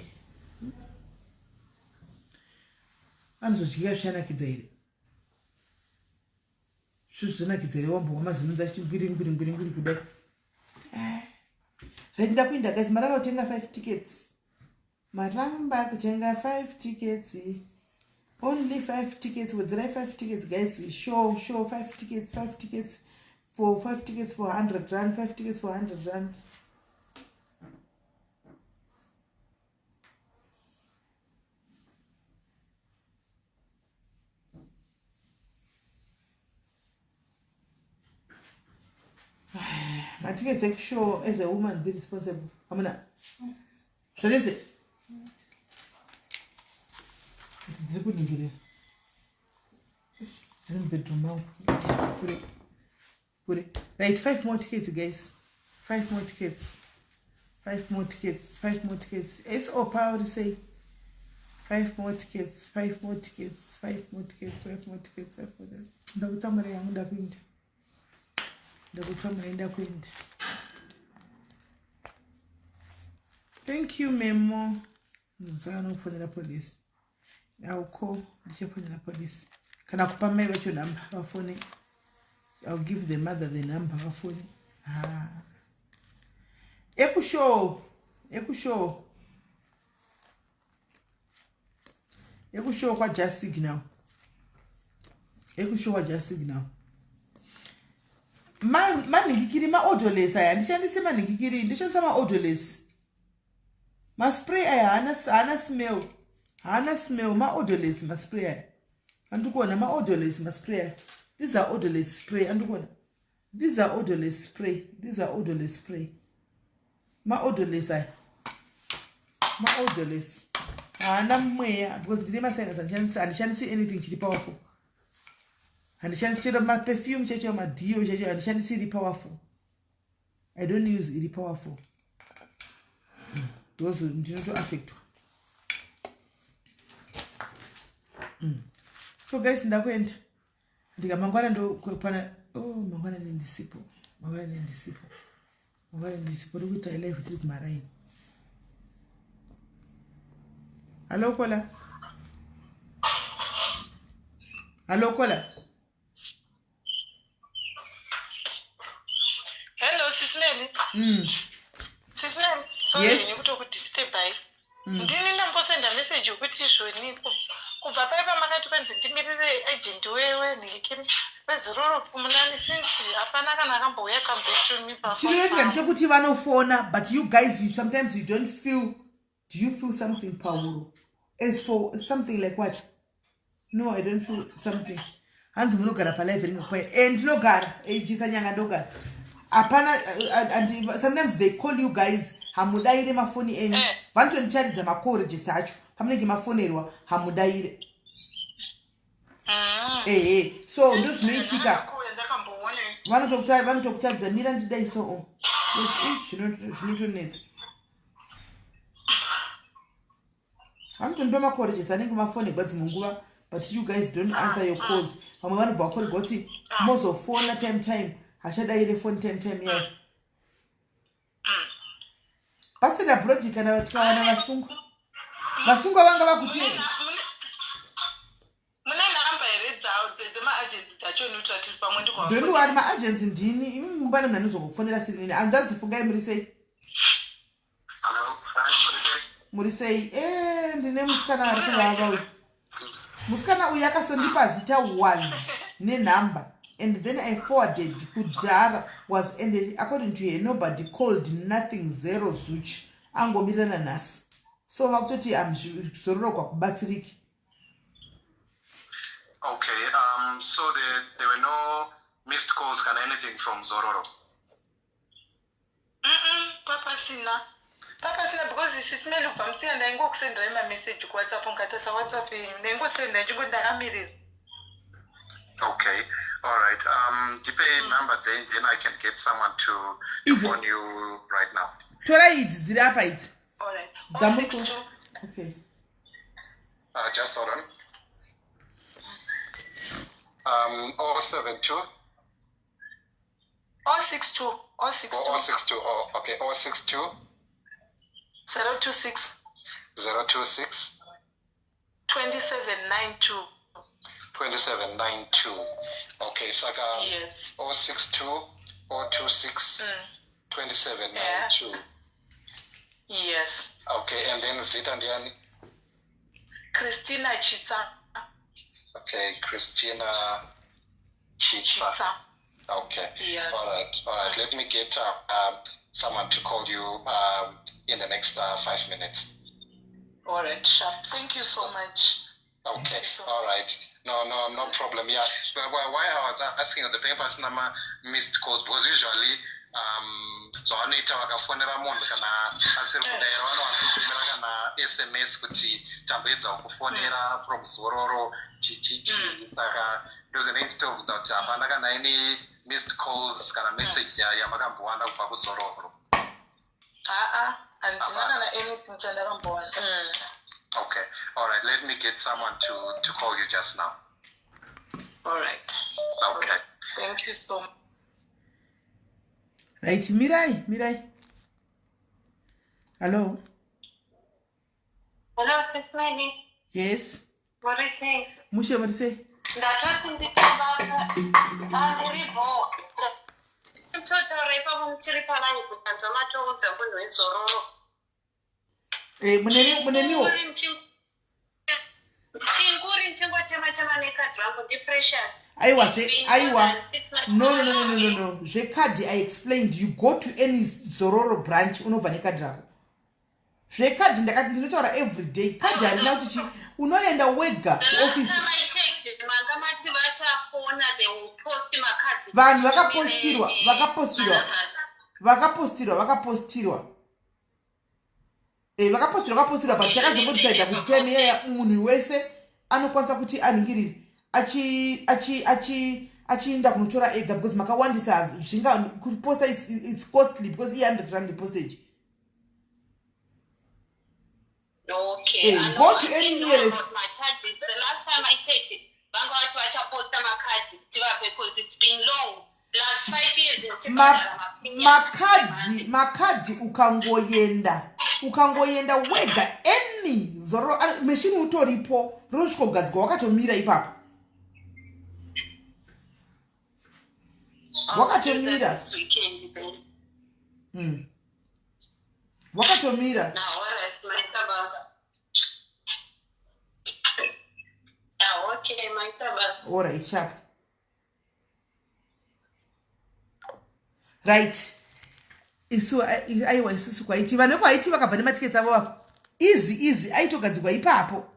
anozodyika zvichanakidza here zvozvonakidza here wambowa mazinunzi achiti ngwiri ngwiri ngwiri ngwiri kudai eh. right ndakuinda guys maramba kutenga five tickets maramba kutenga five tickets only five tickets wedzerai five tickets guys show show five tickets five tickets for five tickets for 100 rand five tickets for 100 rand matickets ekushow as a woman be responsible amuna zvadese kuti dziri kuningirira dziri mubedroom mangu kure kure right five more tickets guys five more tickets five more tickets five more tickets so power say five more tickets five more tickets five more tickets five more tickets five more tickets ndakutsamura yangu ndakuinda ndakutsamura ndakuinda thank you memo nzanokufonera police I'll call ndichafonera police kana kupa mai vacho number vafone I'll give the mother the number vafone ha ekushow ekushow ekushow kwajust signal ekushow kwajust signal manhingikiri maodoless aya handishandise manhingikiri ndoshandisa maodoless maspray aya haana haana smell haana smell maodorless maspray aya andikuona maodorless maspray aya these are odorless spray andikuona these are odorless spray these are odorless spray maodorless aya maodorless. Haana mweya because ndine masinus handishandisi anything chiri powerful. Handishandisi chero maperfume chaicho madio chaicho handishandisi iri powerful. I don't use iri powerful. Because ndinotoaffectwa. So guys ndakuenda. Ndika mangwana ndo pana oh mangwana ndisipo. Mangwana ndisipo. Mangwana ndisipo ri kuita live tiri kumaraini. Hello Kola. Hello Kola. Hello Sis Melly. Sis Melly, sorry Yes. nekutokudisturbhai. Ndini ndambosenda message yokuti izvoni kubva pai pamakati kwanzi ndimirire agent wenhikiri wezororo kumunani since hapana kana akambouya come back to me pa Chinoitika ndechekuti vanofona but you guys you sometimes you don't feel do you feel something pauro as for something like what no i don't feel something hanzi munogara palive ringakupai e ndinogara echisa nyanga ndogara hapana and sometimes they call you guys hamudaire mafoni enyu vanotonditaridza macall register acho pamunenge mafonerwa hamudaire ehe so ndozvinoitika vanotokutaridza mira ndidai so o zvinotonetsa vanotondipa macolleges anenge mafonegwa dzimwe nguva but you guys don't answer your calls vamwe vanobva vafonegwa kuti mozofona time time hachadaire phone time time yayo pasina brodi kana tikawana vasungwa vasungwa vanga vakuti mune nhamba here dzemaagents dzacho nekuti tiri pamwe don't worry maagents ndini imi mumba nemunhu anozokufonera siri nini handadzifungai muri sei muri sei e ndine musikana ari kuvava uyu musikana uyu akasondipa zita was nenhamba and then i forwarded kudhara was and according to her nobody called nothing zero zuch angomirana nhasi so vakutoti zororo kwakubatsiriki Okay, so there were no missed calls kana anything from Zororo? Papasina papasina because sisimeli kubva musi uya ndaingokusenderai mameseji kuWhatsApp ngatasa WhatsApp yenyu ndaingosenda ndichingo ndakamirira. Okay, all right. Ndipe number then, then I can get someone to phone you right now. Tora idzi dziri apa idzi. All right. Dzamuri 062 okay. Just hold on. 072 062 062 Oh, 062. Oh, okay. 062 026 026 2792. 2792. Okay, saka Yes. 062 026 2792. Yes. Okay, and then zita ndiani? Christina Chitsa. Okay, Christina Chitsa. Chitsa. Okay. Yes. All right. All right. Let me get someone to call you in the next 5 minutes. All right, sharp. Thank you so much. Okay. All right. No, problem. Yeah. But why I was asking the papers number missed calls because usually zvavanoita vakafonera munhu kana asiri kudaira vanowanzotumira kana SMS kuti tamboedza kufonera from Zororo chichichi saka ndozvinoitobvunza kuti hapana kana any missed calls kana message yamakambowana kubva kuZororo. Aa, handina kana anything chandakambowana. Okay, all right, let me get someone to call you just now. All right. Okay. Thank you so much. Right, mirai mirai, hallo. Hello, Sis Melly. Yes. Muri sei? Mushe, muri sei? Ndatoti ndikubata andiripo. Totaura ipapo muchiri palive kanzwa matoudza munhu wezororo. Eh, muneniwo. Chinguri ndichingotema chema nekadhi rangu ndiPrecious. Aiwa, aiwa, no, no, no, no, no, no, no, zvekadhi I explained, you go to any Zororo branch unobva nekadhi rako. Zvekadhi ndakati ndinotaura every day, kadhi harina kuti chi unoenda wega kuofisi. Manga mati vachafona, they will post makadhi. Vanhu vakapostirwa, vakapostirwa, vakapostirwa, vakapostirwa. Eh, vakapostirwa vakapostirwa but takazongodecida kuti time iyaya munhu wese anokwanisa kuti anhingirire achiinda kunotora ega because makawandisa zvinga kuposta it's costly because i 100 rand postage. Okay. Hey, go to any nearest. The last time I checked, vanga vati vachaposta makadhi tivape because it's been long. Plus 5 years. Makadhi makadhi ukangoenda ukangoenda wega any zororo machine utoripo rinosvikogadzikwa wakatomira ipapo wakatomira. Wakatomira. Alright, sharp. Right, isu aiwa, isusu kwaiti vanhu vekwaiti vakabva nematiketi avo vapo easy easy, aitogadzirwa ipapo.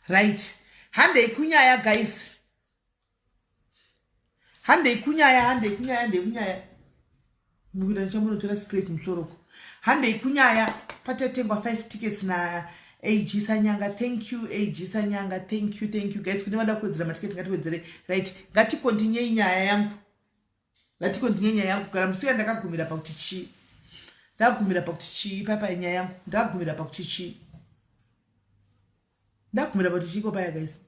Right, handei kunyaya guys, handei kunyaya, handei kunyaya, handei kunyaya. Mukuita ndichambonotora spray kumusoroko. Handei kunyaya. Patatengwa 5 tickets na AG Sanyanga. Thank you, AG Sanyanga. Thank you, thank you guys. Kune vada kuwedzera matiketi, ngatiwedzere. Right, ngatikontinyei nyaya yangu, ngatikontinye nyaya yangu. Kugara musi uya ndakagumira pakuti chii? Ndakagumira pakuti chii papa nyaya yangu? Ndakagumira pakuti chii? Ndagumira pakuti chiiko paya guys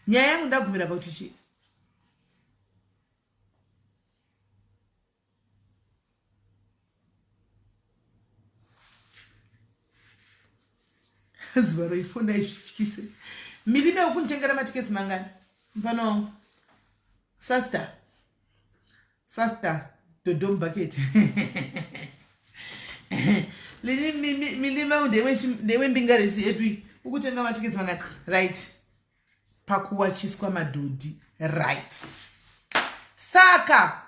nyaya yangu? Ndagumira pakuti chii? Zuva roifona izvityise milime wekunditengera matiketsi mangani mufana wangu? Sasta sasta dodom bucket lini milime ndewembingaresi yedu ukutenga matiketsi mangani? Right, pakuwachiswa madhodhi. Right, saka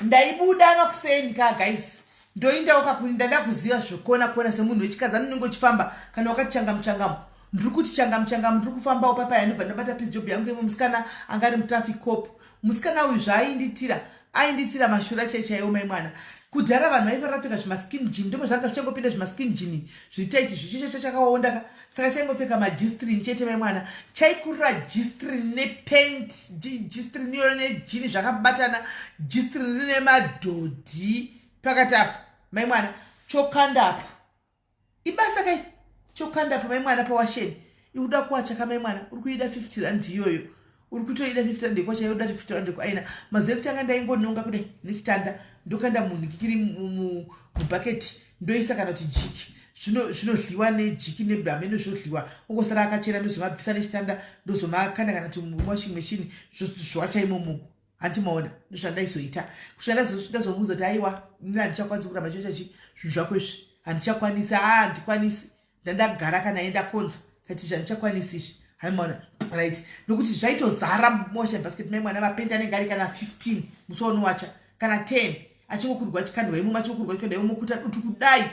ndaibuda makuseni ka guys, ndoindawo kakuri ndada kuziva zvekona kona semunhu wechikadzi anonenge uchifamba kana wakati changamu changamu. Ndiri kuti changamu changamu, ndiri kufambawo papaya, ndobva ndabata piece job yangu imo. Musikana anga ari mutraffic cop. Musikana uyu zvaainditira, ainditira mashura chai chaiwo mai mwana. Kudhara vanhu vaifanira kupfeka zvimaskin jean, ndimo zvanga zvichangopinda zvimaskin jean zviri tight zvichicha chakaonda ka. Saka chaingopfeka magistrin chete mai mwana, chaikurira gistrin nepant, gistrin iyoyo nejini zvakabatana, gistrin rine madhodhi pakati apa mai mwana, chokanda apa ibasa kai, chokanda apa mai mwana pawasheni. Ikuda kuwacha kamai mwana, uri kuida 50 rand iyoyo, uri kutoida 50 rand yekuwacha, yoda 50 rand yekuaina. Mazuva ekutanga ndaingononga kudai nechitanda, ndokanda munhu kikiri mubhaketi, ndoisa kana kuti jiki, zvinodliwa nejiki nehameno zvodliwa, ongosara akachena, ndozomabvisa nechitanda, ndozomakanda kana kuti washing machine, zvowacha imomo. Hanti maona ndozvandaizoita kusvika ndazomuudza kuti aiwa, ini handichakwanisi kuramba chicho chachi zvinhu zvako izvi, handichakwanisi, haa, handikwanisi. Ndandagara kana endakonza kati zvandichakwanisi izvi, haimaona. Right, nokuti zvaitozara motion basket mai mwana, mapenti anenge ari kana 15 musi waunowacha, kana 10, achingokurwa achikandwa imomo, achingokurwa achikandwa imomo, kuita dutu kudai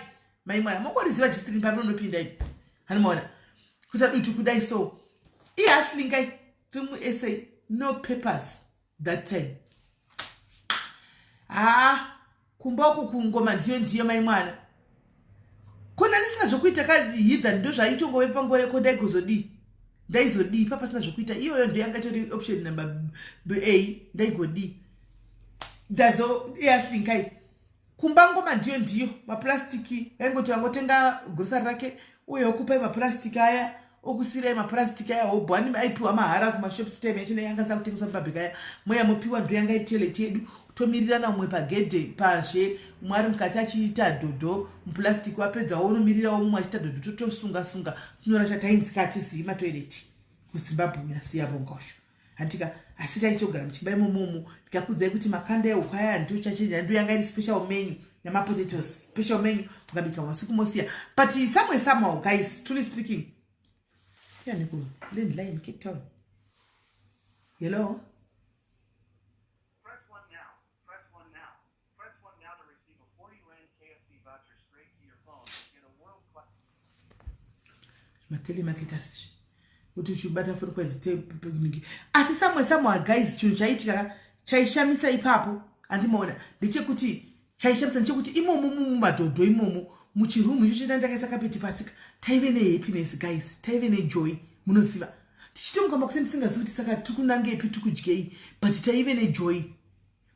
mai mwana. Mongoriziva jistrini parinonopinda ii, hanimaona, kuita dutu kudai. So ihustling tiri muSA, no papers that time. Haa, kumba uku kungoma ndiyo ndiyo mai mwana, kona ndisina zvokuita kahidha, ndo zvaitongove panguva yeko. Ndaigozodii? Ndaizodii papasina zvokuita? Iyoyo ndo yanga itori option number a. Ndaigodii? Ndazo ihustling kumba, ngoma ndiyo ndiyo, maplastiki vaingoti vangotenga grosari rake uye okupai mapurastiki aya, okusiyirai mapurastiki aya, hobho ani aipiwa mahara kumashops time yacho yanga asina kutengeswa mubhabheka aya, moya mopiwa. Ndo yanga iri toilet yedu. Tomirirana umwe pagedhe pazhe, umwe ari mukati achiita dhodho muplastic, wapedzawo unomirirawo mumwe achiita dhodho, totosunga sunga tinorasha. Tainzika hatizivi matoireti kuZimbabwe nasiyabonga usho handika, asi taitogara muchimba imomomo. Ndikakudzai kuti makanda ehuku aya ndochachenja, ndo yanga iri special menu nemapotatoes, special menu mukabika masiku mosiya. But somewhere somehow, guys, truly speaking, tiani ku landline Cape Town. Hello. Press 1 now. Press 1 now. Press 1 now to receive a 40 Rand KFC voucher straight to your phone. Get a world class. Matelemarketers kuti uchibata foni kwedzitekuniki. Asi samwe samwe, guys, chinhu chaitika chaishamisa ipapo, handimaona, ndechekuti chaishamisa ndechekuti imomo mumadhodho imomo muchirumu icho cheta ndakaisa kapeti pasika, taive nehappiness, guys, taive nejoy. Munoziva, tichitomuka makuseni tisingazivi kuti saka tiri kunangepi, tiri kudyei, but taive nejoy.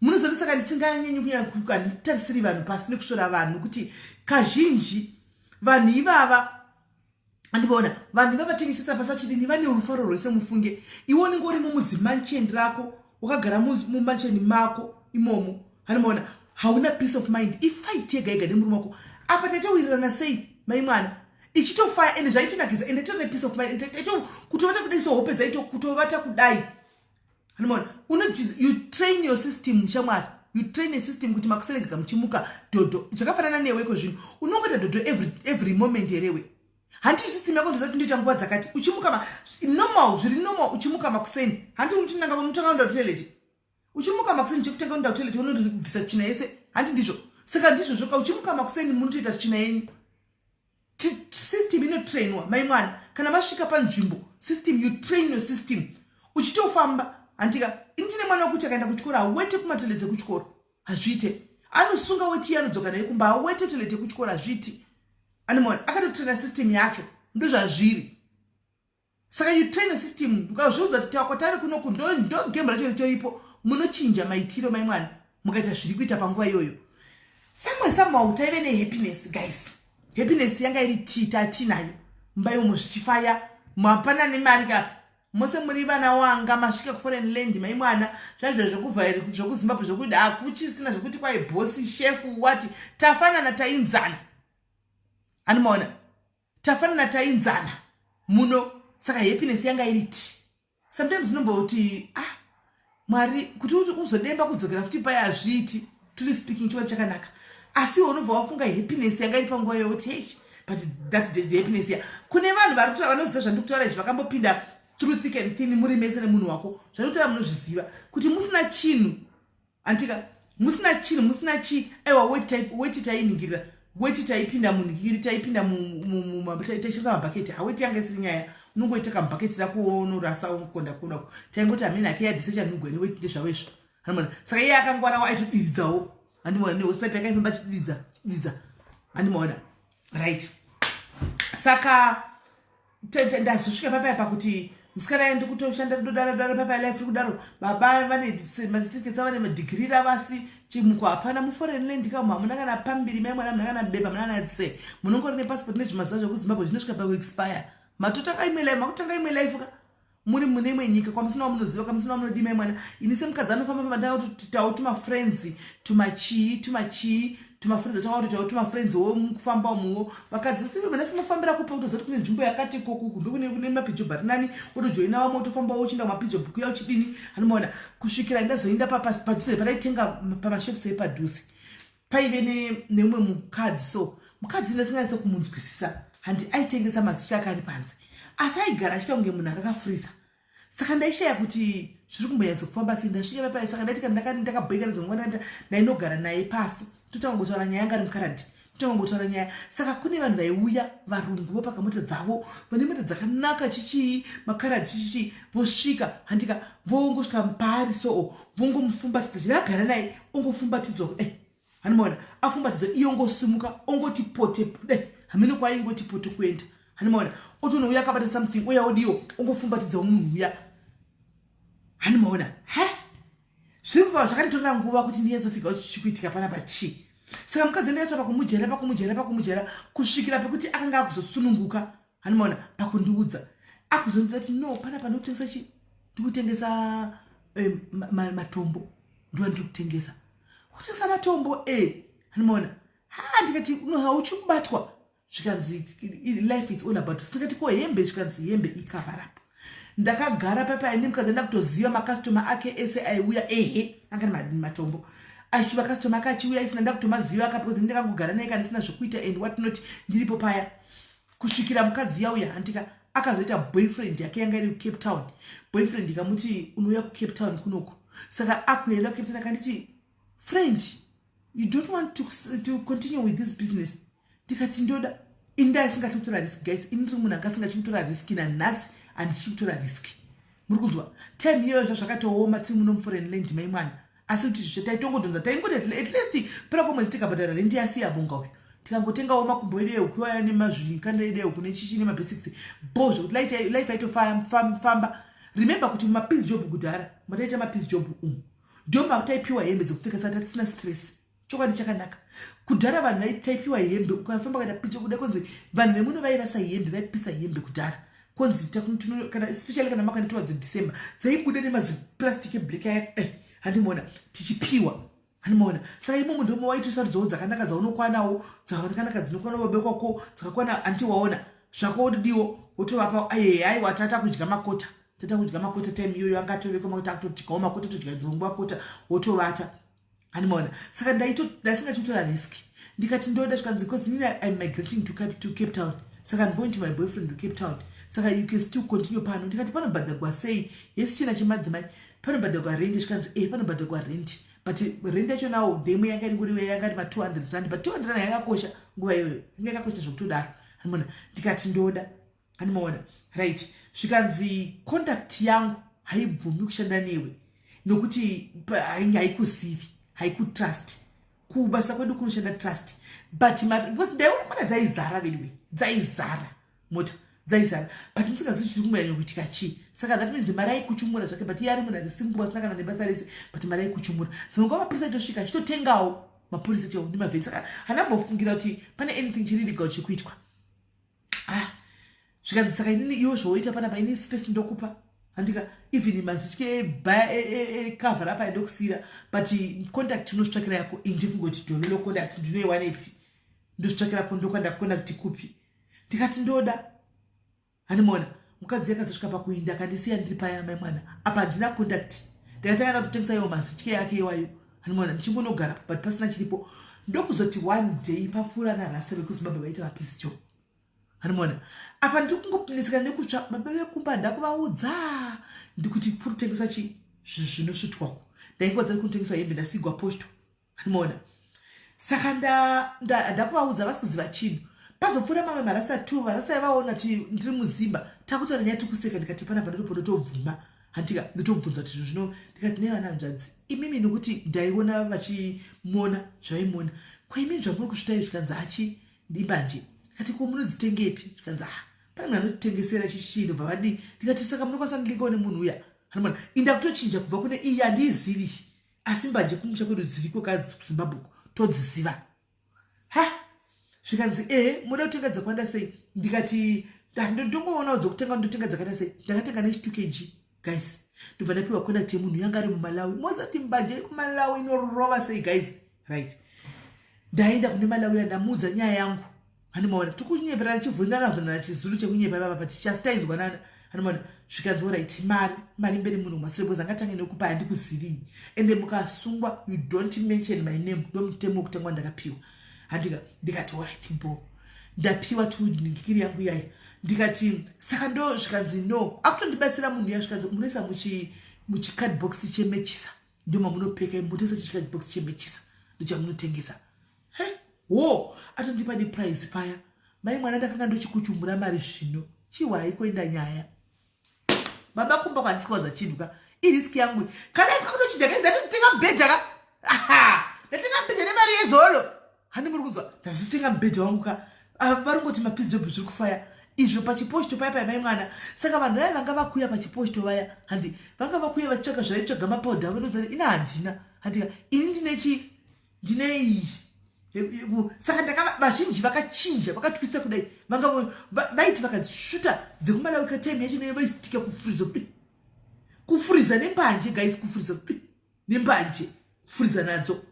Munoziva kuti saka ndisinganyanyi kunyanya, handitarisiri vanhu pasi nekusvora vanhu, kuti kazhinji vanhu ivava, andivaona vanhu ivava vatengesesa pasi vachidini, vane rufaro rwese. Mufunge iwe unenge urimo muzimansion rako, wakagara mumansion mako imomo, handimaona, hauna peace of mind, ifight yega yega nemurume wako. Apa taitowirirana sei, mai mwana, ichitofaya, ende zvaitonakidza, ende titori nepeace of mind. Kutovata kudai so, hope dzaito kutovata kudai, handimaona. You train your system, shamwari, you train a system kuti makuseregega muchimuka dhodho. Zvakafanana newe iko zvino, unongoita dhodho every moment herewe? Handiti system yako ndozati ndoita nguva dzakati uchimuka normal, zviri normal. Uchimuka makuseni, handi unotinanga unotanga kuenda kutoilet? Uchimuka makuseni, chekutanga kuenda kutoilet, unotobvisa tsvina yese, handi ndizvo? Saka ndizvo zvoka, uchimuka makuseni munotoita tsvina yenyu. System inotrainwa, mai mwana. Kana masvika panzvimbo, system, you train your system uchitofamba, handika? Indine mwana wekuti akaenda kuchikoro hawete kumatoilet ekuchikoro, hazviite. Anosunga weti iye, anodzoka naye kumba, hawete toilet ekuchikoro, hazviiti. Animona akatotraina system yacho, ndozvazviri. Saka you train your system, ukazviudza kuti kwatave kunoku ndo game racho ritoripo. Munochinja maitiro, mai mwana, mukaita zviri kuita panguva iyoyo. Samwe somehow taive nehappiness, guys. Happiness yanga iri tita tinayo mumba imomo, zvichifaya, mapana nemari ka. Mose muri vana wanga masvika kuforeign land, mai mwana, zvaizvo zvekuvha zvekuZimbabwe zvokuti hakuchisina zvekuti kwai bosi, shefu, wati tafanana, tainzana, animaona, tafanana, tainzana muno. Saka happiness yanga iri ti sometimes unomboti, ah, Mwari, kuti uzodemba kudzokera futi paya, hazviiti. Truly speaking, chiva chakanaka, asi unobva wafunga happiness yanga iri panguva yoti hechi. But that the happiness ya kune vanhu vari kutaura vanoziva zvandiri kutaura izvi, vakambopinda through thick and thin muri mese nemunhu wako. Zvandiri kutaura munozviziva kuti musina chinhu, antika, musina chinhu, musina chi, aiwa, weti tainingirira, weti taipinda munhikiri, taipinda, taishandisa mabhaketi. Haweti yanga isiri nyaya, unongoita kamubhaketi rako unorasa konda kunako. Taingoti hamene ake yadhise chanhugwa neweti, ndezvavo izvo, hanimona. Saka iye akangwarawo, aitodiridzawo, handimaona, nehosepipe yakaifamba achidiridza, chidiridza, handimaona, right? Saka ndazosvika papaya pakuti musikana aye ndikutoshanda, ndodaro daro papaya, life iri kudaro. Baba vane macertificates ava nemadegree ravasi, chimuko hapana muforeign land kamo, hamuna kana pambiri, mai mwana, hamuna kana bepa, hamuna kana tse, munongori nepassport nezvimazuva zvekuZimbabwe zvinosvika pakuexpire. Matotanga imwe life, makutanga imwe life ka muri mune imwe nyika kwamusina wamunoziva, kwamusina wamunodima imwana. Ini semukadzi anofamba famba, ndakatoitawo tumafriends, tumachii, tumachii, tumafriends, tanga kutoitawo tumafriends wo mukufamba umuwo. Vakadzi vese manasi mufambira kupi? Kutozoti kune nzvimbo yakati koku ndokune kune mapijob ari nani, wotojoina vamwe, wotofambawo uchienda kumapijob kuya uchidini, anomaona, kusvikira ndazoenda padhuze padaitenga pamashops epadhuze paive neumwe mukadzi. So mukadzi ndasinganyatso kumunzwisisa, handi aitengesa mazicho ake ari panze, asi aigara achiita kunge munhu akakafurisa. Saka ndaishaya kuti zviri kumbonyatso kufamba sei. Ndasvika papai, saka ndaiti kana ndakabhoikana dzimwe nguva, ndainogara naye pasi, totanga kutaura nyaya, yanga ari mukaradhi, totanga kutaura nyaya. Saka kune vanhu vaiuya, varungu, vopaka mota dzavo, vane mota dzakanaka, chichii, makaradhi, chichichii, vosvika, handika, vongosvika paari soo, vongomufumbatidza, chivagara naye, ongofumbatidzwa kudai, handimaona, afumbatidzwa, iye ongosimuka, ongoti pote kudai, hamene kwaaingoti pote kuenda, handimaona, otonouya akabata something, uya odiwo ongofumbatidzawo munhu uya, handimaona. He, zviri kufamba, zvakanditorera nguva kuti ndinyatsofika kuti chichikuitika panapa chii. Saka mukadzi ndakatsva pakumujera, pakumujera, pakumujera, kusvikira pekuti akanga akuzosununguka, handimaona, pakundiudza, akuzondiudza kuti no, panapa ndikutengesa chi, ndikutengesa matombo, ndiwa ndiri kutengesa. Kutengesa matombo e eh, handimaona ha ndikati hauchi kubatwa zvikanzi life is all about ndikati ko hembe zvikanzi hembe icover up ndakagara papa ine mukadzi anda kutoziva makastoma ake ese aiuya ehe anga matombo achi makastoma ake achiuya isina ndakutomaziva aka because ndakangogara naye kana isina zvekuita and what not ndiripo paya kusvikira mukadzi yauya handika akazoita boyfriend yake yanga iri kucape town boyfriend ikamuti unouya kucape town kunoku saka akuenda kucape town akanditi friend you don't want to, to continue with this business ndikati ndoda ini ndaisingati kutora risk guys ini ndiri munhu anga asingachi kutora risk nanhasi handichi kutora risk muri kunzwa time iyoyo zvazvakatooma tiri muno muforeign land mai mwana asi kuti zvicho taitongodhonza taingoti at least pera kwemwedzi tikabhadhara rendi yasiya bonga uyu tikangotengawo makumbo edu ehuku aya nemazvikanda edu ehuku nechichi nemabasics bo zvekuti life aitofamba remember kuti mumapeace job kudhara mataita mapeace job umu ndomataipiwa hembe dzekupfeka saka tatisina stress chokwadi chakanaka kudhara vanhu vaitaipiwa hembe ukafamba kaita picha kuda konzi vanhu vemuno vairasa hembe vaipisa hembe kudhara konzi kana especially kana makane towards december dzaibuda nemaziplastic eblack aya eh, handimuona tichipiwa handimaona saka imomo ndomo waitosarudzawo dzakanaka dzaunokwanawo dzakanaka dzinokwana babekwako dzakakwana hanti waona zvako wotodiwo wotovapa aye aiwa tata kudya makota tata kudya makota time iyoyo anga atoveko makota akutodyawo makota todya dzimwe nguva kota wotovata handimaona saka ndaisingachikutora risk ndikati ndoda zvikanzi because nini im migrating to cape, to cape town saka im going to my boyfriend to cape town saka you can still continue pano ndikati panobhadhagwa sei yesi china chemadzimai panobhadhagwa rent zvikanzi e panobhadhagwa rent but rent yacho nawo ndemwe yanga iri ngoriwe yanga iri ma 200 rand but 200 rand yakakosha nguva iyoyo yanga yakakosha zvekutodaro handimaona ndikati ndoda handimaona right zvikanzi contact yangu haibvumi kushanda newe nokuti haikuzivi haikutrust kubasa kwedu kunoshanda trust but because ndaiona mota dzaizara veduwe dzaizara mota dzaizara but musingazivi chiri kumboyanya kuitika chii saka that means mari aikuchumura zvake but iye ari munhu ari single asina kana nebasa rese but mari aikuchumura dzimwe nguva mapurisa aitosvika achitotengawo mapurisa chaiwo nemavheni saka handambofungira kuti pane anything chiri legal chikuitwa ah zvikanzi saka inini iwe zvowoita panapa ini space ndokupa handika even mazitye ecover apa ndokusiyira but contact unosvitsvakira yako indikungoti dololo contact ndinoiwanepi ndozvitsvakira ko ndokwanda contact kupi ndikati ndoda handimaona mukadzi yakazosvika pakuinda akandisiya ndiri paya mai mwana apa handina contact ndakatanga ndakutotengesa iwo mazitye yake iwayo handimaona ndichingonogara but pasina chiripo ndokuzoti one day papfuura narasta vekuzimbabwe vaita vapisi jo handimaona apa ndiri kungonetseka nekutsva baba vekumba ndakuvaudza ndikuti kurutengeswa chi zvinosvitwako ndainge dzari kunotengeswa hembe ndasigwa posto Maona? Saka ndakuvaudza vasi kuziva chinhu. Pazopfuura mamwe marasa 2 varasa vaona kuti ndiri muzimba takutaura nyaya tikuseka ndikati panapa ndotopo ndotobvuma handika ndotobvunza kuti zvinhu zvino ndikati nevana hanzvadzi imimi nokuti ndaiona vachimona zvaimona kwaimimi zvamuri kusvita izvi zvikanzi hachi ndimbanje ndikati ko munodzitengepi zvikanzi ah pane munhu anotengesera chichii ndobva vadii ndikati saka munokwanisa ndilikawo nemunhu uya hanimona inda kutochinja kubva kune iyi handiizivi asi mbanje kumusha kwedu dziriko ka kuzimbabwe uko todziziva ha zvikanzi e moda kutenga dzakwanda sei ndikati ndongoonawo dzekutenga ndotenga dzakaita sei ndakatenga nechi 2 kg guys ndobva ndapiwa contact yemunhu yanga ari mumalawi mozati mbanje yekumalawi inorova sei guys right ndaenda kune malawi andamuudza nyaya yangu Handimaona tikunyeperana chivhunzana vhunzana chizulu chekunyepa ipapa but chasi tainzwanana handimaona zvikanzi orit mari mari mberi munhu kumasure because angatange nekupa handikuzivii ende mukasungwa you don't mention my name ndomutemo wekutanga wandakapiwa handika ndikati orit mbo ndapiwa tuningikiri yangu iyaya ndikati saka ndo zvikanzi no akutondibatsira munhu iya zvikanzi munoisa muchicardbox chemechisa ndomamunopeka mutesa chicardbox chemechisa ndochamunotengesa he wo atondipa neprize paya mai mwana ndakanga ndochikuchumura mari zvino chihwai koenda nyaya baba kumba kwandisi kuvaza chinhu ka iriski yangu kana ifika kutochinja kai ndatozitenga mubhedha ka aha ndatenga mubhedha nemari yezolo handi muri kunzwa ndazitenga mubhedha wangu ka varongoti mapiece job zviri kufaya izvo pachiposhito paya paya mai mwana saka vanhu vaya vanga vakuya pachiposhito vaya handi vanga vakuya vachitsvaga zvaitsvaga mapodha vanodza ina handina handika ini ndine chii ndine iyi saka ndakava vazhinji vakachinja vakatwista kudai vanga vaiti vakadzisvuta dzekumalawi katime yacho nei vaisitika kufuriza kudai kufuriza nembanje guys kufuriza kudai nembanje kufuriza nadzo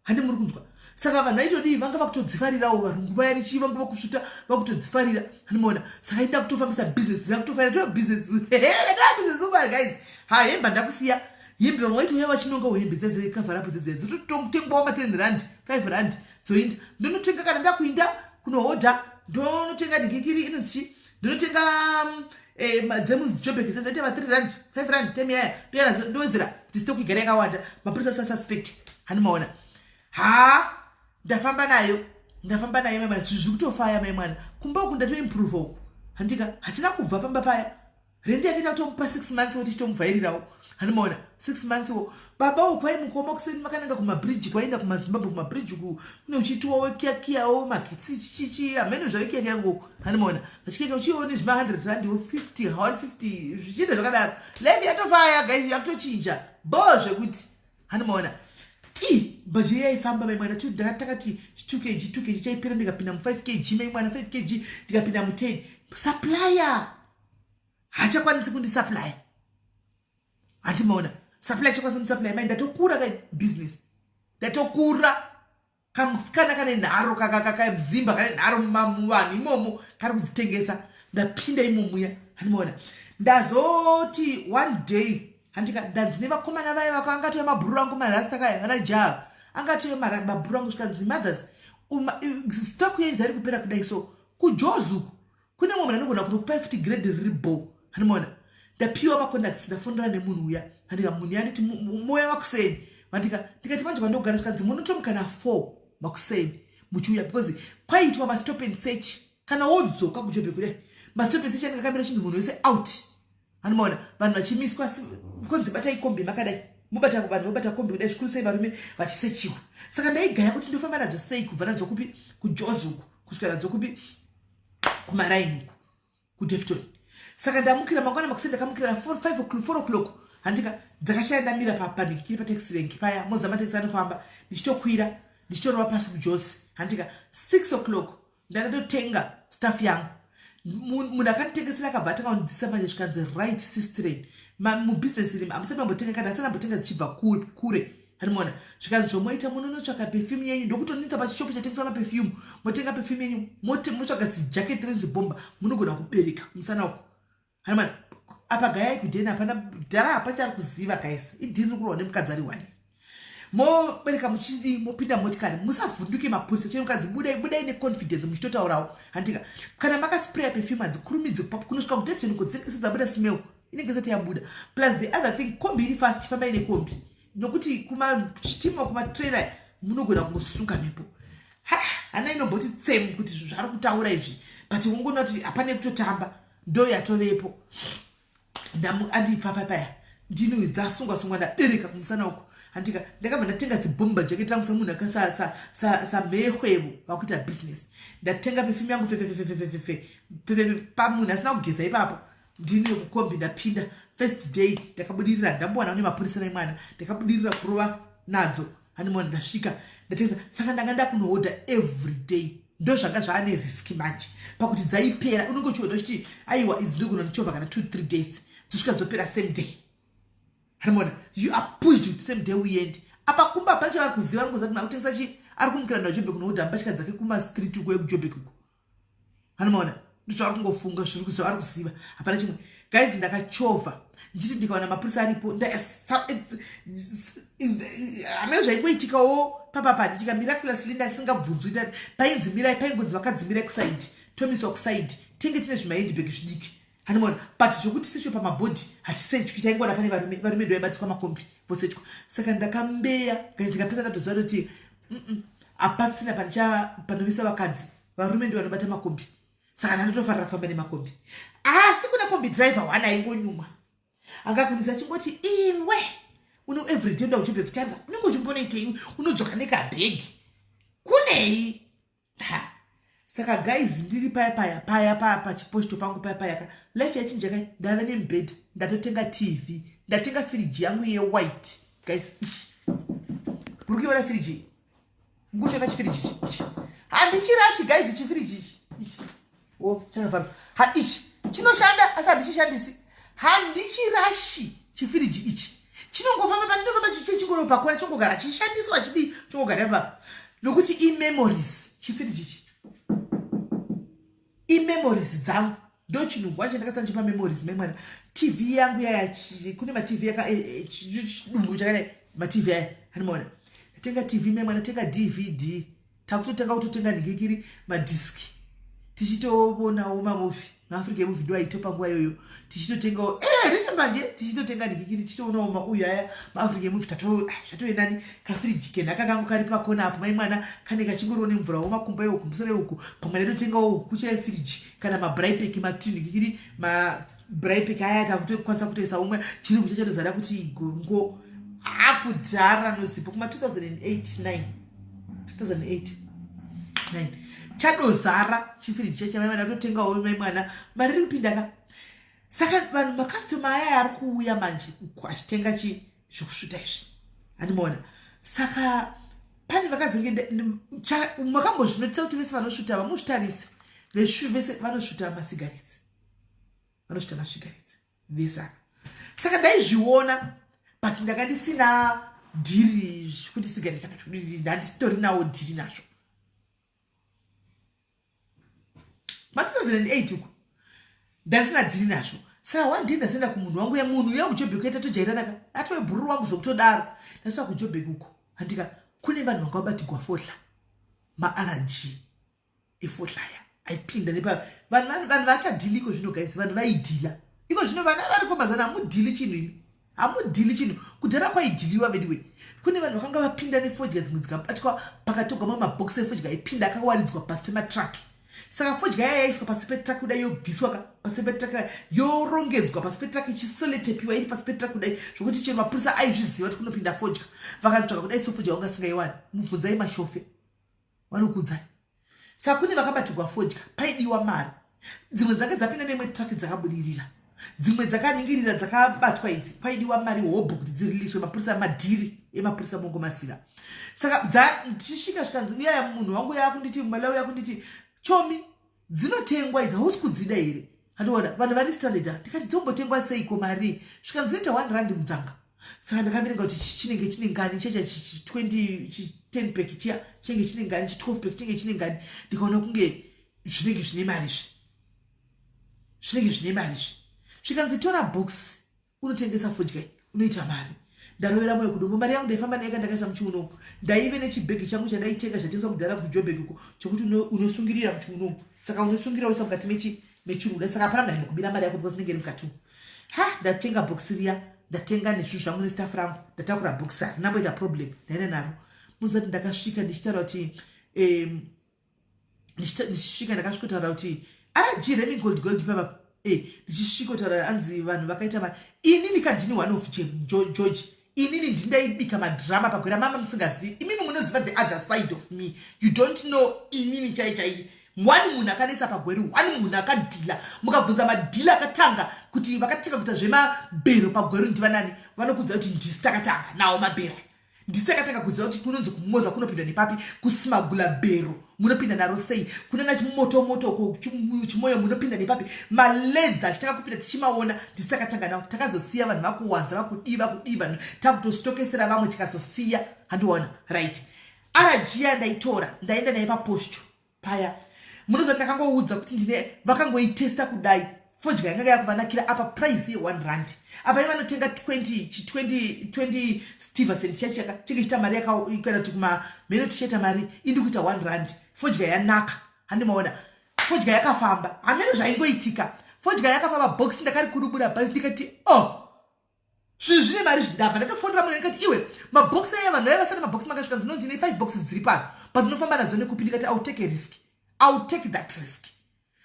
Handi muri kunzwa? Saka vanhu vaitodii, vanga vakutodzifarirawo varungu vaya nechii, vanga vakusvuta vakutodzifarira. Handimaona? Saka ida kutofambisa business, rira kutofarira toa business, toa business uba guys. Ha, hembe ndakusiya hembe, vamwe vaitouya vachinongawo hembe dzedzekavharapo dzedziya dzototengwawo ma 10 rand, 5 rand dzoinda. Ndonotenga kana ndakuinda kunohodha, ndonotenga ndikikiri inonzi chii, ndinotenga dzemuZijoburg dzaita ma 3 rand, 5 rand time yaya, ndoya nadzo, ndowedzera kuti stock igare yakawanda, mapurisa sasuspect. Handimaona? Ha, ndafamba nayo, ndafamba nayo mai mwana, zvinhu zviri kutofaya mai mwana. Kumba uku ndatoimprove uku, handika hatina kubva pamba paya. Rendi yakaita kutomupa 6 months wo, tichitomuvhairirawo. Handimaona? 6 months wo baba uku kwaimukawo makuseni makananga kumabridge, kwaenda kumaZimbabwe kumabridge uku kune uchitiwawo kiyakiyawo magetsi chichichi hamene zvaikiyakiya ngoko. Handimaona? Vachikeka uchiiwo nezvima 100 rand wo, 50, 150, zvichienda zvakadaro. Life yatofaya guys, yakutochinja bo zvekuti. Handimaona? I bhaje yaifamba mai mwana. Takati 2 kg, 2 kg chaipera, ndikapinda mu 5 kg mai mwana, 5 kg ndikapinda mu 10. Supplier haachakwanisi kundisupply. Handimaona? Supply chakwanisa kundisupply mai, ndatokura kai business, ndatokura. Kamusikana kane nharo, kakazimba kane nharo muvanhu imomo kari kudzitengesa, ndapinda imomuya. Handimaona? Ndazoti one day, handika, ndanzi nevakomana vaya vako angatove mabhururu angu marasta kaya, vana java angatove mabhururu angu, zvikanzi, "Mothers, stock yenyu dzari kupera kudai, so kuJozi uku kune mumwe munhu anogona kunokupai futi grade riri bo." Handimaona? Ndapiwa macontacts, ndafonera nemunhu uya. Handika, munhu yanditi moya makuseni. Handika, ndikati manje kwandogara, zvikanzi munotomuka na4 makuseni muchiuya, because kwaiitwa mastop and search kana wodzoka kuJoburg kudai. Mastop and search anenge akamira, chinzi munhu wese out. Handimaona? Vanhu vachimiswa, konzi batai kombi makadai, mobata, vanhu vobata kombi kudai, zvikuru sei varume vachisechiwa. Saka ndaigaya kuti ndofamba nadzo sei, kubva nadzo kupi, kuJozi uku, kusvika nadzo kupi, kumaraini uku kuDaveyton. Saka ndamukira mangwana makuseni, ndakamukira na5 o'clock, 4 o'clock. Handika, dzakashaya, ndamira panikikiri pataxi rank paya, moziva mataxi anofamba, ndichitokwira ndichitorova pasi kuJosi. Handika, 6 o'clock ndandatotenga stuff yangu. Munhu akanditengesera akabva atanga kundidzidzisa manje, zvikanzi, "Right, sistren, mubusiness rimi hamusati mambotenga kana asati ambotenga dzichibva kure." Hanimona? Zvikanzi, "Zvomoita, munonotsvaka perfume yenyu." Ndokutonitsa pachishopu chatengeswa maperfume, motenga perfume yenyu, motsvaga zijaketi rezibhomba, munogona kubereka kumusana uko. Hanimona? Apa gayai kudheni, hapana dhara, hapachari kuziva guys, idhiri riri kurwa nemukadzi ari one. Mobereka muchidi, mopinda motikari, musavhunduke mapurisa chero mukadzi, budai, budai neconfidence muchitotaurawo. Handika, kana makaspraya perfume hadzikurumidzi kunosvika kuDaveyton kodzinenge dzabuda, smell inenge isati yabuda. Plus the other thing, kombi iri fast, fambai nekombi, nokuti kumachitima, kumatrailer munogona kungosunga mhepo. Ha, hana inomboti tsemu kuti zvinhu zvaari kutaura izvi, but ungoona kuti hapane kutotamba, ndo yatovepo. Andipapa paya, ndini dzasungwa sungwa, ndabereka kumusana uko. Handika, ndakabva ndatenga zibhomba jacket rangu semunhu akamhehwevo vakuita business. Ndatenga perfume yangu fefefefefefe pamunhu asina kugeza ipapo, ndini yekukombi. Ndapinda first day, ndakabudirira, ndambowana kune mapurisa nemwana, ndakabudirira kurova nadzo. Handimona? Ndasvika ndatengesa, saka ndanga ndakunohodha every day. Ndo zvanga zvaane risk manje pakuti dzaipera, unenge uchihodha uchiti, "Aiwa, idzi ndogona ndichovha kana 2 3 days," dzosvika dzopera same day. Hanimona? You are pushed kuti same day uende. Apa kumba hapana chavari kuziva, vari kuziva kuti akutengesa chi, ari kumukira ndaJoburg kunohodha mbatya dzake kumastreet uko ekuJoburg uko. Hanimona? Ndozvavari kungofunga, zviri zvavari kuziva, hapana chimwe. Guys, ndakachovha ndichiti ndikaona mapurisa aripo, hamene zvaingoitikawo papapa, ndichika miraculously ndasingabvunzwi. Painzi mirai, paingonzi vakadzi mirai kuside, tomiswa kuside, tenge tine zvimahandbag zvidiki. Hanimona? But zvokuti sechwe pamabhodhi hatisechwi, taingoona pane varume, varume ndo vaibatiswa makombi vosechwa. Saka ndakambeya guys, ndikapedza ndatoziva kuti hapasina panomisa vakadzi, varume ndo vanobata makombi. Saka ndandotofarira kufamba nemakombi, asi kuna kombi driver one aingonyumwa, angakundisa achingoti, "Iwe uno everyday nda uJoburg Times, unenge uchimbonoitei? Unodzoka nekabhegi kunei?" Ha, saka guys, ndiri paya paya paya paya pachiposto pangu paya paya ka, life yachinja kai. Ndave nemubhedha, ndatotenga TV, ndatenga firiji yangu yewhite guys. Ishi, muri kuiona firiji? Mukuchiona chifiriji ichi? Ichi handichirashi guys, chifiriji ichi, ichi o chakavharwa. Ha, ichi chinoshanda asi handichishandisi, handichirashi chifiriji ichi. Chinongofamba pandinofamba chichingoro pakona chongogara chishandiswa chidii chongogara ipapa nokuti imemories chifiriji ichi imemories dzangu ndochinhungwa chandakasana chipa memories mai mwana tv yangu yaya kune matv yaka eh, eh, chidumbu chakadai matv aya handimaona tenga tv mai mwana tenga dvd takutotanga kutotenga nhikikiri madiski tichitovonawo mamuvi maafrica emuvi ndo aitopa nguva iyoyo tichitotengawo eh, richambanje tichitotenga nhikikiri tichitoonawo mauyu aya maafrica emuvi ah, zvatove nani kafiriji kenhaka kangu kari pakona apo mai mwana kane kachingoriwo nemvura wo makumbo euku musoro euku pamwe ndaitotengawo huku chaiyo firiji kana mabraipeki matinhikikiri mabraipeki aya takutokwanisa kutoisa umwe chirungu chachatozara kuti gongo akudhara nozipo kuma 2008 9 2008 9 chadozara chifiriji chacha mai mwana totengawo mai mwana mari iri kupinda ka saka vanhu makastoma aya ari kuuya manje uku achitenga chi zvekusvuta izvi handimaona saka pane vakazenge makambozvinotisa kuti vese vanosvuta vamuzvitarise vese vanosvuta masigaretsi vanosvita masvigaretsi vese ava saka ndaizviona but ndanga ndisina dhiri kuti sigareti kana ndandisitori nawo dhiri nazvo ma 2008 uko ndandisina dhiri nazvo saka one day ndazoenda kumunhu wangu yemunhu uya kujobek uya tatojairanaka atove bhururu wangu zvekutodaro ndasvika kujobek uko handika kune vanhu vanga vabatigwa fodla marg efodla aya aipinda nepa vanhu vanhu vachadhili iko zvino guys vanhu vaidhila iko zvino vana variko mazana hamudhili chinhu imi hamudhili chinhu kudhara kwaidhiliwa veduwe kune vanhu vakanga vapinda nefodya dzimwe dzikabatwa pakatogwa mamwe mabhokisi efodya aipinda akawaridzwa pasi pematruck saka fodya yaya yaiswa pasi petruck kudai yobviswa ka pasi petruck yorongedzwa pasi petruck ichisoletepiwa iri pasi petruck kudai zvokuti chero mapurisa aizviziva kuti kunopinda fodya vakatsvaka kudai so fodya vanga singaiwani mubvunzai mashofe vanokudzai saka kune vakabatirwa fodya paidiwa mari dzimwe dzange dzapinda neimwe truck dzakabudirira dzimwe dzakaningirira dzakabatwa idzi paidiwa mari hobho kuti dziriliswe mapurisa madhiri emapurisa mongo masiva saka ndichisvika zvikanzi uyaya munhu wangu yakunditi mala yakunditi chomi dzinotengwa idzi hausi kudzida here handiona vanhu vari stranded ndikati dzombotengwa seiko mari zvikanzi dzinoita one rand mudzanga saka ndakaverenga kuti chinenge chine ngani chacha chi 20 chi 10 pack chiya chinenge chine ngani chi 12 pack chinenge chine ngani ndikaona kunge zvinenge zvine mari izvi zvinenge zvine mari izvi zvikanzi tora box unotengesa fodya unoita mari ndarovera moyo kudombo mari yangu ndaifamba naye kandakaisa muchiuno umu ndaive nechibhegi changu chandaitenga zvatengeswa kudhara kujobheki uko chokuti unosungirira muchiuno umu saka unosungirira uisa mukati mechi mechiruda saka hapana munhu aimbokubira mari yako because inenge iri mukati umu ha ndatenga bhokisi riya ndatenga nezvinhu zvangu nestaff rangu ndatakura bhokisi harina mboita problem ndaenda naro muzati ndakasvika ndichitaura kuti um, ndichisvika ndakasvikotaura kuti rg remi gold gold papa eh, ndichisvikotaura anzi vanhu vakaita mari inini ka ndini one of george inini ndindaibika madrama pagwera mama musingazivi imimi munoziva the other side of me you don't know inini chai chai one munhu akanetsa pagweru one munhu akadhila mukabvunza madhila akatanga kuti vakatanga kuita zvemabhero pagweru ndivanani vanokudza kuti ndisi takatanga nawo mabhero ndisi takatanga kuziva kuti kunonzi kumoza kunopinda nepapi kusimagula bhero munopinda naro sei kunana chimotomoto ko chimoyo munopinda nepapi maledha achitanga kupinda tichimaona ndisi takatanga nawo takazosiya vanhu vakuwanza vakudii vakudii vanhu takutositokesera vamwe tikazosiya handiona right rg yandaitora ndaenda naye paposto paya munoziva ndakangoudza kuti ndine vakangoitesta kudai fodya yanga yakuvanakira apa price ye 1 rand apa ivanotenga 20 chi 20 20 stevesent chachaka chenge chita mari yakakana kuti kumamheno tichaita mari indi kuita 1 rand fodya yanaka handimaona fodya yakafamba hameno zvaingoitika fodya yakafamba box ndakarikurubura basi ndikati oh zvinhu zvine mari zvindabva ndatofonera munhu ndikati iwe mabhokisi aya vanhu vaiva vasana mabhokisi makasvika nzi ndine five boxes dziri pano but unofamba nadzo nekupi ndikati iwill take a risk iwill take that risk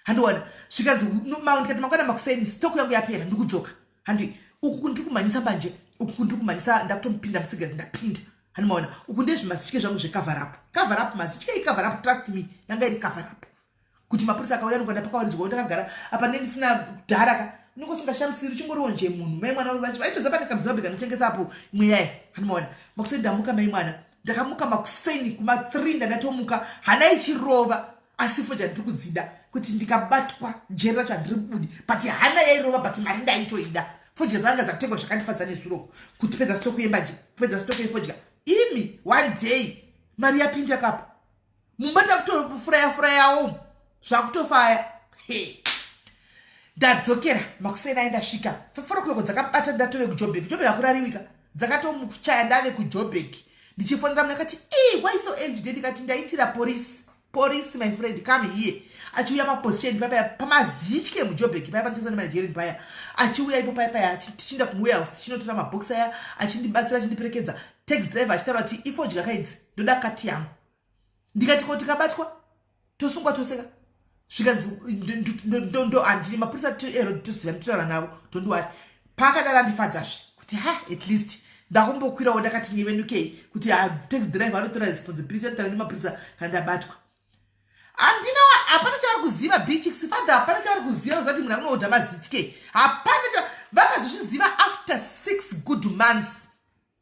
handiona zvikanzi ndikati mangwana makuseni stock yangu yapera ndikudzoka handi uku ndiri kumhanyisa mbanje uku ndiri kumhanyisa ndakutomupinda musigari ndapinda handimaona uku ndezvimazitye zvangu zvecover up cover up mazitye icover up trust me yanga iri cover up kuti mapurisa akauya nokanda pakawaridzwa ndakagara apa ndendisina kudhara ka unenge usingashamisiri uchingoriwo nje munhu mai mwana vaitoziva pane kamuzimbabwe kanotengesa apo mweya handimaona makuseni ndamuka mai mwana ndakamuka makuseni kuma 3 ndandatomuka hana ichirova asi foja ndiri kudzida kuti ndikabatwa jeri racho handiri budi but hana yairova but mari ndaitoida Fodya dzanga dzatengwa zvakandifadza nezuro. Kutipedza stock yembanje, kupedza stock yefodya. Imi one day mari yapinda kapa. Mumba takutofuraya furayawo zvakutofaya. Hey. Ndadzokera makuseni aye ndasvika. 4 o'clock dzakabata ndatove kuJoburg. Joburg hakurariwika. Dzakatomuchaya ndave kuJoburg. Ndichifonera munhu akati, "Eh, why so early today?" Ndikati ndaitira police. Police my friend come here. Achiuya paposition paya pamazitye muJoburg paya panotengeswa nemaNigerian paya. Achiuya ipo paya paya tichinda kuwarehouse tichinotora mabox aya achindibatsira achindiperekedza. Taxi driver achitaura kuti ifodya kaidzi ndoda kati yangu. Ndikati ko tikabatwa tosungwa toseka. Zvikanzi ndo handini mapurisa ero toziva nditotaura navo don't worry. Paakadaro andifadzazve kuti ha at least ndakumbokwirawo ndakati nyevenukei kuti taxi driver anotora responsibility anotaura nemapurisa kana ndabatwa. Handina hapana chavari kuziva Beachix father hapana chavari kuziva zati munhu anoodha mazitye. Hapana vakazozviziva after 6 good months.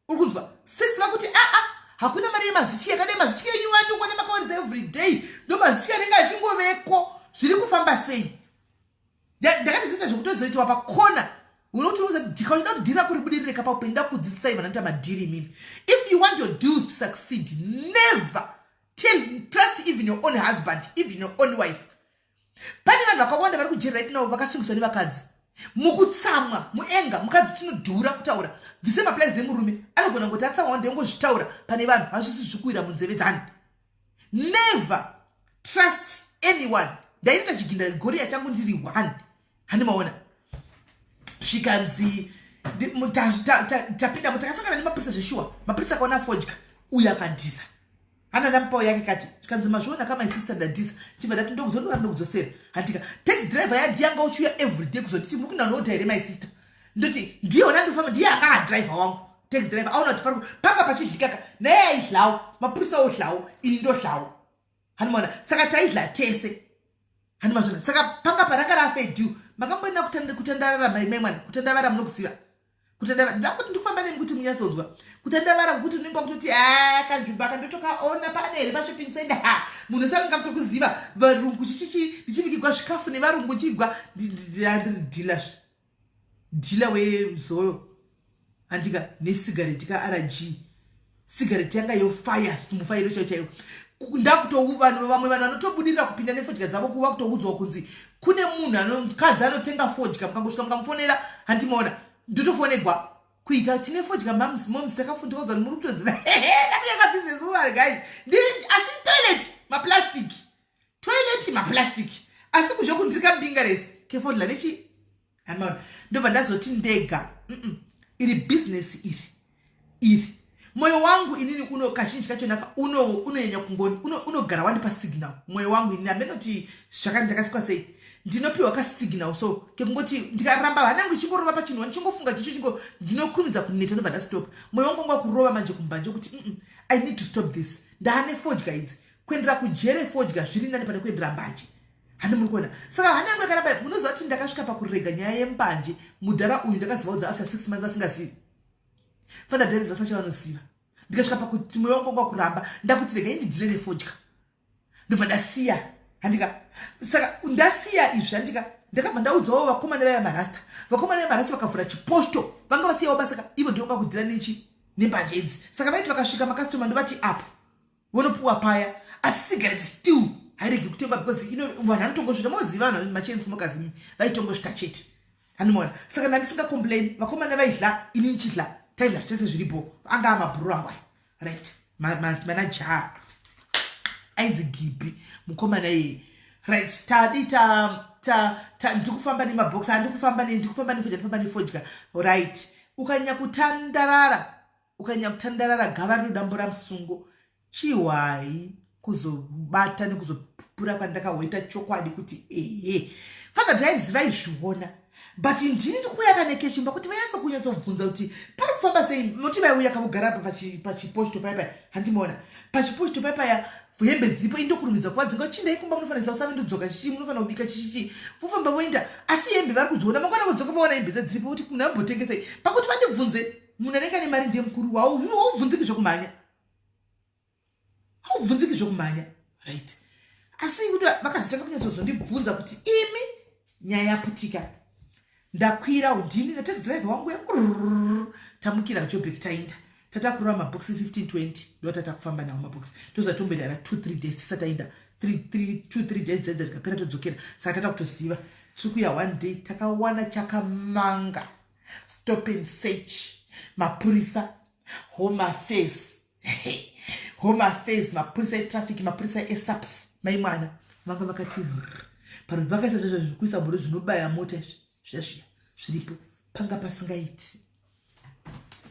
Uri kunzwa 6 vakuti a a hakuna mari yemazitye yakadai mazitye enyu andongwa nemakawaridza every day ndo mazitye anenge achingoveko zviri kufamba sei. Ndakatozoita zvekutozoitwa pakona unoti dhika uchida kuti dhiri rako ribudirire kapa upenyu ndakudzidzisai vanoita madhiri imimi. If you want your deals to succeed never tell trust even your own husband even your own wife. Pane vanhu vakawanda vari kujeri right now vakasungiswa nevakadzi mukutsamwa muenga mukadzi tinodhura kutaura the same applies nemurume anogona ngoti atsamwa ndengozvitaura pane vanhu hazvisi zvikuwira munzeve dzani. Never trust anyone. Ndainoita chiginda goriya changu ndiri one handimaona zvikanzi tapinda takasangana nemapurisa zveshuwa mapurisa akaona fodya uyu akadhisa hana ndamupawo yake kati zvikanzi mazviona ka my sister ndadhisa chibva ndati ndokuzondora ndokudzosera handika taxi driver yadhiyanga uchiuya everyday kuzonditi muri kunanoodha here my sister ndoti ndiye ona ndofamba ndiye anga adriver wangu taxi driver aona kuti pari panga pachidlikaka naye aidlawo mapurisa odlawo ini ndodlawo handimaona saka taidla tese handimazvona saka panga paranga rafedu makamboenda kutandarara mai mwana kutandavara munokuziva kutandavara ndakuti ndikufamba nemi kuti munyatsonzwa kutandavara kuti unenge wakutoti a kanzvimbo aka ndotokaona pane here pashopping center ha munhu saka ngakutokuziva varungu chichichi ndichibikigwa zvikafu nevarungu chigwa ndiri dhila wezoro handika nesigareti ka RG sigareti yanga yofaya simufairo chaiyo chaiyo ndakuto vanhu vamwe vanhu vanotobudirira kupinda nefodya dzavo kuva kutoudzwa kunzi kune munhu mukadzi anotenga fodya mukangosvika mukamufonera handimaona ndotofonegwa kuita tine fodya moms moms takafundika kudzwa muri kutodzina ndatoyaka business woman guys ndiri asi toilet maplastic toilet maplastic asi kuzvo kundirika mbinga resi kefodya nechi handimaona ndobva ndazoti ndega iri business iri iri moyo wangu inini uno kazhinji kachonaka unonyanya kungoni unogara wandipa signal moyo wangu inini amenoti zvakati ndakasikwa sei ndinopiwa kasignal so kekungoti ndikaramba hana yangu ichingorova pachinhu ndichingofunga chicho chingo ndinokurumidza kuneta ndobva ndastop moyo wangu wanga kurova manje kumbanje kuti I need to stop this ndaane fodya idzi kuendera kujere fodya zviri nani pane kuendera mbanje handi muri kuona saka hana yangu yakaramba munoziva kuti ndakasvika pakurega nyaya yembanje mudhara uyu ndakazivaudza after 6 months vasingazivi father daris vasina chavanoziva ndikasvika pakuti moyo wangu wanga kuramba ndakuti regai ndidhile nefodya ndobva ndasiya handika saka ndasiya izvi handika ndakabva ndaudzawo vakomana vaya marasta vakomana vaya marasta vakavhura chiposto vanga vasiyawo basa ka ivo ndivo vanga nechi nembanje idzi saka vaiti vakasvika makastoma ndovati apo vonopuwa paya asi cigarette still hairegi kutengwa because ino vanhu vanotongosvita moziva vanhu machain smokers vaitongosvita chete handimaona saka ndandisingacomplain vakomana vaidla ini ndichidla taidla zvitese zviripo anga amabhuru angu aya right manajaha ainzi Gibi mukomana iyeye right tadi ta ta ta ndikufamba nemabox andikufamba ndikufamba nefodya ndikufamba nefodya right ukanyanya kutandarara ukanyanya kutandarara gava rinodambura musungo chihwai kuzobata nekuzopupura kwandakahoita chokwadi kuti ehe father diaries vaizviona but ndini ndikuuya kanekeshimba kuti vanyatso kunyatsobvunza kuti pari kufamba sei nokuti vaiuya kavogara apa pachiposto paya paya handimaona pachiposto paya paya hembe dziripo indokurumidza kuvadzinga chindai kumba munofanira usave ndodzoka chichi munofanira kubika chichichi vofamba voenda asi hembe vari kudziona mangwana vodzoka vaona hembe dzadziripo kuti munhu ambotengesei pakuti vandibvunze munhu anenge ane mari ndiye mukuru haubvunziki zvekumhanya haubvunziki zvekumhanya right asi kuti vakazotanga kunyatsozondibvunza kuti imi nyaya yaputika. Ndakwira ndini nataxi driver wangu tamukira Joburg, taenda tatakurura mabhokisi 15 20, ndo tatakufamba nawo mabhokisi. Toziva tomboita na 2 3 days tisataenda, 2 3 days dzedza tikapera todzokera. Saka tata kutoziva tiri kuya. One day takawana chakamanga, stop and search, mapurisa, Home Affairs, Home Affairs, mapurisa etraffic, mapurisa eSAPS. Mai mwana, vanga vakati paro vakaisa zvezvo zvekuisa mhoro zvinobaya mota izvi, zviya zviya zviripo. Panga pasingaiti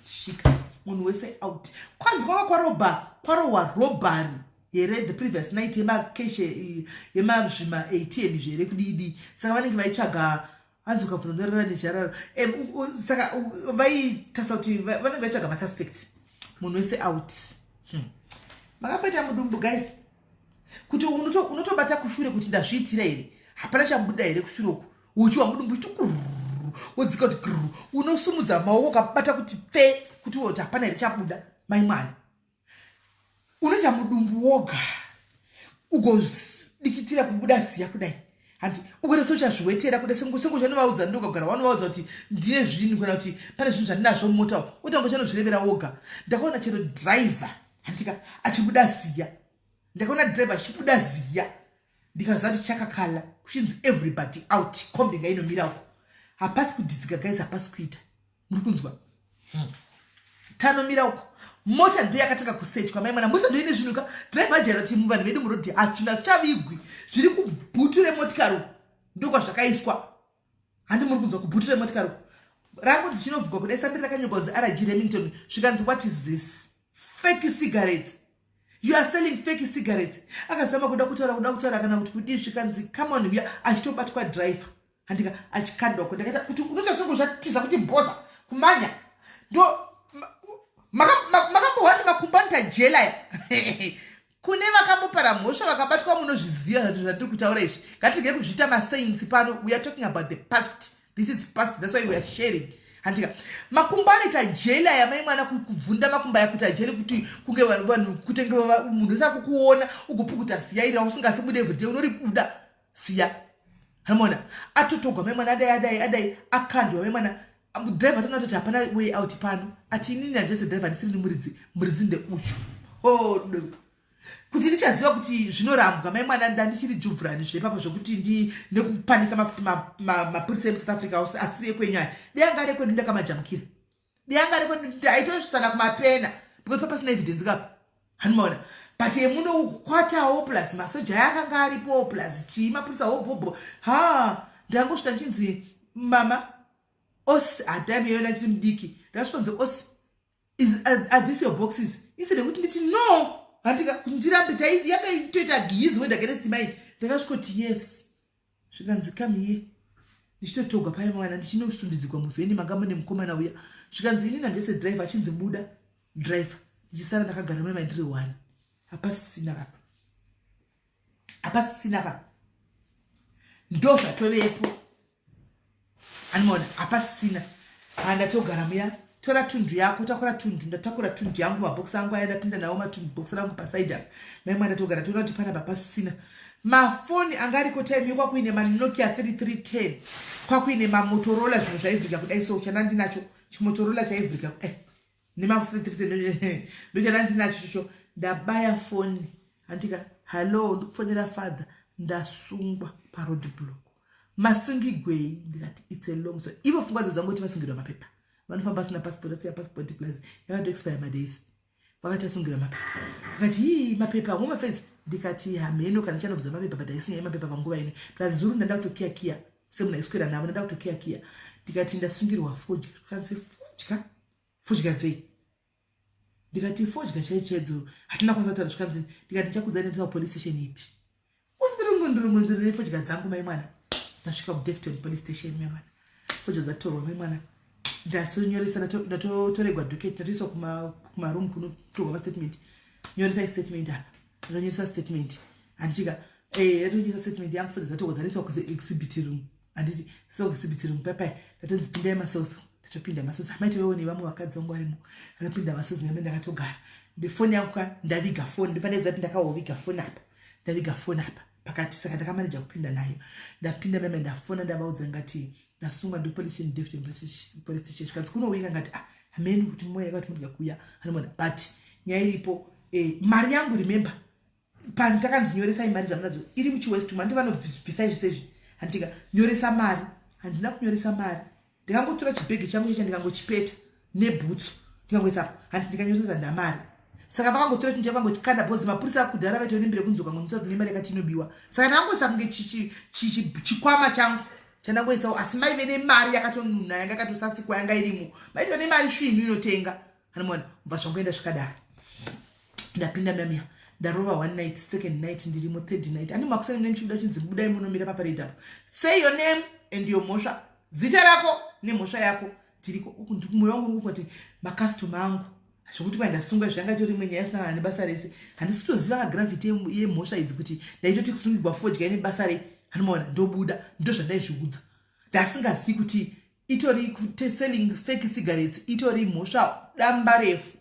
svika munhu wese out. Kwanzi kwanga kwarobha, kwarohwa robbery here the previous night, yemakeshe, yemazvima ATM zvihere kudidi. Saka vanenge vaitsvaga, hanzi ukabvunza ndorara nezhararo. Saka vaitasa kuti vanenge vaitsvaga masuspects. Munhu wese out. Makamboita mudumbu, guys, kuti unotobata kushure kuti ndazviitira here? Hapana chabuda here kushure uku? Uchiwa mudumbu uchiti wodzika kuti gr, unosumudza maoko ukabata kuti pfe kuti woti hapana here chabuda? Mai mwana, unoita mudumbu woga, ugodikitira kubuda ziya kudai, handi ugoita seuchazviwetera kuda sengo chanovaudza. Ndokagara wanovaudza kuti ndine zvinhu kana kuti pane zvinhu zvandinazvo mumota, otanga chanozvirevera woga. Ndakaona chero driver, handika, achibuda ziya. Ndakaona driver achibuda ziya, ndikaziva kuti chakakala. Kuchinzi everybody out, kombi ngainomira uko. Hapasi kudhizika, guys, hapasi kuita. Muri kunzwa? Tanomira uko, mota ndo yakatanga kusechwa. Mai mwana, mota ndo ine zvinhu ka. Driver ajaira kuti muvanhu vedu murodhi hazvinhu hazvichavigwi, zviri kubhutu remotikari uko ndokwazvakaiswa. Handi muri kunzwa? Kubhutu remotikari uko rangu dzichinovhugwa kudai, sambiri rakanyorwa kunzi RG Remington. Zvikanzi, "What is this? Fake cigarettes? You are selling fake cigarettes." Akazama kuda kutaura, kuda kutaura kana kuti kudii. Zvikanzi, "Come on." Uya achitobatwa driver, handika, achikandwa ko. Ndakaita kuti unoita songo zvatiza kuti bhoza kumanya. Ndo makambohwa kuti makumbo anoita jelly aya? Kune vakambopara mhosva vakabatwa, munozviziva zvandiri kutaura izvi. Ngatirege kuzviita masaints pano. We are talking about the past. This is past, that's why we are sharing, handika. Makumbo anoita jelly aya, mai mwana, kubvunda makumbo aya kuita jelly, kuti kunge vanhu kutenge munhu wese akukuona ugopukuta ziya iri ausingasibude everyday, unoribuda siya. Hamona atotogwa, mai mwana, adai adai adai, akandwa, mai mwana. Driver toona kuti hapana way out pano. Ati, "Inini handese driver, ndisiri muridzi, muridzi ndeuchu." Hodo kuti ndichaziva kuti zvinorambwa, mai mwana, ndandichiri jubhurani zvepapo zvokuti ndi nekupanika. Mapurisa emuSouth Africa asiri ekwenyu aya, deyanga rekwedu ndakamajamukira, deyanga rekwedu ndaitosvitsana kumapena because papasina evidence kapa, hanimaona. But emunokwatawo plus masoja aya akanga aripo plus chii, mapurisa hobhobho. Ha, ndangosvika ndichinzi, "Mama os." Hatime yona ndiri mudiki, ndakasvikonzi, "Os, are this your boxes?" Instead yekuti nditi no, handika, ndirambe, yanga itoita his word against mine. Ndakasvikoti, "Yes." Zvikanzi, "Come here." Ndichitotogwa pai mwana, ndichinosundidzikwa muvheni manga mune mukomana uya. Zvikanzi, "Inini handese driver." Achinzi, "Buda, driver." Ndichisara ndakagara mai ndiri one. Hapasisina kapa, hapasisina kapa, ndo zvatovepo, animaona, hapasisina. Handatogara muya, tora tundu yako, takura tundu. Ndatakura tundu yangu, mabhokisi angu aya, ndapinda nawo matundu, bhokisi rangu pasaidi apa. Mai mwana, ndatogara, toona kuti panapa pasisina. Mafoni anga ariko time yokwakuine maNokia 3310, kwakuine maMotorola, zvinhu zvaivhurika kudai. So chana ndinacho chiMotorola chaivhurika kudai nema3310, ndochana ndinacho chocho. Ndabaya foni, handika, "Hallo, ndikufonera father, ndasungwa paroad block." "Masungigwei?" Ndikati, "It's a long story." Ivo pfungwa dzo dzangoti vasungirwa mapepa, vanofamba vasina passport, asiya passport plus yakatoexpire madays. Vakati asungirwa mapepa. Vakati, "Ii, mapepa, Home Affairs." Ndikati, "Hameno kana chanobvisa mapepa, but haisi nyaya yemapepa panguva ino. Plus zuru ndanda kutokiyakiya semunhu aiswera navo, ndanda kutokiyakiya." Ndikati, "Ndasungirwa fodya." Kanzi, "Fodya? Fodya dzei?" Ndikati, "Fodya chaidzo chaidzo hatina kwanisa kutaura." Zvikanzi, ndikati, "Ndichakudzai ndendisa kupolice station ipi." Undurungundurungunduru nefodya dzangu, mai mwana. Ndasvika kuDaveyton police station, mai mwana, fodya dzatorwa, mai mwana. Ndatonyoresa, ndatotoregwa docket, ndatoiswa kumaroom kunotorwa mastatement. "Nyoresai statement apa." Ndatonyoresa statement, handitika? Ndatonyoresa statement yangu. Fodya dzatorwa, dzatoiswa kuexhibit room, handiti? Dzatoiswa kuexhibit room papai. Ndatonzi, "Pindai macells." Ndatopinda macells, amaitovewo nevamwe vakadzi vangu varimo. Ndatopinda macells name, ndakatogara. Foni yangu ka, ndaviga foni, ndopandaiziva kuti ndakaoviga foni apa, ndaviga foni apa pakati, saka ndakamaneja kupinda nayo. Ndapinda meme, ndafona, ndavaudza ngati Ndasungwa ndipolice station, police station. Zvikanzi kunowinga ngati ah, hameni kuti moya yakati mudya kuya anomona. But nyaya iripo, mari yangu, remember pano takanzi nyoresai mari dzamunadzo iri muchiwest mandi vanobvisai zvese izvi. Handika nyoresa mari, handina kunyoresa mari. Ndikangotora chibhegi changu icha, ndikangochipeta nebhutsu, ndikangoisapo. Handi ndikanyoresa ndamari. Saka vakangotora chinhu chavangochikanda because mapurisa akudhara vaitove nembiri yekunzi ukangonyosa kuti nemari yakati inobiwa. Saka ndangoisa kunge chikwama changu chandangoisawo, asi maive nemari yakatonuna, yanga yakatosasikwa, yanga irimo. Maitova nemari svinhu inotenga anomona. Mubva zvangoenda zvakadaro. Ndapinda mamiya, ndarova one night, second night ndirimo, third night ane makuseni mune muchibuda chinzi budai munomira paparade apo, say your name and your mhosva, zita rako nemhosva yako. Tiriko mwoyo wangu uri kuti makastoma angu zvokuti kwai ndasunga. Zvanga itori imwe nyaya isina kana nebasa rese. Handisi kutoziva kagravity yemhosva idzi, kuti ndaitoti kusungirwa fodya ine basa rei. Anomaona ndobuda, ndo zvandaizviudza. Ndasingazivi kuti itori selling fake cigarettes itori mhosva damba refu.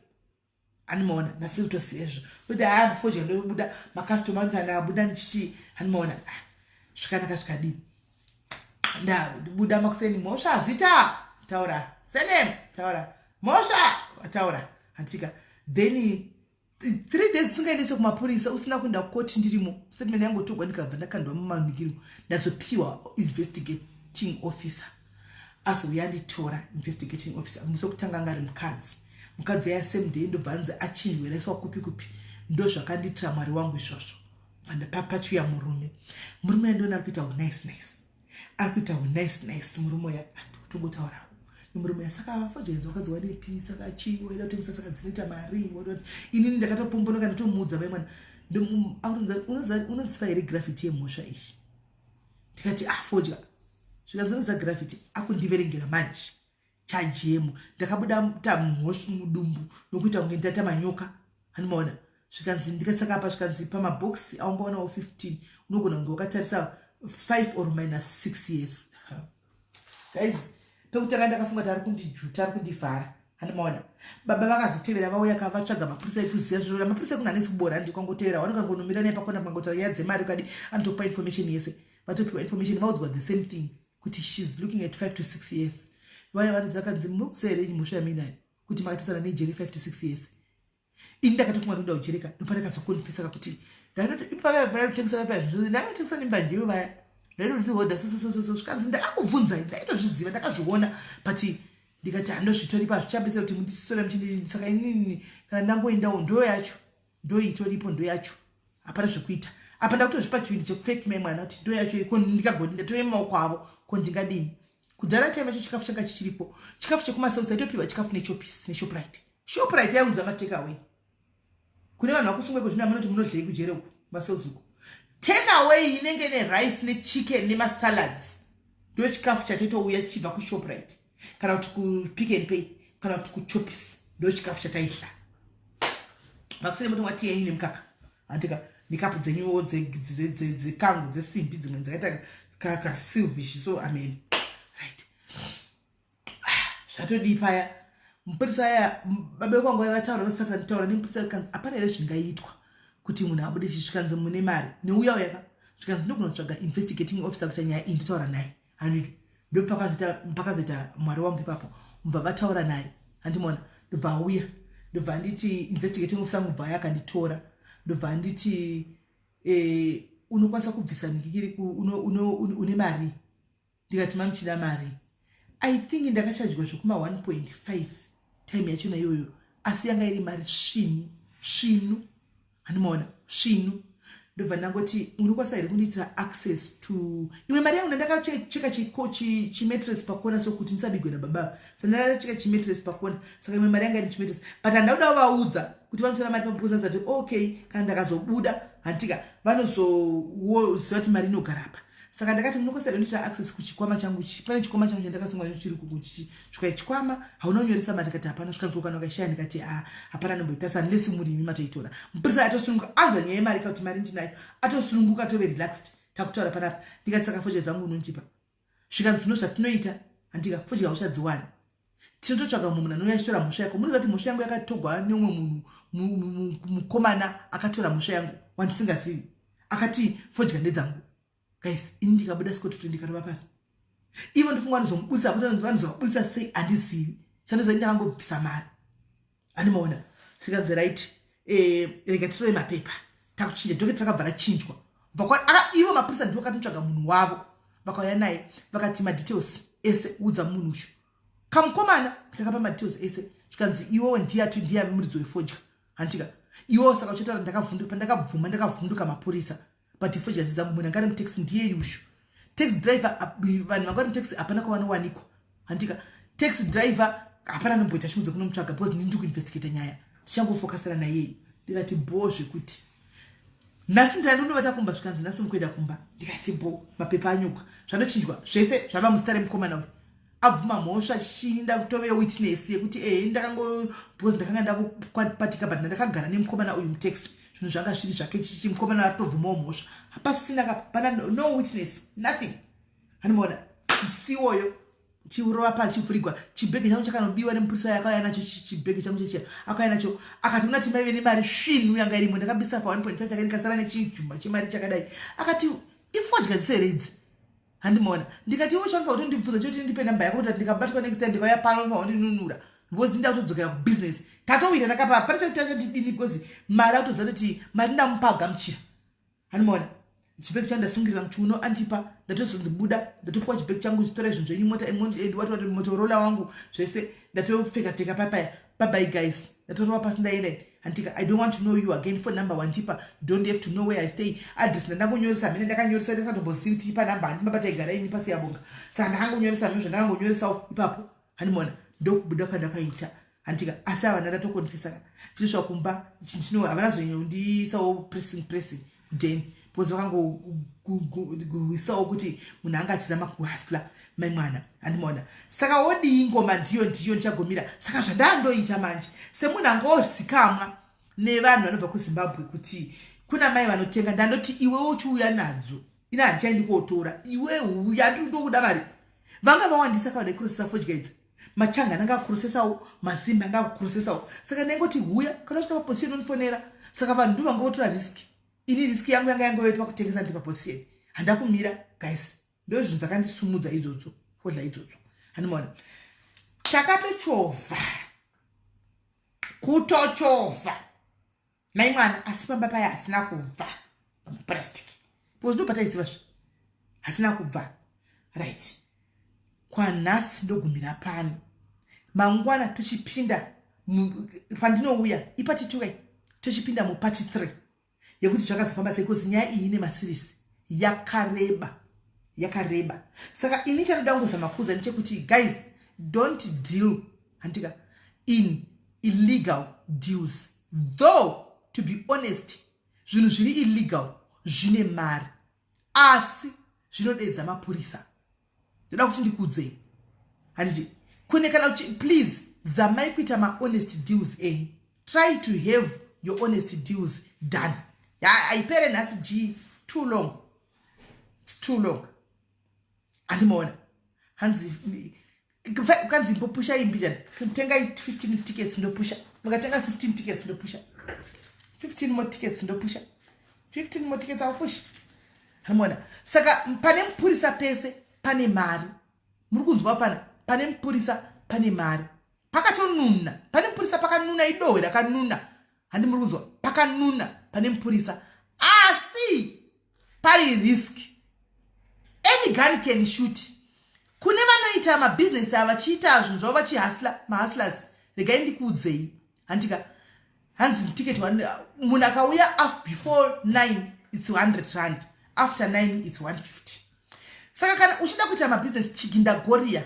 Anomaona ndasiri kutosiya izvo kuti haa, fodya ndobuda, makastoma anoti andabuda ndichichi. Anomaona, ah, zvikanaka zvikadii. Ndabuda makuseni, mhosva, zita taura, surname taura, mhosva taura. Handitika then 3 days usingaendeswe kumapurisa, usina kuenda kukoti, ndirimo. Statement yangotogwa, ndikabva ndakandwa mumanikirimo. Ndazopiwa investigating officer, azouya anditora. Investigating officer musi wekutanga anga ari mukadzi. Mukadzi yaya same day ndobva anzi achinjwe, raiswa kupi kupi. Ndo zvakandiitira Mwari wangu izvozvo. Bva pachiuya murume. Murume yandiona ari kuita unice nice, ari kuita unice nice murume uya. Andikutongotaurawo nemurume uya. Saka fodya wakadziwa nepi? Saka chii waida kutengesa? Saka dzinoita mari? Inini ndakatopombonoka, nditomuudza, mai mwana, unoziva here gravity yemhosva iyi? Ndikati, ah, fodya. Zvikanzi, unoziva gravity? Akundiverengera manje chajemo. Ndakabuda tamhosva mudumbu nokuita kunge ndaita manyoka. Handimaona. Zvikanzi, ndikatsaka apa, zvikanzi pamabhokisi aungaonawo 15 unogona kunge wakatarisa 5 or minus 6 years. Guys, pekutanga ndakafunga kuti ari kundijuta, ari kundivhara. Handimaona. Baba vakazotevera vauya ka, vatsvaga mapurisa ekuziva zviro. Mapurisa ekuna hanesi kubora, handikangotevera vanokangomira naye pakona, pangotaura nyaya dzemari ukadi, anotokupa information yese. Vatopiwa information, vaudzwa the same thing kuti she's looking at 5 to 6 years. Vaya vanodzi vakanzi, muri kuziva here mhosva yamuinayo kuti makatarisana nejeri 5 to 6 years? Ini ndakatofunga ndoda kujereka. Ndopandakazokonfesaka kuti ndakatengesa vaya, ndakatengesa nembanje vaya, ndaitozihodha sosososo. Zvikanzi, ndakakubvunzai, ndaitozviziva, ndakazviona, but ndikati handozvitoripo, hazvichabetsera kuti mundisora muchindi. Saka inini kana ndangoendawo, ndo yacho, ndo itoripo, ndo yacho, hapana zvekuita apa. Ndakutozvipa chivindi chekufeki mai mwana kuti ndo yacho. Ko ndikagodi ndatove mumaoko avo, ko ndingadini? Kudhara time yacho chikafu changa chichiripo, chikafu chekumasausa aitopiwa chikafu neChoppies neShoprite. Shoprite yaunza matake away kune vanhu vakusungwa iko zvino. Amunoti munodlei kujere uku, macells uku? Take away inenge nerice nechicken nemasalads, ndo chikafu chatoitouya chichibva kuShoprite kana kuti kuPick and Pay kana kuti kuChoppies. Ndo chikafu chataidla makuseni. Motomwa tii yenyu nemukaka, handika, nekapu dzenyuwo dzekangu dzesimbi, dzimwe dzakaita kasilvish so. Amen, right, zvatodii paya. Mupurisa aya, baba vekwangu vataura, vasitasa nditaura nemupurisa. Kanzi, hapana here zvingaitwa kuti munhu abude? Zvikanzi, mune mari neuya uyaka. Zvikanzi, ndinogona kutsvaga investigating officer kuti nyaya iyi ndotaura naye. Handiti ndopakazoita Mwari wangu ipapo. Mubva vataura naye, handimona. Ndobva auya, ndobva anditi investigating officer angu, bva akanditora, ndobva anditi, unokwanisa kubvisa mikikiri, une mari? Ndikati, mamuchida mari? I think ndakachajwa zvekuma 1.5 time yachona iyoyo, asi yanga iri mari svinu svinu. Handimaona svinu. Ndobva ndangoti, unokwanisa here kundiitira access to imwe mari yangu? Ndandakacheka chimattress pakona sokuti ndisabigwe nababa. Sa ndakacheka chimattress pakona, saka imwe mari yanga iri chimattress, but handauda kuvaudza kuti vanotora mari pabusa. Ti okay, kana ndakazobuda, handika vanozoziva kuti mari inogara apa. Saka ndakati, munokwanisa here kundiitira access kuchikwama changu? Pane chikwama changu chandakasunga chiri kukuchichi. Svika chikwama hauna kunyoresa mari? Ndikati, hapana. Svikanzwa kana ukaishaya? Ndikati, a, hapana nomboita sa unless muri imi matoitora. Mupurisa atosununguka, anzwa nyaya yemari kakuti mari ndinayo, atosununguka, atove relaxed. Takutaura panapa. Ndikati, saka fodya dzangu unondipa? Zvikanzi, zvino zvatinoita, handika, fodya uchadziwani, tinototsvaga mumwe munhu anouya achitora mhosva yako. Munoziva kuti mhosva yangu yakatogwa neumwe munhu, mukomana akatora mhosva yangu wandisingazivi, akati fodya ndedzangu. Guys, ini ndikabuda scot free, ndikarova pasi. Ivo ndofunga vanozomubudisa kuti vanozovabudisa sei handizivi. Chandoziva ndakangobvisa mari. Andimaona zvikanzi right eh, rega tirove mapepa takuchinja docket rakabva rachinjwa. Ivo mapurisa ndivo vakatotsvaga munhu wavo vakauya naye vakati madetails ese udza munhu ushu. Kamukomana kakapa madetails ese zvikanzi iwewe ndiye ati ndiye ave muridzi wefodya hantika iwewe saka uchataura ndakavhunduka pandakabvuma ndakavhunduka mapurisa but fodya dzangu munhu anga ari mutaxi ndiye yushu taxi driver vanhu vanga vari mutaxi hapana kwavanowanikwa hantika taxi driver hapana anomboita shungu dzekunomutsvaga because ndini ndiri kuinvestigata nyaya tichangofokasana nayeyi ndikati bhoo zvekuti nhasi ndandinonovata kumba zvikanzi nhasi mukuenda kumba ndikati bhoo mapepa anyogwa zvanochinjwa zvese zvava muzita remukomana uyu abvuma mhosva chii ndakutove witness yekuti ehe ndakango because ndakanga ndakupatika but ndakagara nemukomana uyu mutaxi zvinhu zvanga zviri zvake chichi mukomana atobvumawo mhosva hapasina ka pana no witness nothing handimaona musiwoyo chiurova pachivhurigwa chibhege changu chakanobiwa nemupurisa yakauya nacho chibhege changu chechiya akauya nacho akati una timaive nemari svinu yanga irimo ndakabisa pa 1.5 yake ndikasara nechijuma chemari chakadai akati ifodya dzise here idzi handimaona ndikati iwe chanofanira kutondibvunza choti ndipe namba yako kuti ndikabatwa next time ndikauya pano unofanira kundinunura because ndakutodzokera kubusiness tatowira nakapa pane chakuti achandidini because mari akutoziva kuti mari ndamupa agamuchira handimaona chibhegi changu ndasungirira muchiuno andipa ndatozonzi buda ndatopiwa chibhegi changu chitora zvinhu zvenyu mota wati wati motorola wangu zvese ndatopfeka pfeka papaya bye bye guys ndatorova pasi ndaenda hantika i don't want to know you again phone number wandipa you don't have to know where i stay address ndandangonyoresa mhene ndakanyoresa ndisatombozivi kuti ipa number handima pataigara ini pasi yabonga saka ndakangonyoresa mhene zvandakangonyoresawo ipapo handimaona ndokubuda kwandakaita hantika asi ava ndandatokonfesa ka chinosvika kumba chino havana zonyondiisawo pressing pressing kudeni because vakangoguwisawo kuti munhu anga achizama kuhasla mai mwana handimaona saka wodii ngoma ndiyo ndiyo ndichagomira saka zvandandoita manje semunhu anga ozikamwa nevanhu vanobva kuzimbabwe kuti kuna mai vanotenga ndandoti iwe uchiuya nadzo ini handichaendi kotora iwe uya ndokuda mari vanga vawandisa ka vanoikurosesa fodya idzi machangani anga akurosesawo masimbi anga akurosesawo saka ndaingoti huya kana usvika paposition unondifonera saka vanhu ndo vanga votora riski ini riski yangu yanga yangove pakutengesa ndi paposition handakumira guys ndo zvinhu dzakandisumudza idzodzo fodla idzodzo handimaona takatochovha kutochovha mai mwana asi pamba paya hatina kubva pamapurastic because ndo pataiziva zve hatina kubva right kwanhasi ndogumira pano mangwana tochipinda pandinouya ipati two tochipinda mupati 3 yekuti zvakazofamba sei bcause nyaya iyi ine masirisi yakareba yakareba saka ini chanoda kungozama kuuza ndechekuti guys don't deal handika in illegal deals though to be honest zvinhu zviri illegal zvine mari asi zvinodedza mapurisa ndoda kuti ndikuudzei handiti kune kana uchi please zamai kuita mahonest deals enyu try to have your honest deals done haipere nhasi g its too long its too long handimaona hanzi kanzi mbopusha imbi chani tengai 15 tickets ndopusha mukatenga 15 tickets ndopusha 15 more tickets ndopusha 15 more tickets aupushi handimaona saka pane mupurisa pese pane mari muri kunzwa fana pane mupurisa pane mari pakatonuna pane mupurisa pakanuna idohwe rakanuna handi muri kunzwa pakanuna pane mupurisa asi pari risk any gun can shoot kune vanoita mabhizinesi ava vachiita zvinhu zvavo vachihasla mahustlers regai ndikuudzei handika hanzi ticket munhu akauya af before 9 its 100 rand after 9 its 150 saka kana uchida kuita mabhizinesi chigindagoria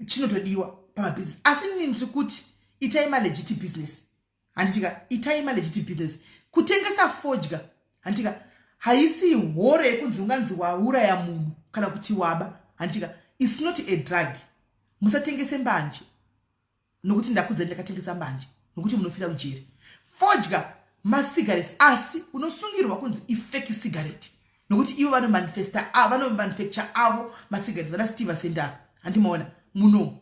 chinotodiwa pamabhizinesi asi nini ndiri kuti itai malegit business handitika itai malegit business kutengesa fodya handitika haisi hore yekunzi unganzi wauraya munhu kana kuti waba handitika its not a drug musatengese mbanje nokuti ndakudza ndakatengesa mbanje nokuti munofira kujeri fodya masigarettes asi unosungirwa kunzi ifake cigarette nokuti ivo vanomanifesta vanomanufacture avo masigarettes vana steve asendaro handimaona muno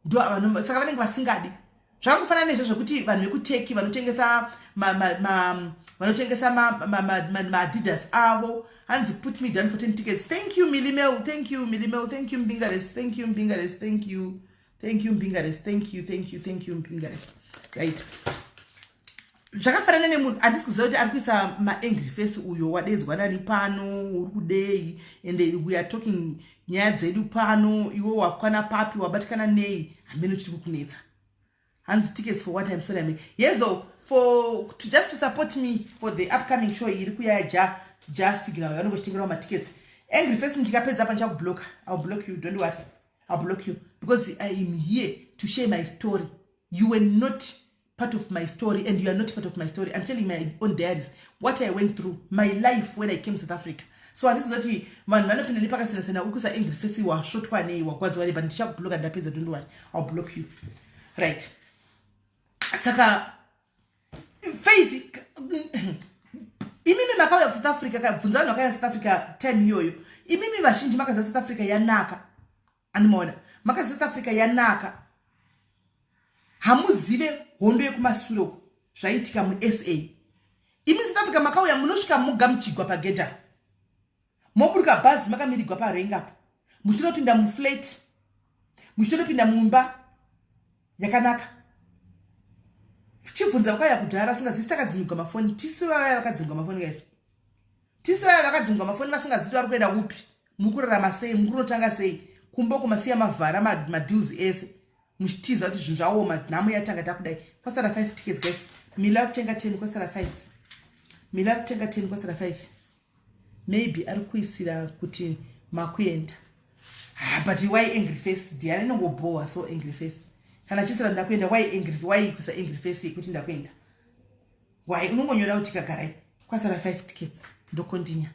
ndo saka vanenge vasingadi zvakangofanana nezvo zvekuti vanhu vekuteki vanotengesa Vanotengesa maadidas avo. Hanzi put me down for 10 tickets. Thank you, Milimel. Thank you, Milimel. Thank you, Mbingares. Thank you, Mbingares. Thank you. Thank you, Mbingares. Thank you, thank you, thank you, Mbingares. Right. Zvakafanana nemunhu handisi kuziva kuti ari kuisa maangry face uyo wadedzwa nani pano, uri kudei? And we are talking nyaya dzedu pano, iwe wakwana papi, wabatikana nei? Hamene chiri kukunetsa. Hanzi tickets for what? I'm sorry, I'm yezo for to just to support me for the upcoming show iri kuya ja just gina vanonge vachitengerawo matickets. Angry face, ndikapedza apa ndichakublock. I'll block you, don't worry. I'll block you because I am here to share my story. You were not part of my story and you are not part of my story. I'm telling my own diaries, what I went through, my life when I came to South Africa. So handizoti vanhu vanopinda nepakasiyana-siyana. Uri kuisa angry face, wasvotwa nei, wagwadziwa nei? But ndichakubloka ndapedza, don't worry, I'll block you. Right, saka Faith, imimi makauya kuSouth Africa, bvunza vanhu vakauya South Africa time iyoyo. Imimi vazhinji makaziva South Africa yanaka, andimaona makaziva South Africa yanaka. Hamuzive hondo yekumasure uko zvaiitika muSA. Imi South Africa makauya, munosvika mugamuchigwa pagedha, moburuka bhazi, makamirigwa parengapo, muchitonopinda muflat, muchitonopinda mumba yakanaka. Chibvunza vakauya kudhara asingazivi takadzimigwa mafoni. Tisi vavaya vakadzimigwa mafoni kaisu, tisi vaya vakadzimigwa mafoni vasingazivi vari kuenda kupi, mukurarama sei, mukunotanga sei kumba uko, masiya mavhara madeals ese muchitiza kuti zvinhu zvaoma, nhamo yatanga takudai. Kwasara 5 tickets, guys. Mila kutenga 10, kwasara 5. Mila kutenga 10, kwasara 5. Maybe ari kuisira kuti makuenda. Ah, but why angry face? Diana inongobhowa. So angry face kana achisira ndakuenda, why angry? Why kuisa angry face yekuti ndakuenda? Why? Unongonyora kuti kagarai, kwasara 5 tickets, ndokondinya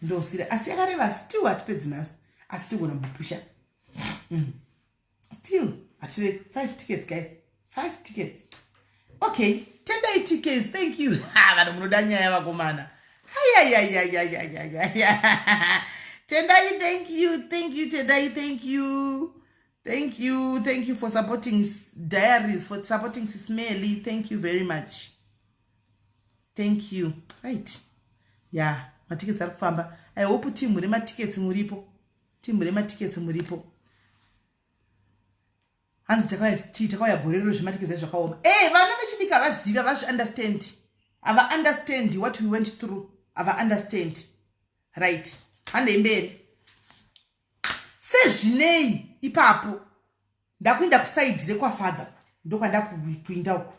ndosira. Asi yakareva still hatipedzi nhasi, asi tigona mbopusha. Still hatire 5 tickets, guys, 5 tickets. Okay, tendai tickets, thank you. Vanhu munoda nyaya, vakomana. Ayayayayayayaya, Tendai, thank you, thank you, Tendai, thank you, thank you, thank you for supporting diaries, for supporting Sismeli. Thank you very much, thank you. Right, yeah, matickets ari kufamba. I hope timu rematickets muripo, timu rematickets muripo. Hanzi takauya gore rero, zvematickets ai zvakaoma. E vana vechidiki havazivi, havazviunderstand, havaunderstand what we went through, havaunderstand. Right, handei mberi. Sezvinei ipapo ndakuinda kuside rekwafather, ndokwandakuinda uko.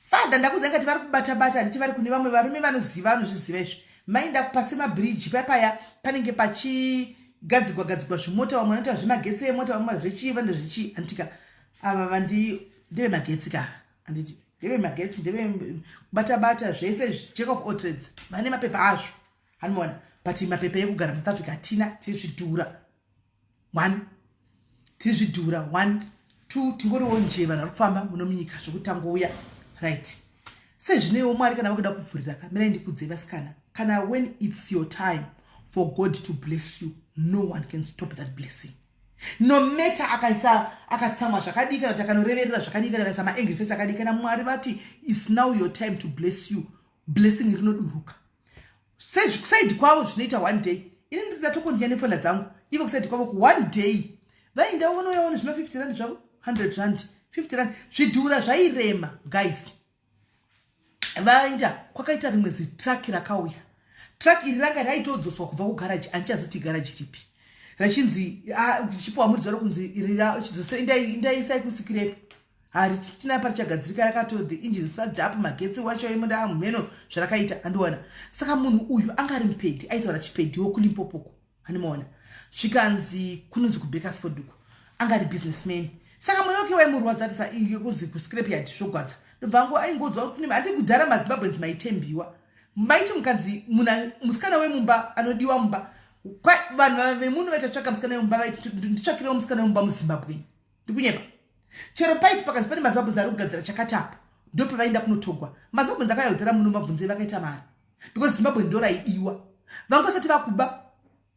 Father ndakuziva ngati vari kubata bata, handiti vari kune vamwe varume vanoziva, vanozviziva izvi. Mainda pasi mabhiriji papaya panenge pachigadzigwa gadzigwa zvimota, vamwe vanoita zvemagetsi emota, vamwe zvechii, vanoita zvechii, handitika? Ava vandi ndevemagetsi ka, handiti ndevemagetsi, ndevekubata bata zvese, jack of all trades, vane mapepa azvo, handimaona. But mapepa ekugara muSouth Africa hatina, tiri zvidhura. One, tiri zvidhura, one, two, tingoriwo nje vanhu vari kufamba muno munyika zvokuti tangouya. Right, sezvineiwo Mwari kana vakuda kuvhurira ka, mirai ndikudzei vasikana, kana when it's your time for God to bless you, no one can stop that blessing, no matter akaisa akatsamwa zvakadii, kana kuti akanoreverera zvakadii, kana akaisa maangry face akadii. Kana Mwari vati is now your time to bless you, blessing rinoduruka. Sezvikuside kwavo zvinoita one day, ini ndinatokondinya nefona dzangu, ivo kuside kwavo ku one day vainda vonouyawo nezvima 50 rand zvavo, 100 rand, 50 rand. Zvidhura zvairema, guys. Vainda kwakaita rimwe zitruck rakauya. Truck iri ranga raitodzoswa kubva kugaraji, handichazoti garaji ripi, rachinzi richipiwa muridzi waro kunzi indaisai kuscrap, harichina parichagadzirika. Rakato the engines fucked up, magetsi wacho emuda mheno zvarakaita, handiona. Saka munhu uyu anga ari mupedi, aitaura chipedi wokuLimpopoko, handimaona. Zvikanzi kunonzi kuBakersford uko anga ari businessman. Saka mwoyo wake waimurwadza, ati sakunzi kuscrap yard zvogwadza. Ndobva angu aingodzwa kune handi kudhara maZimbabweans maitembiwa, maiti mukanzi musikana wemumba anodiwa mumba, vanhu vemuno vaitatsvaka musikana wemumba, vaiti nditsvakirewo musikana wemumba muZimbabwe. Ndikunyepa? Chero paiti pakanzi pane maZimbabweans ari kugadzira chakati apo, ndopavaenda kunotogwa. MaZimbabweans akayaudzira muno, mabvunzei vakaita mari, because Zimbabwe ndo raidiwa. Vangosati vakuba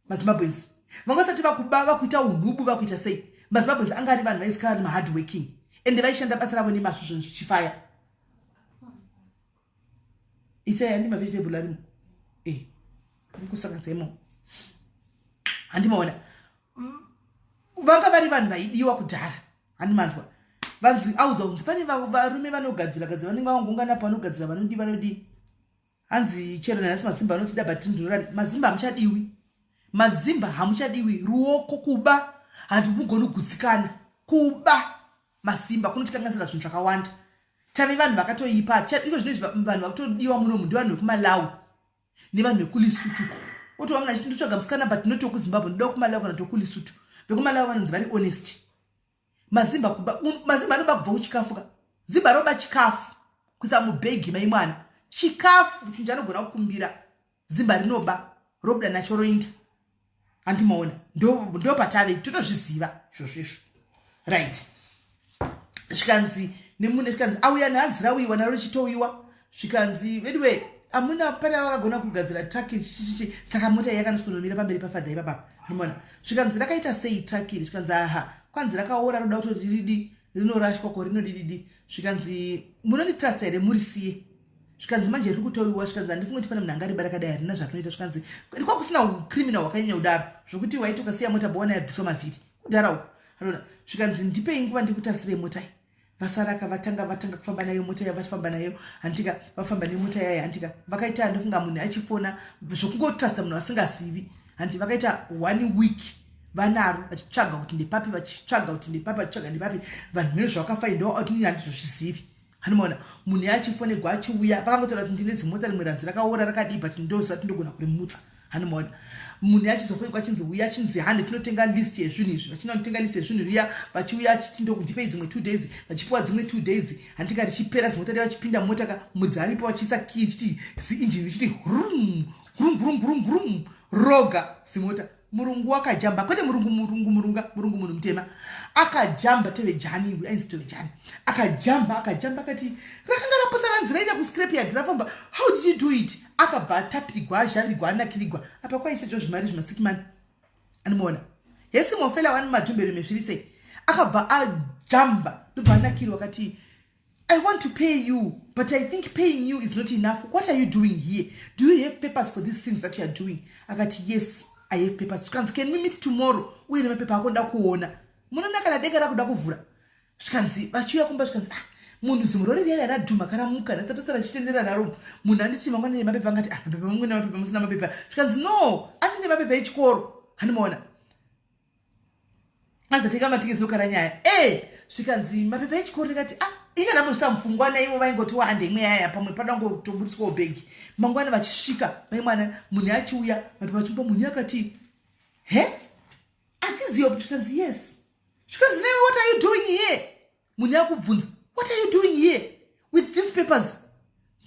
maZimbabweans, vangosati vakuba, vakuita unhubu, vakuita sei. MaZimbabweans anga ari vanhu vaizikana vari mahard working, ende vaishanda basa ravo nemazvo, zvinhu zvichifaya. Isai handi mavegetable arimo e mukusanganisa imomo handimaona vanga vari vanhu vaidiwa kudhara handimanzwa vanzi audzwa kunzi pane varume vanogadzira gadzira vanenge vangongana pavanogadzira vanodii vanodii hanzi chero nanhasi mazimba anotida but ndururani mazimba hamuchadiwi mazimba hamuchadiwi ruoko kuba handimugoni kugutsikana kuba mazimba kunotikanganisira zvinhu zvakawanda tave vanhu vakatoipa iko zvino izvi vanhu vakutodiwa munomu ndivanhu vekumalawi nevanhu vekulisutu otova munhu achiti ndotsvaga musikana but not wekuzimbabwe ndoda wekumalawi kana kuti wekulisutu vekumalawi vanonzi vari honest mazimba kuba mazimba anoba kubva kuchikafu ka zimba roba chikafu kuisa mubhegi mai mwana chikafu chinhu chanogona kukumbira zimba rinoba robuda nacho roinda handimaona ndo patave totozviziva izvozvo izvo right zvikanzi nemune zvikanzi auya nehanzi rauyiwa naro richitouyiwa zvikanzi veduwe amuna pane vakagona kugadzira truck iri chichichichi saka mota iyi yakanosikunomira pamberi pafadza ipapapa anoona zvikanzi rakaita sei truck iri zvikanzi aha kwanzi rakaora roda kutoti ridi rinorashwa ko rinodididi zvikanzi munonditrusta here murisiye zvikanzi manje riri kutoiwa zvikanzi handifungi kuti pane munhu angariba rakadai harina zvarinoita zvikanzi kwakusina ucriminal hwakanyanya kudaro zvokuti waiti ukasiya mota boona yabviswa mavhiri kudhara uku anoona zvikanzi ndipei nguva ndikutasirei mota iyi vasaraka vatanga vatanga kufamba nayo mota yavafamba nayo handitika vafamba nemota yayo handitika vakaita ndofunga munhu achifona zvokungotrusta munhu asingazivi handi vakaita one week vanaro vachitsvaga kuti ndepapi vachitsvaga kuti ndepapi vachitsvaga ndepapi vanhu mene zvavakafaindawo out nini handizozvizivi hanomaona munhu achifonegwa achiuya vakangotaura kuti ndine zimota rimwe ranzi rakaora rakadii but ndoziva kuti ndogona kurimutsa hanomaona munhu achizofonekwa achinzi uya achinzi hande tinotenga list yezvinhu izvi vachina kutenga list yezvinhu riya vachiuya achiti ndokundipei dzimwe two days vachipiwa dzimwe two days handika richipera zimota riya vachipinda mota ka muridzi aripo vachiisa kii chiti ziinjini richiti hrum hrum hrum hrum hrum roga zimota murungu wakajamba kwete murungu murungu murunga murungu munhu mutema akajamba tevejani uyu ainzi tevejani akajamba akajamba akati rakanga raposa ranzi raida kuscrap yard rafamba how did you do it akabva atapirigwa azhavirigwa anakirigwa apa kwaichadyo zvimari zvimasikimani anomuona hesi mofela wani madhumberume zviri sei akabva ajamba ndobva anakirwa akati I want to pay you, but I think paying you is not enough. What are you doing here? Do you have papers for these things that you are doing? Akati, yes, I have papers. Zvikanzi, can we meet tomorrow? Uye nemapepa ako nda kuona. Munoona kana denga rakuda kuvhura. Zvikanzi, vachiuya kumba zvikanzi, ah, munhu zimurori riya radhuma karamuka ndasatosara chitendera naro munhu anditi mangwana nemapepa angati ah mapepa mamwe nemapepa musina mapepa zvikanzi no ati nemapepa echikoro handimaona anzi tatenga matiketi nokara nyaya e eh, zvikanzi mapepa echikoro ndikati ah ini andambozvisa mupfungwa naivo vaingoti waande imwe yaya pamwe pada ngotoburitswawo bhegi mangwana vachisvika mai mwana munhu achiuya mapepa achimupa munhu akati he akiziyo zvikanzi yes zvikanzi naiwe what are you doing here munhu yakubvunza what are you doing here with these papers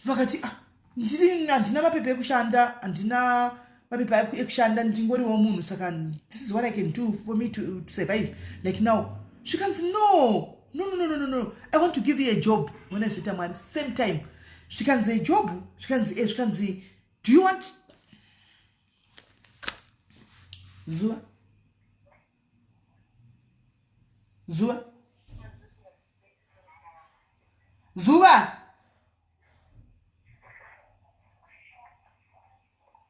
vakati ah, ndiri handina mapepa ekushanda handina mapepa ekushanda ndingoriwo munhu saka this is what i can do for me to survive like now zvikanzi no no no no no no i want to give you a job mona zviita mwari same time zvikanzi a job zvikanzi e zvikanzi do you want zuva zuva zuva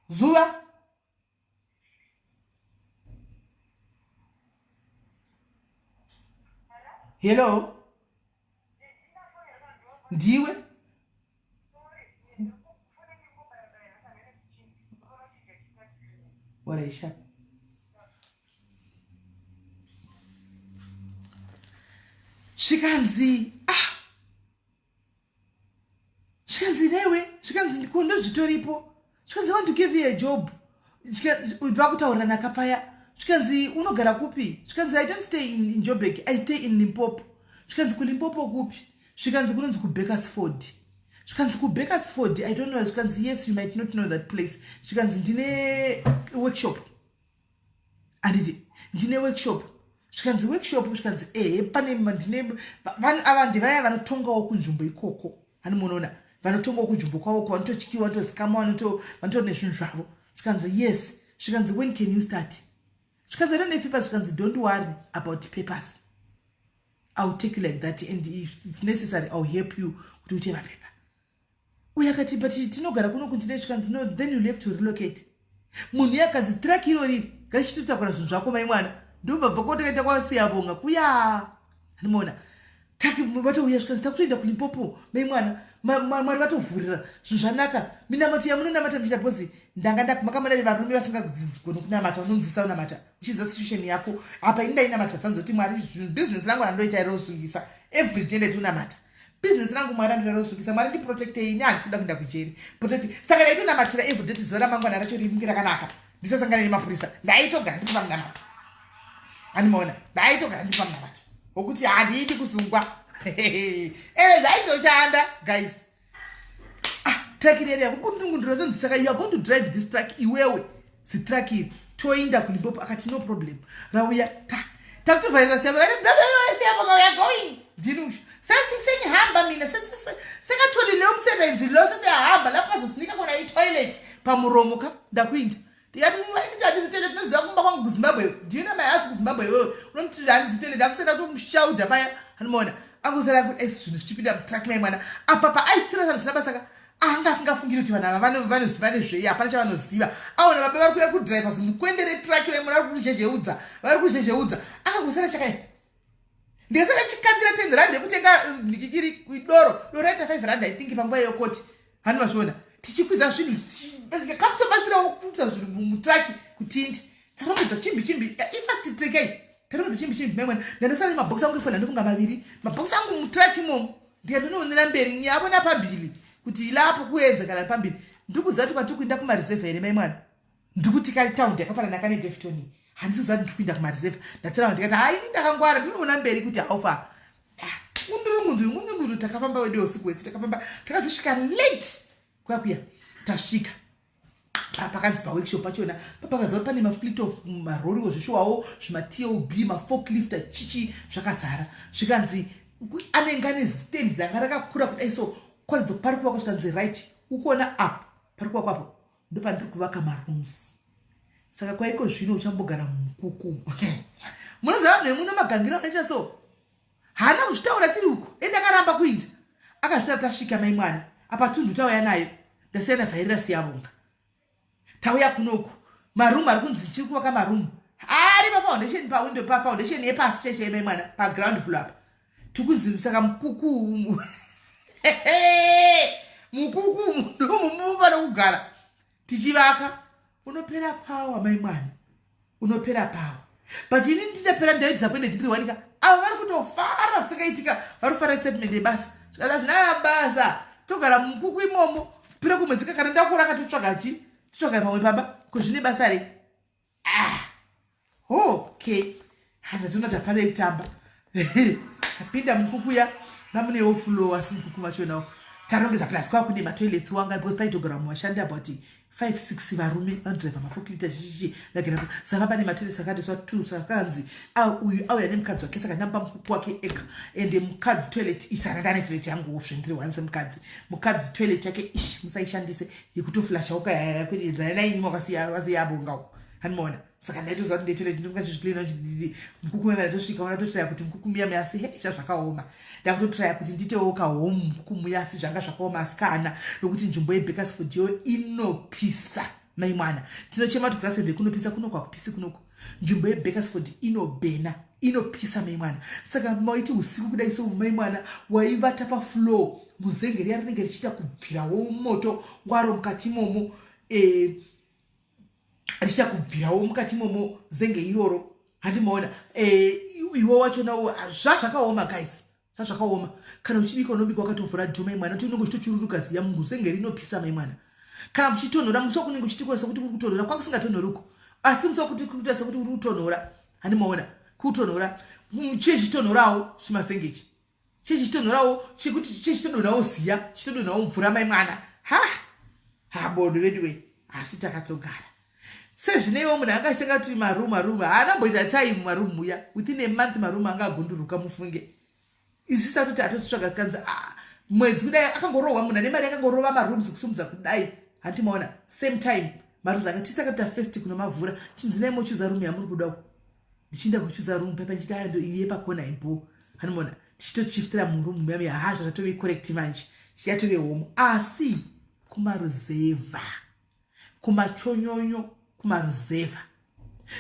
zuva hello ndiwe waraisha zvikanzi ah zvikanzi newe zvikanzi ko ndozvitoripo zvikanzi want to give you a job vakutaurirana kapaya zvikanzi unogara kupi zvikanzi i don't stay in, in jobek i stay in limpopo zvikanzi kulimpopo kupi zvikanzi kunonzi kubakersford zvikanzi kubakersford i don't know zvikanzi yes you might not know that place zvikanzi ndine workshop anditi ndine workshop zvikanzi workshop zvikanzi ehe pane ndine vanhu ava ndevaya vanotongawo kunzvimbo ikoko hani munoona vanotongawo kunzvimbo kwavo ko vanototyiwa vanotozikamwa vanotori nezvinhu zvavo zvikanzi yes zvikanzi when can you start zvikanzi i don't have papers zvikanzi don't worry about papers iwill take you like that and if necessary iwill help you kuti uite mapepa Uyo akati but tinogara kuno kundine zvikanzi no, then you'll have to relocate. Munhu iye akanzi truck irori ngachitotakura zvinhu zvako mai mwana. Ndobva kotakaita kwasiyabonga kuya. Handimaona. Taki vatouya zvikanzi takutoenda kuLimpopo mai mwana. Mwari vatovhurira zvinhu zvanaka. Minamato yamunonamata muchiita because ndanga ndakumakamana varume vasingagoni kunamata vanomudzidzisa kunamata uchiziva situation yako. Apa ini ndainamata sanzoti Mwari business rangu randoita rosungisa every day ndaitonamata. Business rangu Mwari andirarosukisa Mwari ndiprotecte ini handisi kuda kuenda kujeri protect. Saka ndaitonamatira every day zuva ramangwana racho rimuke rakanaka ndisasangane nemapurisa. Ndaitogara ndiri pamunamato. Handimaona ndaitogara ndiri pamunamato wokuti handidi kusungwa. Ere zvaitoshanda guys. Ah, truck iri yako kundungundura zonzi saka you are going to drive this truck iwewe zitruck iri toinda kuLimpopo. Akati no problem. Rauya ta takutovharira siyabonga we are going ndini sengihamba mina sekatholile umsebenzi lo sesiyahamba lapho bazosinika khona itoilet pamuromo ka ndakuinda ndikati handisi toilet unoziva kumba kwangu kuZimbabwe. Do you know my house kuZimbabwe iwewe unonditi handisi toilet akusenda kutomushaudha paya. Handimaona angosara kuti ai zvinhu zvichipinda mutruck mai mwana apa paaitsira zvanhu zvisina basa ka anga asingafungiri kuti vanhu ava vanoziva nezvei. Hapana chavanoziva. Aona baba vari kuya kudhiraivha zimukwende retruck vemuna vari kuzhezheudza vari kuzhezheudza akangosara chakai ndikasara chikandira 10 rand yekutenga nhikikiri doro doro raita 5 rand I think panguva yekoti. Hani mazviona tichikwidza zvinhu kakutobatsirawo kuita zvinhu mutruck kutindi tarongedza chimbi chimbi ifast track ei tarongedza chimbi chimbi maimwana. Ndandasara nemabhokisi angu efona ndofunga maviri mabhokisi angu mutruck imomo ndikandinoonera mberi nyavona pambili kuti ilapo kuedza kana pambili ndikuziva kuti kwatiri kuinda kumareserve here mai mwana. Ndikuti kataundi yakafanana kane Daveyton handisi kuziva kuti ndiri kuinda kumareserve. Ndatora ndikati hai ini ndakangwara ndinoona mberi kuti haufa ngundurungundu ngundurungundu. Takafamba wedu usiku wese takafamba takazosvika late kuya kuya tasvika pakanzi paworkshop pachona papakaziva pane mafleet of maroriwo zvishuwawo zvimaTLB maforklift chichi zvakazara. Zvikanzi anenge ane stand ranga rakakura kudai so kwaridza pari kuvakwa. Zvikanzi right ukuona up pari kuvakwa apo ndopandiri kuvaka marooms saka kwaiko zvino uchambogara mumukuku. Munoziva vanhu vemuno magangiro anoita so haana kuzvitaura tiri uko ende akaramba kuinda akazvitaura tasvika mai mwana apa tunhu tauya nayo ndasiyana vhairira siyabonga tauya kunoku marumu ari kunzi chiri kuvaka marumu ari pafoundation pawindow pafoundation yepasi chaichai mai mwana paground floor apa tikuzi saka mukuku umu mukuku umu ndomumufana kugara tichivaka unopera power mai mwana unopera power but ini ndinapera ndaidisappointed ndiri wanika ava vari kutofara singaitika vari kufara statement yebasa zvikada zvinana basa togara mumukuku imomo pira kumwedzika kana ndakura akatotsvaga chi totsvaga pamwe pamba ko zvine basa rei. Ah okay handatoona kuti hapana yekutamba apinda mukukuya mamunewo floor asi mukuku machonawo tarongedza plus kwava kune matoilets wanga because paitogara mumwe vashandi about 5 6 varume vanodriva maforklift chichichi vagara saka pane matoilets akatoiswa 2 saka kanzi uyu auya nemukadzi wake saka ndamupa mukuku wake ega ende mukadzi toilet isana ndane toilet yangu zvendiri one semukadzi mukadzi toilet yake ish musaishandise yekutoflasha ukayaya kuti dzanai nyima wakasiya vasiya bonga handimaona saka ndaitoziva kuti ndetoilet ndinokachizvicleana mukuku muya ndatosvika ona totraya kuti mukuku muya muya asi he zvazvakaoma ndakutotraya kuti ndiitewo kahome mukuku muya asi zvanga zvakaoma asikana nokuti nzvimbo yeBakersfield yo inopisa mai mwana tinochema kuti Rustenburg kunopisa kunoku hakupisi kunoku nzvimbo yeBakersfield inobhena inopisa mai mwana saka maiti usiku kudai so mai mwana waivata pafloor muzenge riya rinenge richiita kubvirawo moto waro mukati imomo richiita kubvirawo mukati imomo zenge iroro handimaona iwe wachona zvazvakaoma guys zvazvakaoma kana uchibika unobika wakatovhura door mai mwana unenge uchitochururuka ziya muzenge rinopisa mai mwana kana kuchitonhora musi wakunenge uchitikwa sekuti kuri kutonhora kwakusingatonhori uko asi musi wakuti kuri kuita sekuti uri kutonhora handimaona kutonhora chechitonhorawo chimazengechi chechitonhorawo chekuti chechitodonhawo ziya chitodonhawo mvura mai mwana ha habodo veduwe asi takatogara sezvineiwo munhu anga achitanga kuti marumu marumu haana mboita time marumu muya within a month marumu anga agunduruka mufunge isi satoti atotsvaga kanzi ah, mwedzi kudai akangorohwa munhu ane mari akangorova marooms kusumudza kudai handimaona same time marooms akatisa akatoita first kunomavhura chinzi nai mochuza room yamuri kuda ndichienda kuchuza room pepa ndichiti aya ndo iye pakona imbo handimaona tichitoshiftira muroom muya muya ha zvakatove correct manje. Yatove homo asi kumaruzevha kumachonyonyo kumaruzevha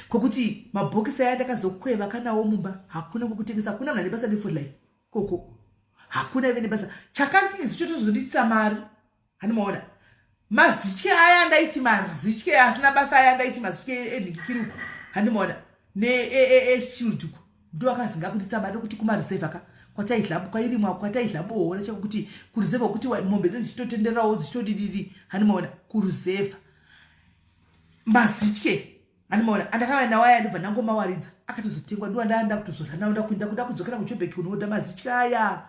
kwekuti mabhokisi aya ndakazokweva kanawo mumba hakuna kwekutengesa hakuna munhu ane basa nefoodline koko hakuna ive nebasa chakanzi chotozonditisa mari hanimaona mazitye aya andaiti mazitye asina basa aya andaiti mazitye enhikikiri uku handimaona neeshield uku ndo akazi ngakunditsa mari nekuti kumareserve ka kwataidla kwairimwa kwataidla bohora chako kuti kureserve kuti mombe dze dzichitotendererawo dzichitodididi handimaona kureserve mazitye handimaona andakauya nawo aya ndobva ndangomawaridza akatozotengwa ndiwa ndaanda kutozorya nawo ndakuenda kuda kudzokera kujobek kunoodha mazitye aya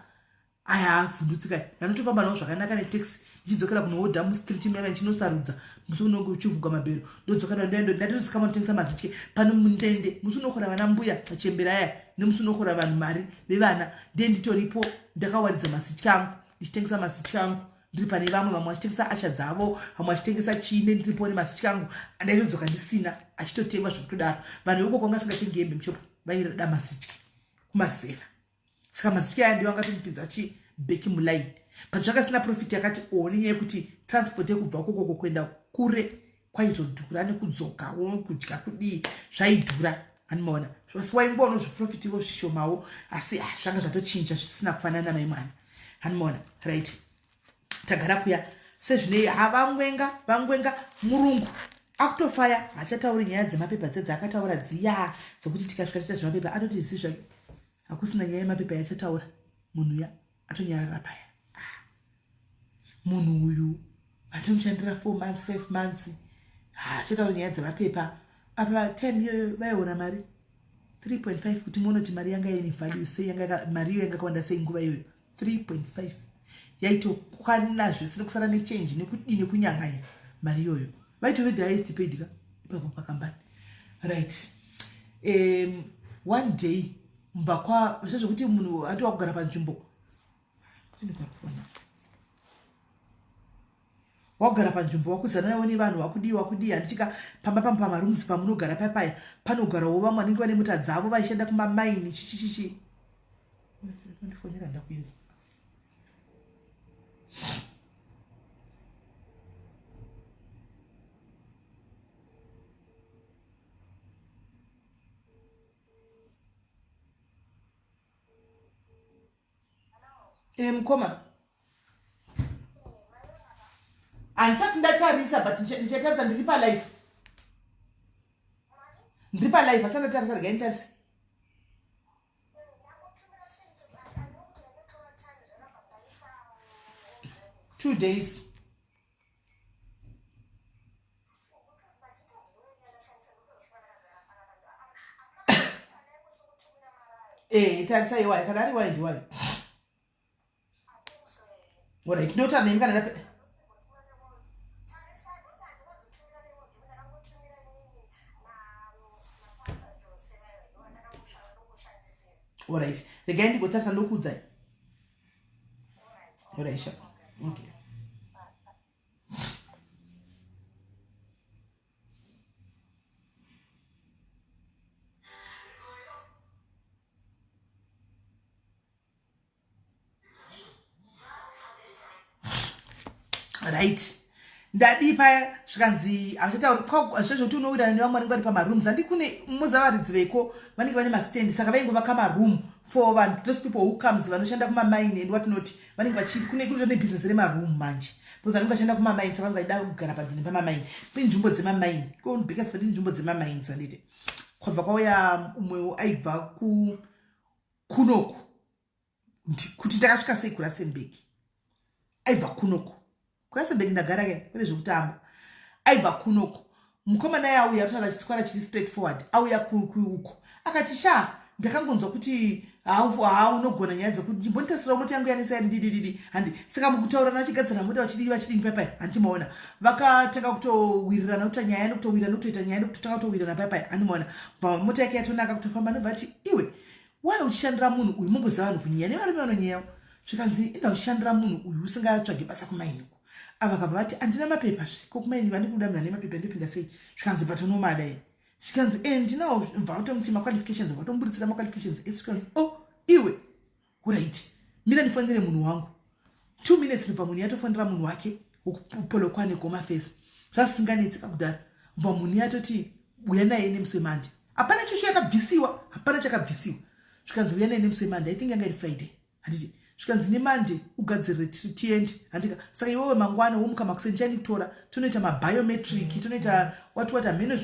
aya avhundutsika ndanotofamba nawo zvakanaka netaxi ndichidzokera kunoodha mustreet muyava ndichinosarudza musi unonge uchivhugwa mabhero ndodzoka ndatosika vanotengesa mazitye pano mundende musi unokora vana mbuya machembera aya nemusi unokora vanhu mari vevana nde nditoripo ndakawaridza mazitye angu ndichitengesa mazitye angu ndiri pane vamwe vamwe vachitengesa asha dzavo vamwe vachitengesa chii nendiripo nemasitya angu andaitodzoka ndisina achitotengwa zvekutodaro vanhu vekoko vanga singatengi hembe mushopo vairada masitya kumaseva saka masitya aya ndiwo angatomupinza chi beki muline but zvakasina profit yakati o nenyaya yekuti transport yekubva kokoko kuenda kure kwaizodhura nekudzokawo kudya kudii zvaidhura animaona asi waingoona zviprofitivo zvishomawo asi ah, zvanga zvatochinja zvisina kufanana mai mwana animaona right tagara kuya sezvinei havangwenga vangwenga murungu akutofaya hachatauri nyaya dzemapepa dze dzaakataura dziya dzekuti tikasvika toita zvemapepa atoti zi zvake hakusina nyaya yemapepa yachataura munhu ya atonyarara paya ah. munhu uyu atomushandira four months five months haachataura nyaya dzemapepa apa time iyoyo vaiona mari 3.5 kuti muone kuti mari yanga ine value sei mari iyo yanga yakawanda sei nguva iyoyo 3.5 yaitokwana zvese nekusara nechange nekudii nekunyanganya mari iyoyo vaitove the highest paid ka ipapo pakambani right um, one day mubva kwa zvezvekuti munhu ati wakugara panzvimbo wakugara panzvimbo wakuzananawo nevanhu wakudii wakudii handitika pamba pamba pamarooms pamunogara papaya panogarawo vamwe vanenge vane mota dzavo vaishanda kumamaini chichichichi ndifonera ndakuedza Eh, mukoma handisati ndatarisa but ndichatarisa ndiri palife ndiri palife asati ndatarisa regai nditarise two days Eh, tarisa iwayo kana ari iwayo ndiwayo orit ndotaura nemi kana ndape orit regai ndigotarisa ndokuudzai orit sha okay right ndadii paya zvikanzi havachatauri zvezvekuti unowirirana nevamwe vanenge vari pamarooms handi kune moza varidzi veko vanenge vane mastand saka vaingovaka maroom for vanhu those people who comes vanoshanda kumamaini and what not vanenge vachii kune kunoita nebusiness remaroom manje because vanenge vachishanda kumamaini saka vanenge vachida kugara panzini pamamaini inzvimbo dzemamaini because vati nzvimbo dzemamaini sandite kwabva kwauya umwewo aibva ku kunoku kuti ndakasvika sei kurasenberg aibva kunoku kurasenberg ndagara ke kune zvekutamba aibva kunoku mukomana aye auya kutaura chitswara chiri straight forward auya uku akati sha ndakangonzwa kuti haa unogona nyaya dzekuti mbonditasirawo mota yangu yanesa yadidididi handi saka mukutaurana vachigadzira mota vachidii vachidini paipai handi maona vakatanga kutowirirana kuita nyaya nekutowirirana nekutoita nyaya nekutotanga kutowirirana paipai handi maona bva mota yake yatonaka kutofamba nobva ati iwe why uchishandira munhu uyu mungoziva vanhu kunyeya nevarume vanonyeyawo zvikanzi inda uchishandira munhu uyu usingatsvage basa kumainiko ava kabva vati handina mapepa zve ko kumainiko andikuda munhu ane mapepa ndopinda sei zvikanzi but unomada here zvikanzi e ndinawo bva vatomuti maqualifications bva vatomuburitsira maqualifications ese zvikanzi o oh, iwe Horaiti, mira ndifonere munhu wangu. Two minutes ndobva munhu yatofonera munhu wake wekupolokwane gomafesi. Zvasinganetsi kakudhara. Bva munhu yatoti uya naye nemusi wemande. Hapana chosho yakabvisiwa, hapana chakabvisiwa. Zvikanzi uya naye nemusi wemande. I think yanga iri Friday. Handiti zvikanzi nemande ugadzirire tiende. Handika saka iwewe mangwana womuka makuseni chandikutora tonoita mabiometric tonoita what what hameno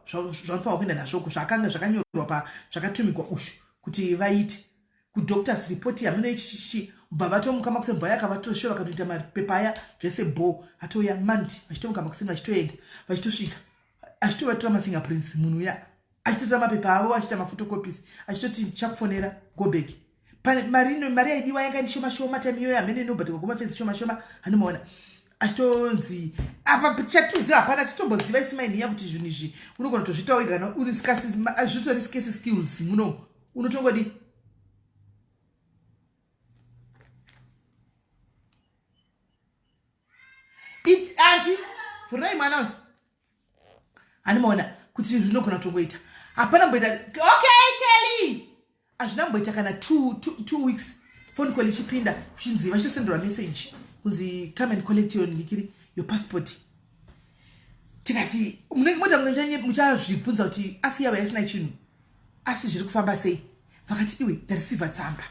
zvanofanirwa kuenda nazvo uko zvakanga zvakanyorwa pa zvakatumigwa ushu kuti vaite kudoctors report hameno ichichichi bva vatomuka makuseni bva yakavatoshe vakatoita mapepa aya zvese bho atouya mandi vachitomuka makuseni vachitoenda vachitosvika achitovatora mafingerprints munhu uya achitotora mapepa avo achiita mafotocopies achitoti ndichakufonera go back pane mari ino mari yaidiwa yanga iri shoma shoma time iyoyo hamene inobhadharwa kumafesi shoma shoma handimaona achitonzi apa chatiziva hapana titomboziva isu mainhiya kuti zvinhu izvi unogona kutozviita wega kana uri zvitori scarce skills muno unotongodi anti vhurai mwana uyu handimaona kuti zvinogona kutongoita hapana mboita okay kelly hazvina kumboita kana two weeks phone call ichipinda kuchinzi vachitosenderwa message kunzi come and collect your ngikiri your passport. Tikati munenge mota muchazvibvunza kuti asi yava yasina chinhu asi zviri kufamba sei. Vakati iwe ndareceiva tsamba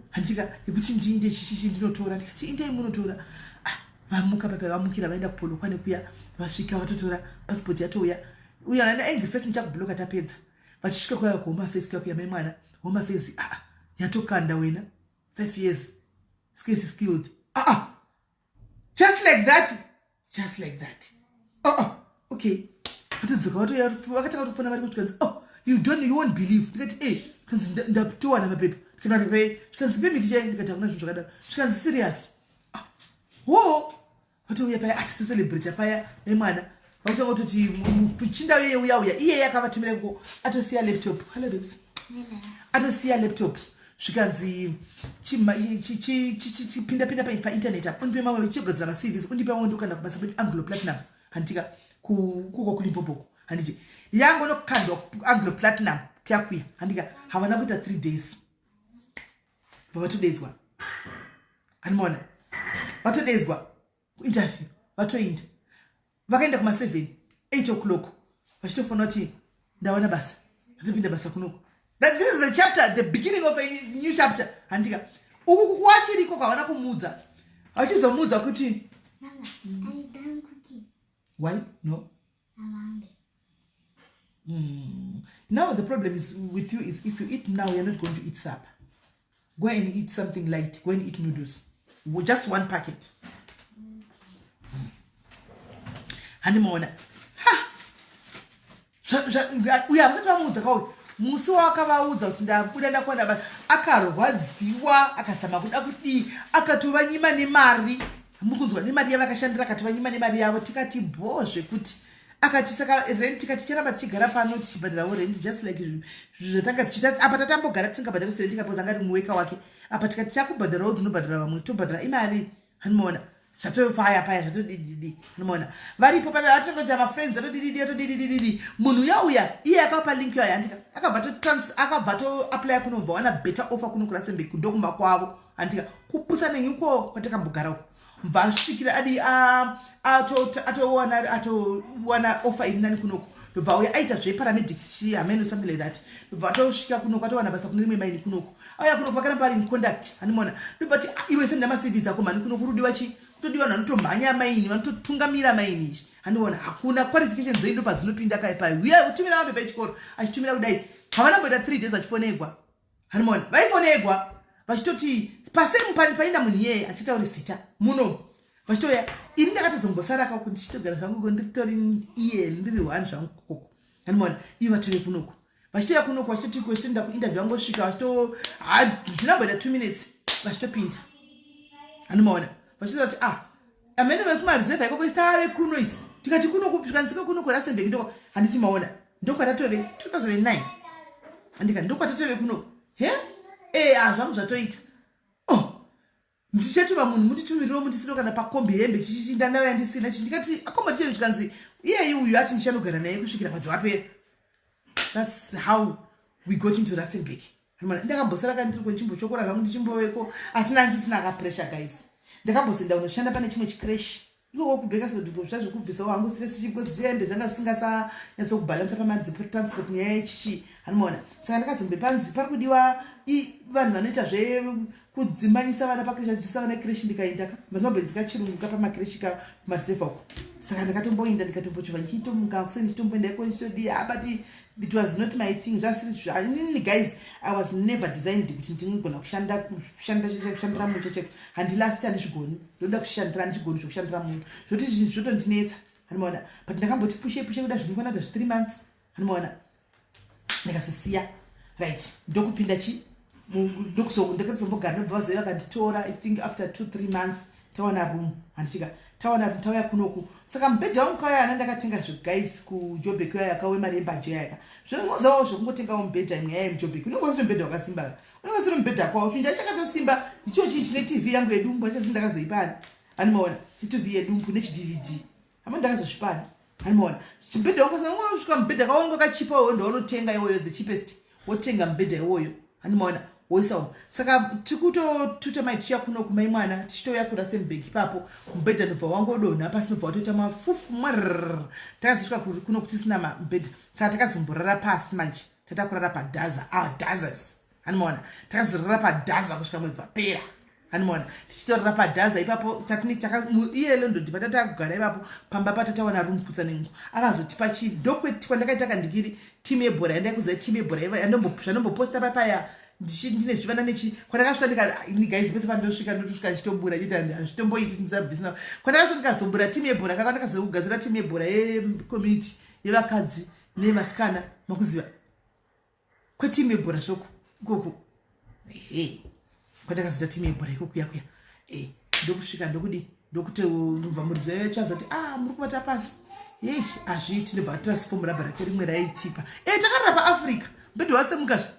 handika yekuti ndiinde chichichi ndinotora. Ndikati indei munotora. Ah, vamuka papa vamukira vaenda kupolokwane kuya vasvika vatotora passport yatouya. Uya nani angry face ndichakubloka tapedza. Vachisvika kuya kuhome affairs kuya kuya mai mwana home affairs ah, ah yatokanda wena 5 years scarce skilled ah, ah just like that just like that oh, oh okay. Vatodzoka vatoya vakatanga kutofona vari kutyanzi oh you don't you won't believe. Ndikati eh kanzi ndatowana mapepa. Ndikati mapepa eh zvikanzi permit chai. Ndikati hakuna zvinhu zvakadaro. Zvikanzi serious. Ah wo vatouya paya ati tocelebrate paya nemwana. Vakutanga kutoti muchinda uye uya uya iye akavatumira ikoko atosiya laptop. Hello babes. Atosiya laptop zvikanzi chipinda pinda painternet apa undipe mamwe chigadzira maCVs undipe mamwe ndokanda kubasa kwedu Anglo Platinum handitika kuko kuLimpopo handiti yangonokandwa Anglo Platinum kuya kuya handika havana kuita 3 days vatodedzwa handimaona vatodedzwa kuinterview vatoinda vakaenda kuma 7 8 o'clock vachitofona kuti ndawana basa vatopinda basa kunoko. That this is the chapter, the beginning of a new chapter. Handika uku kukwachiriko kwawana kumuudza vachizomuudza kuti why no. Now the problem is with you is if you eat now you're not going to eat supper. Go and eat something light. Go and eat noodles. Just one packet. Handimaona. Ha! Uyo havasati vamuudza kauyu. Musi waakavaudza kuti ndabuda ndakwana basa akarwadziwa akazama kuda kudii akatovanyima nemari. Mukunzwa nemari yavakashandira akatovanyima nemari yavo tikati bho zvekuti akati saka rent tikati ticharamba tichigara pano tichibhadharawo rent just like zvatanga tichiita apa tatambogara tisingabhadhari rent kapoza angari muweka wake apa tikati takubhadharawo dzinobhadhara vamwe tobhadhara imari handimaona zvatofaya paya zvatodididi handimaona varipo paya vatingoita mafriends atodididi atodidididi munhu uya uya iye akapa link yayo handika akabva to akabva to apply kunobva wana better offer kuno kuRustenburg ndokumba kwavo handika kupusa nenyuko kwatakambogara uko mva asvikira adi atowana atowana offer iri nani kunoko ndobva auya aita zveparamedic chi hameno something like that ndobva atosvika kunoko atowana basa kune rimwe maini kunoko auya kunoko vakaramba vari in contact handimaona ndobva ti iwe senda maCVs ako mhani kuno kurudiwa chi kutodiwa vanhu vanotomhanya maini vanototungamira maini izvi handiona hakuna qualification dzenyu ndopadzinopinda kai pai uya utumira mapepa echikoro achitumira kudai havana kumboita 3 days vachifonegwa handimaona vaifonegwa vachitoti pasemu painda munhu iyeye achitauri zita muno vachitouya ini ndakatozombosara kako ndichitogara zvangu ko ndiritori iye ndiri one zvangu koko handimaona ivo vatove kunoko vachitouya kunoko vachitoti vachitoenda kuinterview vangosvika vachito zvinamboita 2 minutes vachitopinda handimaona vachitoita kuti ah amene vekumareserve ikoko isi tave kuno isi tikati kuno kupi zvikanzi kuno kuRustenburg ndoko handiti maona ndokwatatove 2009 andika ndokwatatove kuno he eh ah zvangu zvatoita oh ndichatuma munhu munditumirewo mundisino kana pakombi hembe chichichi ndandauya ndisina chichi ndikati akomba ticheni zvikanzi iyeyi uyu ati ndichanogara naye kusvikira mwedzi wapera. That's how we got into Rustenburg. Ndakambosara ka ndiri kwenchimbochokora zvangu ndichimboveko asi ndandisisina ka pressure guys. Ndakambosenda kunoshanda pane chimwe chicrash ikoko kuBakersfield zva zvekubvisawo hangu stress chi because zvihembe zvanga zvisingasanyatso pamari dzetransport nyaya yechichi hanomaona. Saka ndakazombe panzi pari kudiwa vanhu vanoita zvekudzimanyisa vana pakreshi adzidzisa vana kreshi ndikaenda ka mazimbabwe dzikachirungu ka pamakreshi ka kumareserva uko. Saka ndakatomboinda ndikatombochova ndichitomuka kuseni ndichitomboenda iko ndichitodii ah, but it was not my thing zvasiri zvanini guys. I was never designed kuti ndinogona kushanda kushanda kushandira munhu checheko. Handilasti, handizvigoni. Ndoda kushandira, handichigoni zvokushandira munhu zvoti zvinhu zvotondinetsa handimaona. But ndakamboti pushe pushe kuda zvinokwana kuita zvi 3 months handimaona, ndikazosiya. Right, ndokupinda chi ndakazombogara ndobva vazoya vakanditora I think after 2 3 months tawana room handichika tawana room tauya kunoku. Saka mubhedha wangu kauya ana ndakatenga zveguys kuJobek uya yakauya mari yembanje yaka zvinozawo zvekungotengawo mubhedha imwe yaya muJobek unenge usiri mubhedha wakasimba, unenge usiri mubhedha kwawo chinhu chakatosimba ndicho chii chine TV yangu yedumbu achasi ndakazoipani handimaona chiTV yedumbu nechiDVD hama ndakazozvipani handimaona chibhedha wangu usvika mubhedha kawangu wakachipa iwoyo ndaunotenga iwoyo the cheapest wotenga mubhedha iwoyo handimaona woisawo. Saka tikutotuta mai tichiya kuno kumai mwana tichitouya kuRustenburg ipapo mubhedha ndobva wangodonha pasi ndobva watoita mafufu mwarr. Takazosvika kuno kutisina mubhedha saka takazomborara pasi manje tatakurara padhaza ah dhazas handimaona. Takazorara padhaza kusvika mwedzi wapera handimaona tichitorara padhaza ipapo. Iye landlord patatagara ipapo pamba patatawana room kutsanengo akazotipa chii ndokweti kwandakaita kandikiri timu yebhora yandaikuziva timu yebhora zvandomboposta papaya ndine zvivana nechi kwandakasvika ndika guys pese pandosvika ndotosvika ndichitobura chiti hazvitomboiti ndisabvisina kwandakasvika ndikazobura timu yebhora kaka ndakazogadzira timu yebhora yecommunity yevakadzi nevasikana makuziva kwetimu yebhora zvoko ikoko ehe kwandakazoita timu yebhora ikoko kuya kuya e ndokusvika ndokudi ndokuti ndobva muridzi wacho azoti ah muri kuvata pasi yesh hazviiti ndobva atora sifomu rabha rake rimwe raitipa e takarara paAfrica mubhedha watsemukazve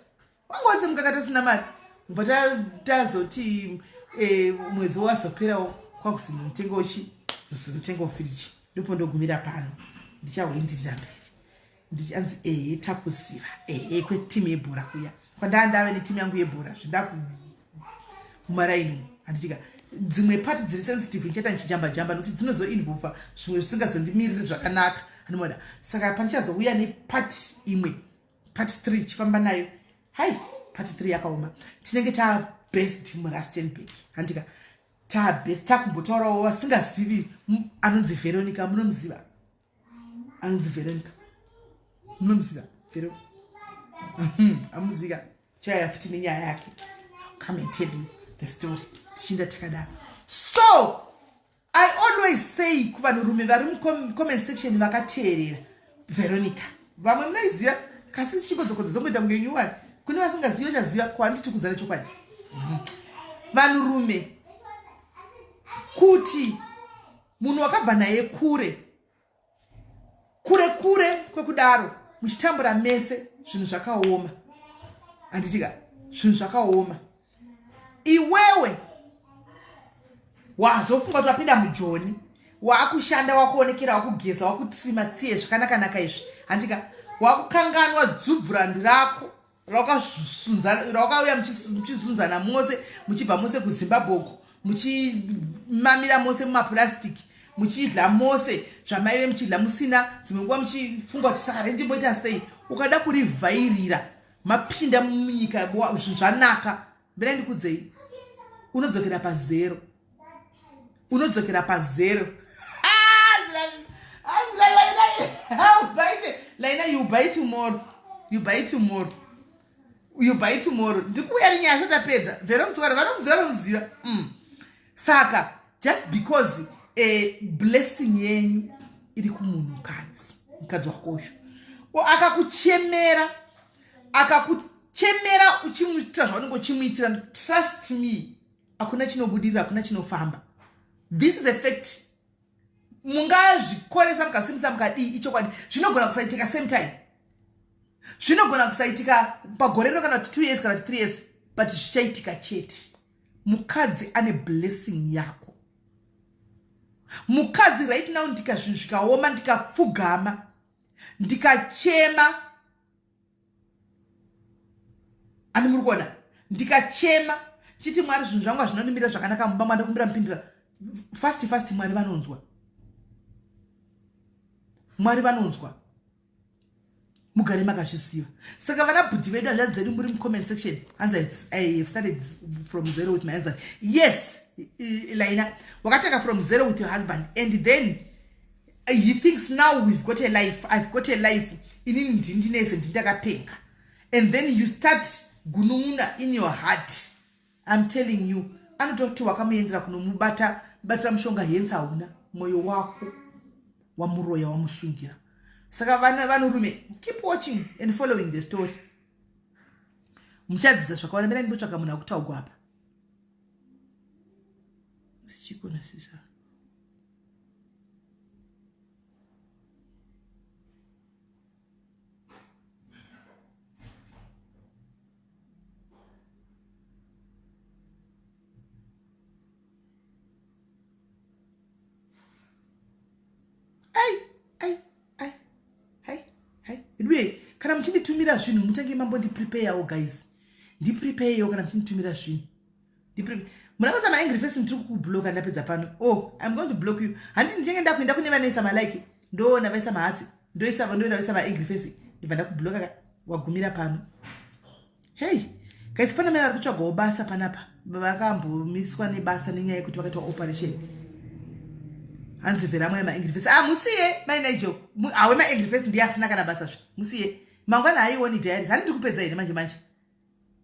wanga watsemuka katasina mari bva tazoti mwedzi wazoperawo kwakuzi mutengo wechi mutengo wefiriji ndopo ndogumira pano ndichahwindirira mberi ndichanzi ehe takuziva ehe kwetimu yebhora kuya kwandaa ndave netimu yangu yebhora zvindakumaraini handitika dzimwe pati dziri sensitive ndichaita ndichijamba jamba nokuti dzinozoinvolva zvimwe zvisingazondimiriri zvakanaka handimaona. Saka pandichazouya nepati imwe part 3 chifamba nayo hai part 3 yakaoma tinenge tabest muRustenburg handika tabest takumbotaurawo vasingazivi anonzi Veronica munomuziva anonzi Veronica munomuziva Vero amuziva chaya futi nenyaya yake. Come and tell you the story tichinda takadaro. So I always say kuvanhurume vari mucomment section vakateerera Veronica vamwe munoiziva kasi chingodzokodza dzongoita kunge nyuwani kune vasingazivi vachaziva kwanditi kudzana chokwadi. Vanhurume kuti munhu wakabva naye kure kure kure kwekudaro muchitambura mese zvinhu zvakaoma handitika zvinhu zvakaoma iwewe wazofunga kuti wapinda mujoni waakushanda wakuonekera wakugeza wakutrima tsiye zvakanakanaka izvi handika wakukanganwa dzubvurandi rako rakauya muchizunzana mose muchibva mose kuZimbabwe uko muchimamira mose mumapurasitiki muchidla mose zvamaive muchidla musina dzimwe nguva muchifunga kuti saka rendimboita sei ukada kurivhairira mapinda munyika zvinhu zvanaka mbera ndikudzei unodzokera pazero unodzokera pazero. Laina, you buy tomorrow, you buy tomorrow, you buy tomorrow. Ndikuuya nenyaya satapedza Vero mutswara vanomuziva vanomuziva. Saka just because a blessing yenyu iri kumunhukadzi mukadzi wako uyu akakuchemera akakuchemera uchimuitira zvaunenge uchimuitira trust me hakuna chinobudirira hakuna chinofamba. This is a fact. Mungazvikoresa mukasimbisa mukadii ichokwadi zvinogona kusaitika same time zvinogona kusaitika pagore rino kana kuti 2 years kana kuti 3 years but zvichaitika chete. Mukadzi ane blessing yako mukadzi right now ndikazvinhu zvikaoma ndikapfugama ndikachema. Andi muri kuona ndikachema chiti Mwari zvinhu zvangu hazvinondimira zvakanaka mumba mwandakumbira mupindira fast fast. Mwari vanonzwa, Mwari vanonzwa, mugare makazviziva. Saka vana bhudhi vedu, hanzvadzi dzedu muri mucomment section, hanzi I have started from zero with my husband. Yes, Laina, wakatanga from zero with your husband and then he thinks now we've got a life, I've got a life, inini ndinese ndindakapenga, and then you start gunun'una in your heart. I'm telling you, anototi wakamuendera kunomubata batira mushonga, hence hauna mwoyo wako wamuroya wamusungira. Saka vana vanorume, keep watching and following the story, muchadzidza zvakawanda. Mira ndimbotsvaga munhu akutaugwa apa. Zichikona sisa ai ai ai ai ai. Iduye, kana muchinditumira zvinhu mutange mambondipreparewo guys, ndipreparewo kana muchinditumira zvinhu. Munakuisa maangry face, ndiri kukubloka ndapedza pano. Oh, I'm going to block you. Handiti ndichinge ndakuenda kune vanoisa malike, ndoona vaisa mahearts, ndoisa, ndoona vaisa maangry face, ndibva ndakubloka ka. Wagumira pano. Hey guys, pana mai vari kutsvagawo basa panapa, vakambomiswa nebasa nenyaya yekuti vakaitwa operation. Hanzi vheramwe maangry face. Ah, musiye mai Nigel awe maangry face, ndiye asina kana basa zve. Musiye mangwana haioni diaries. Handiti kupedza here manje manje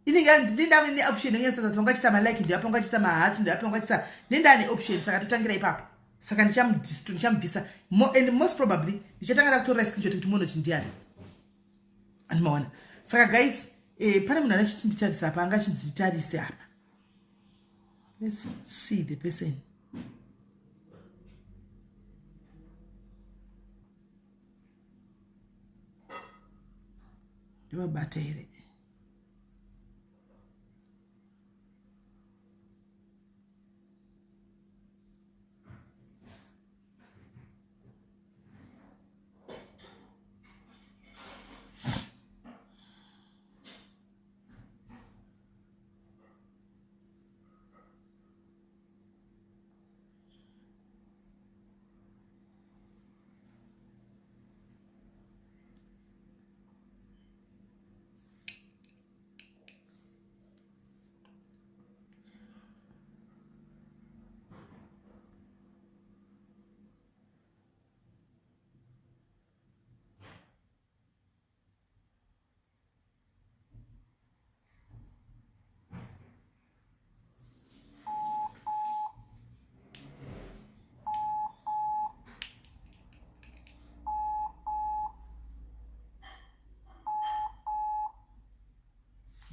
inenge ndindave neoption yenyasasa kuti vangachisa malike ndoyapo, vangachisa mahearts ndoyapo, vangachisa nendane option. Saka totangira ipapo. Saka ndichamubvisa and most probably ndichatanga ndakutorera screenshot kuti muone kuti ndiani andimaona. Saka guys, pane munhu anachiti nditarise apa, anga achinzi nditarise apa. Let's see the person. Ndivabata here?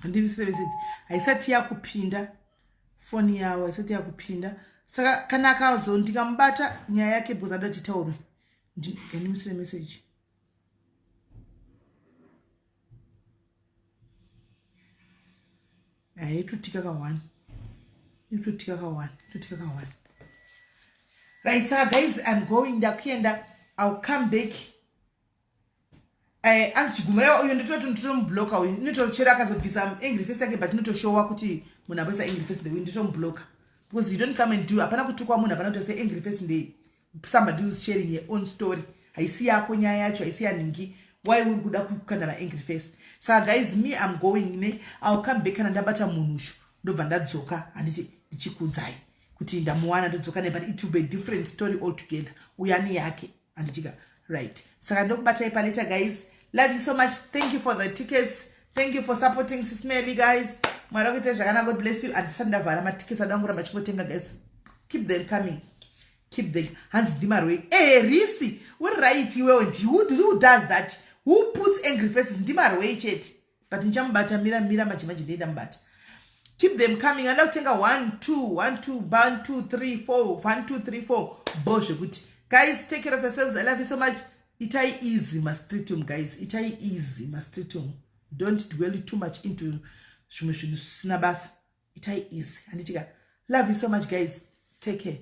Handivisire message, haisati yakupinda foni yavo, haisati yakupinda. Saka kana akazo ndikamubata nyaya yake, because anoda titaurwe, ndimusire message. Haitutika ka one, itutika ka one, itutika ka one. Right, saka guys, I'm going, ndakuenda. I'll come back. Anzi chigumuraiwa uyo, ndototi ndotomubloka uyu. Inotochera akazobvisa angry face yake, but inotoshowa kuti munhu amboisa angry face ndeuyu. Ndotomubloka because you don't come and do. Hapana kutukwa munhu, hapana kutoisa angry face. Ndei somebody who's sharing your own story, haisi yako nyaya yacho, haisi yaningi. Why uri kuda kukanda maangry face? Saka guys, me, I'm going ne. I'll come back kana ndabata munhu ushu, ndobva ndadzoka. Handiti ndichikudzai kuti ndamuwana, ndodzoka naye, but it will be a different story altogether. Uyani yake, handitika? Right, saka ndokubatai palater guys. Love you so much. Thank you for the tickets, thank you for supporting Sis Melly. Guys, Mwari akuita zvakanaka. God bless you. Handisati ndavhara matickets, ada kungoramba chingotenga. Guys, keep them coming, keep them. Hanzi ndimarwei risi uri right iwewe. Who does that? Who puts angry faces? Ndimarwei chete, but ndichamubata. Mira, mira, manje manje ndei ndamubata. Keep them coming. Anoda kutenga 1 2 1 2 1 2 3 4 1 2 3 4 bo zvekuti. Guys, take care of yourselves. I love you so much. Itai easy mastreet um guys, itai easy mastreet um. Don't dwell too much into zvimwe zvinhu zvisina basa. Itai easy, handitika? Love you so much guys, take care.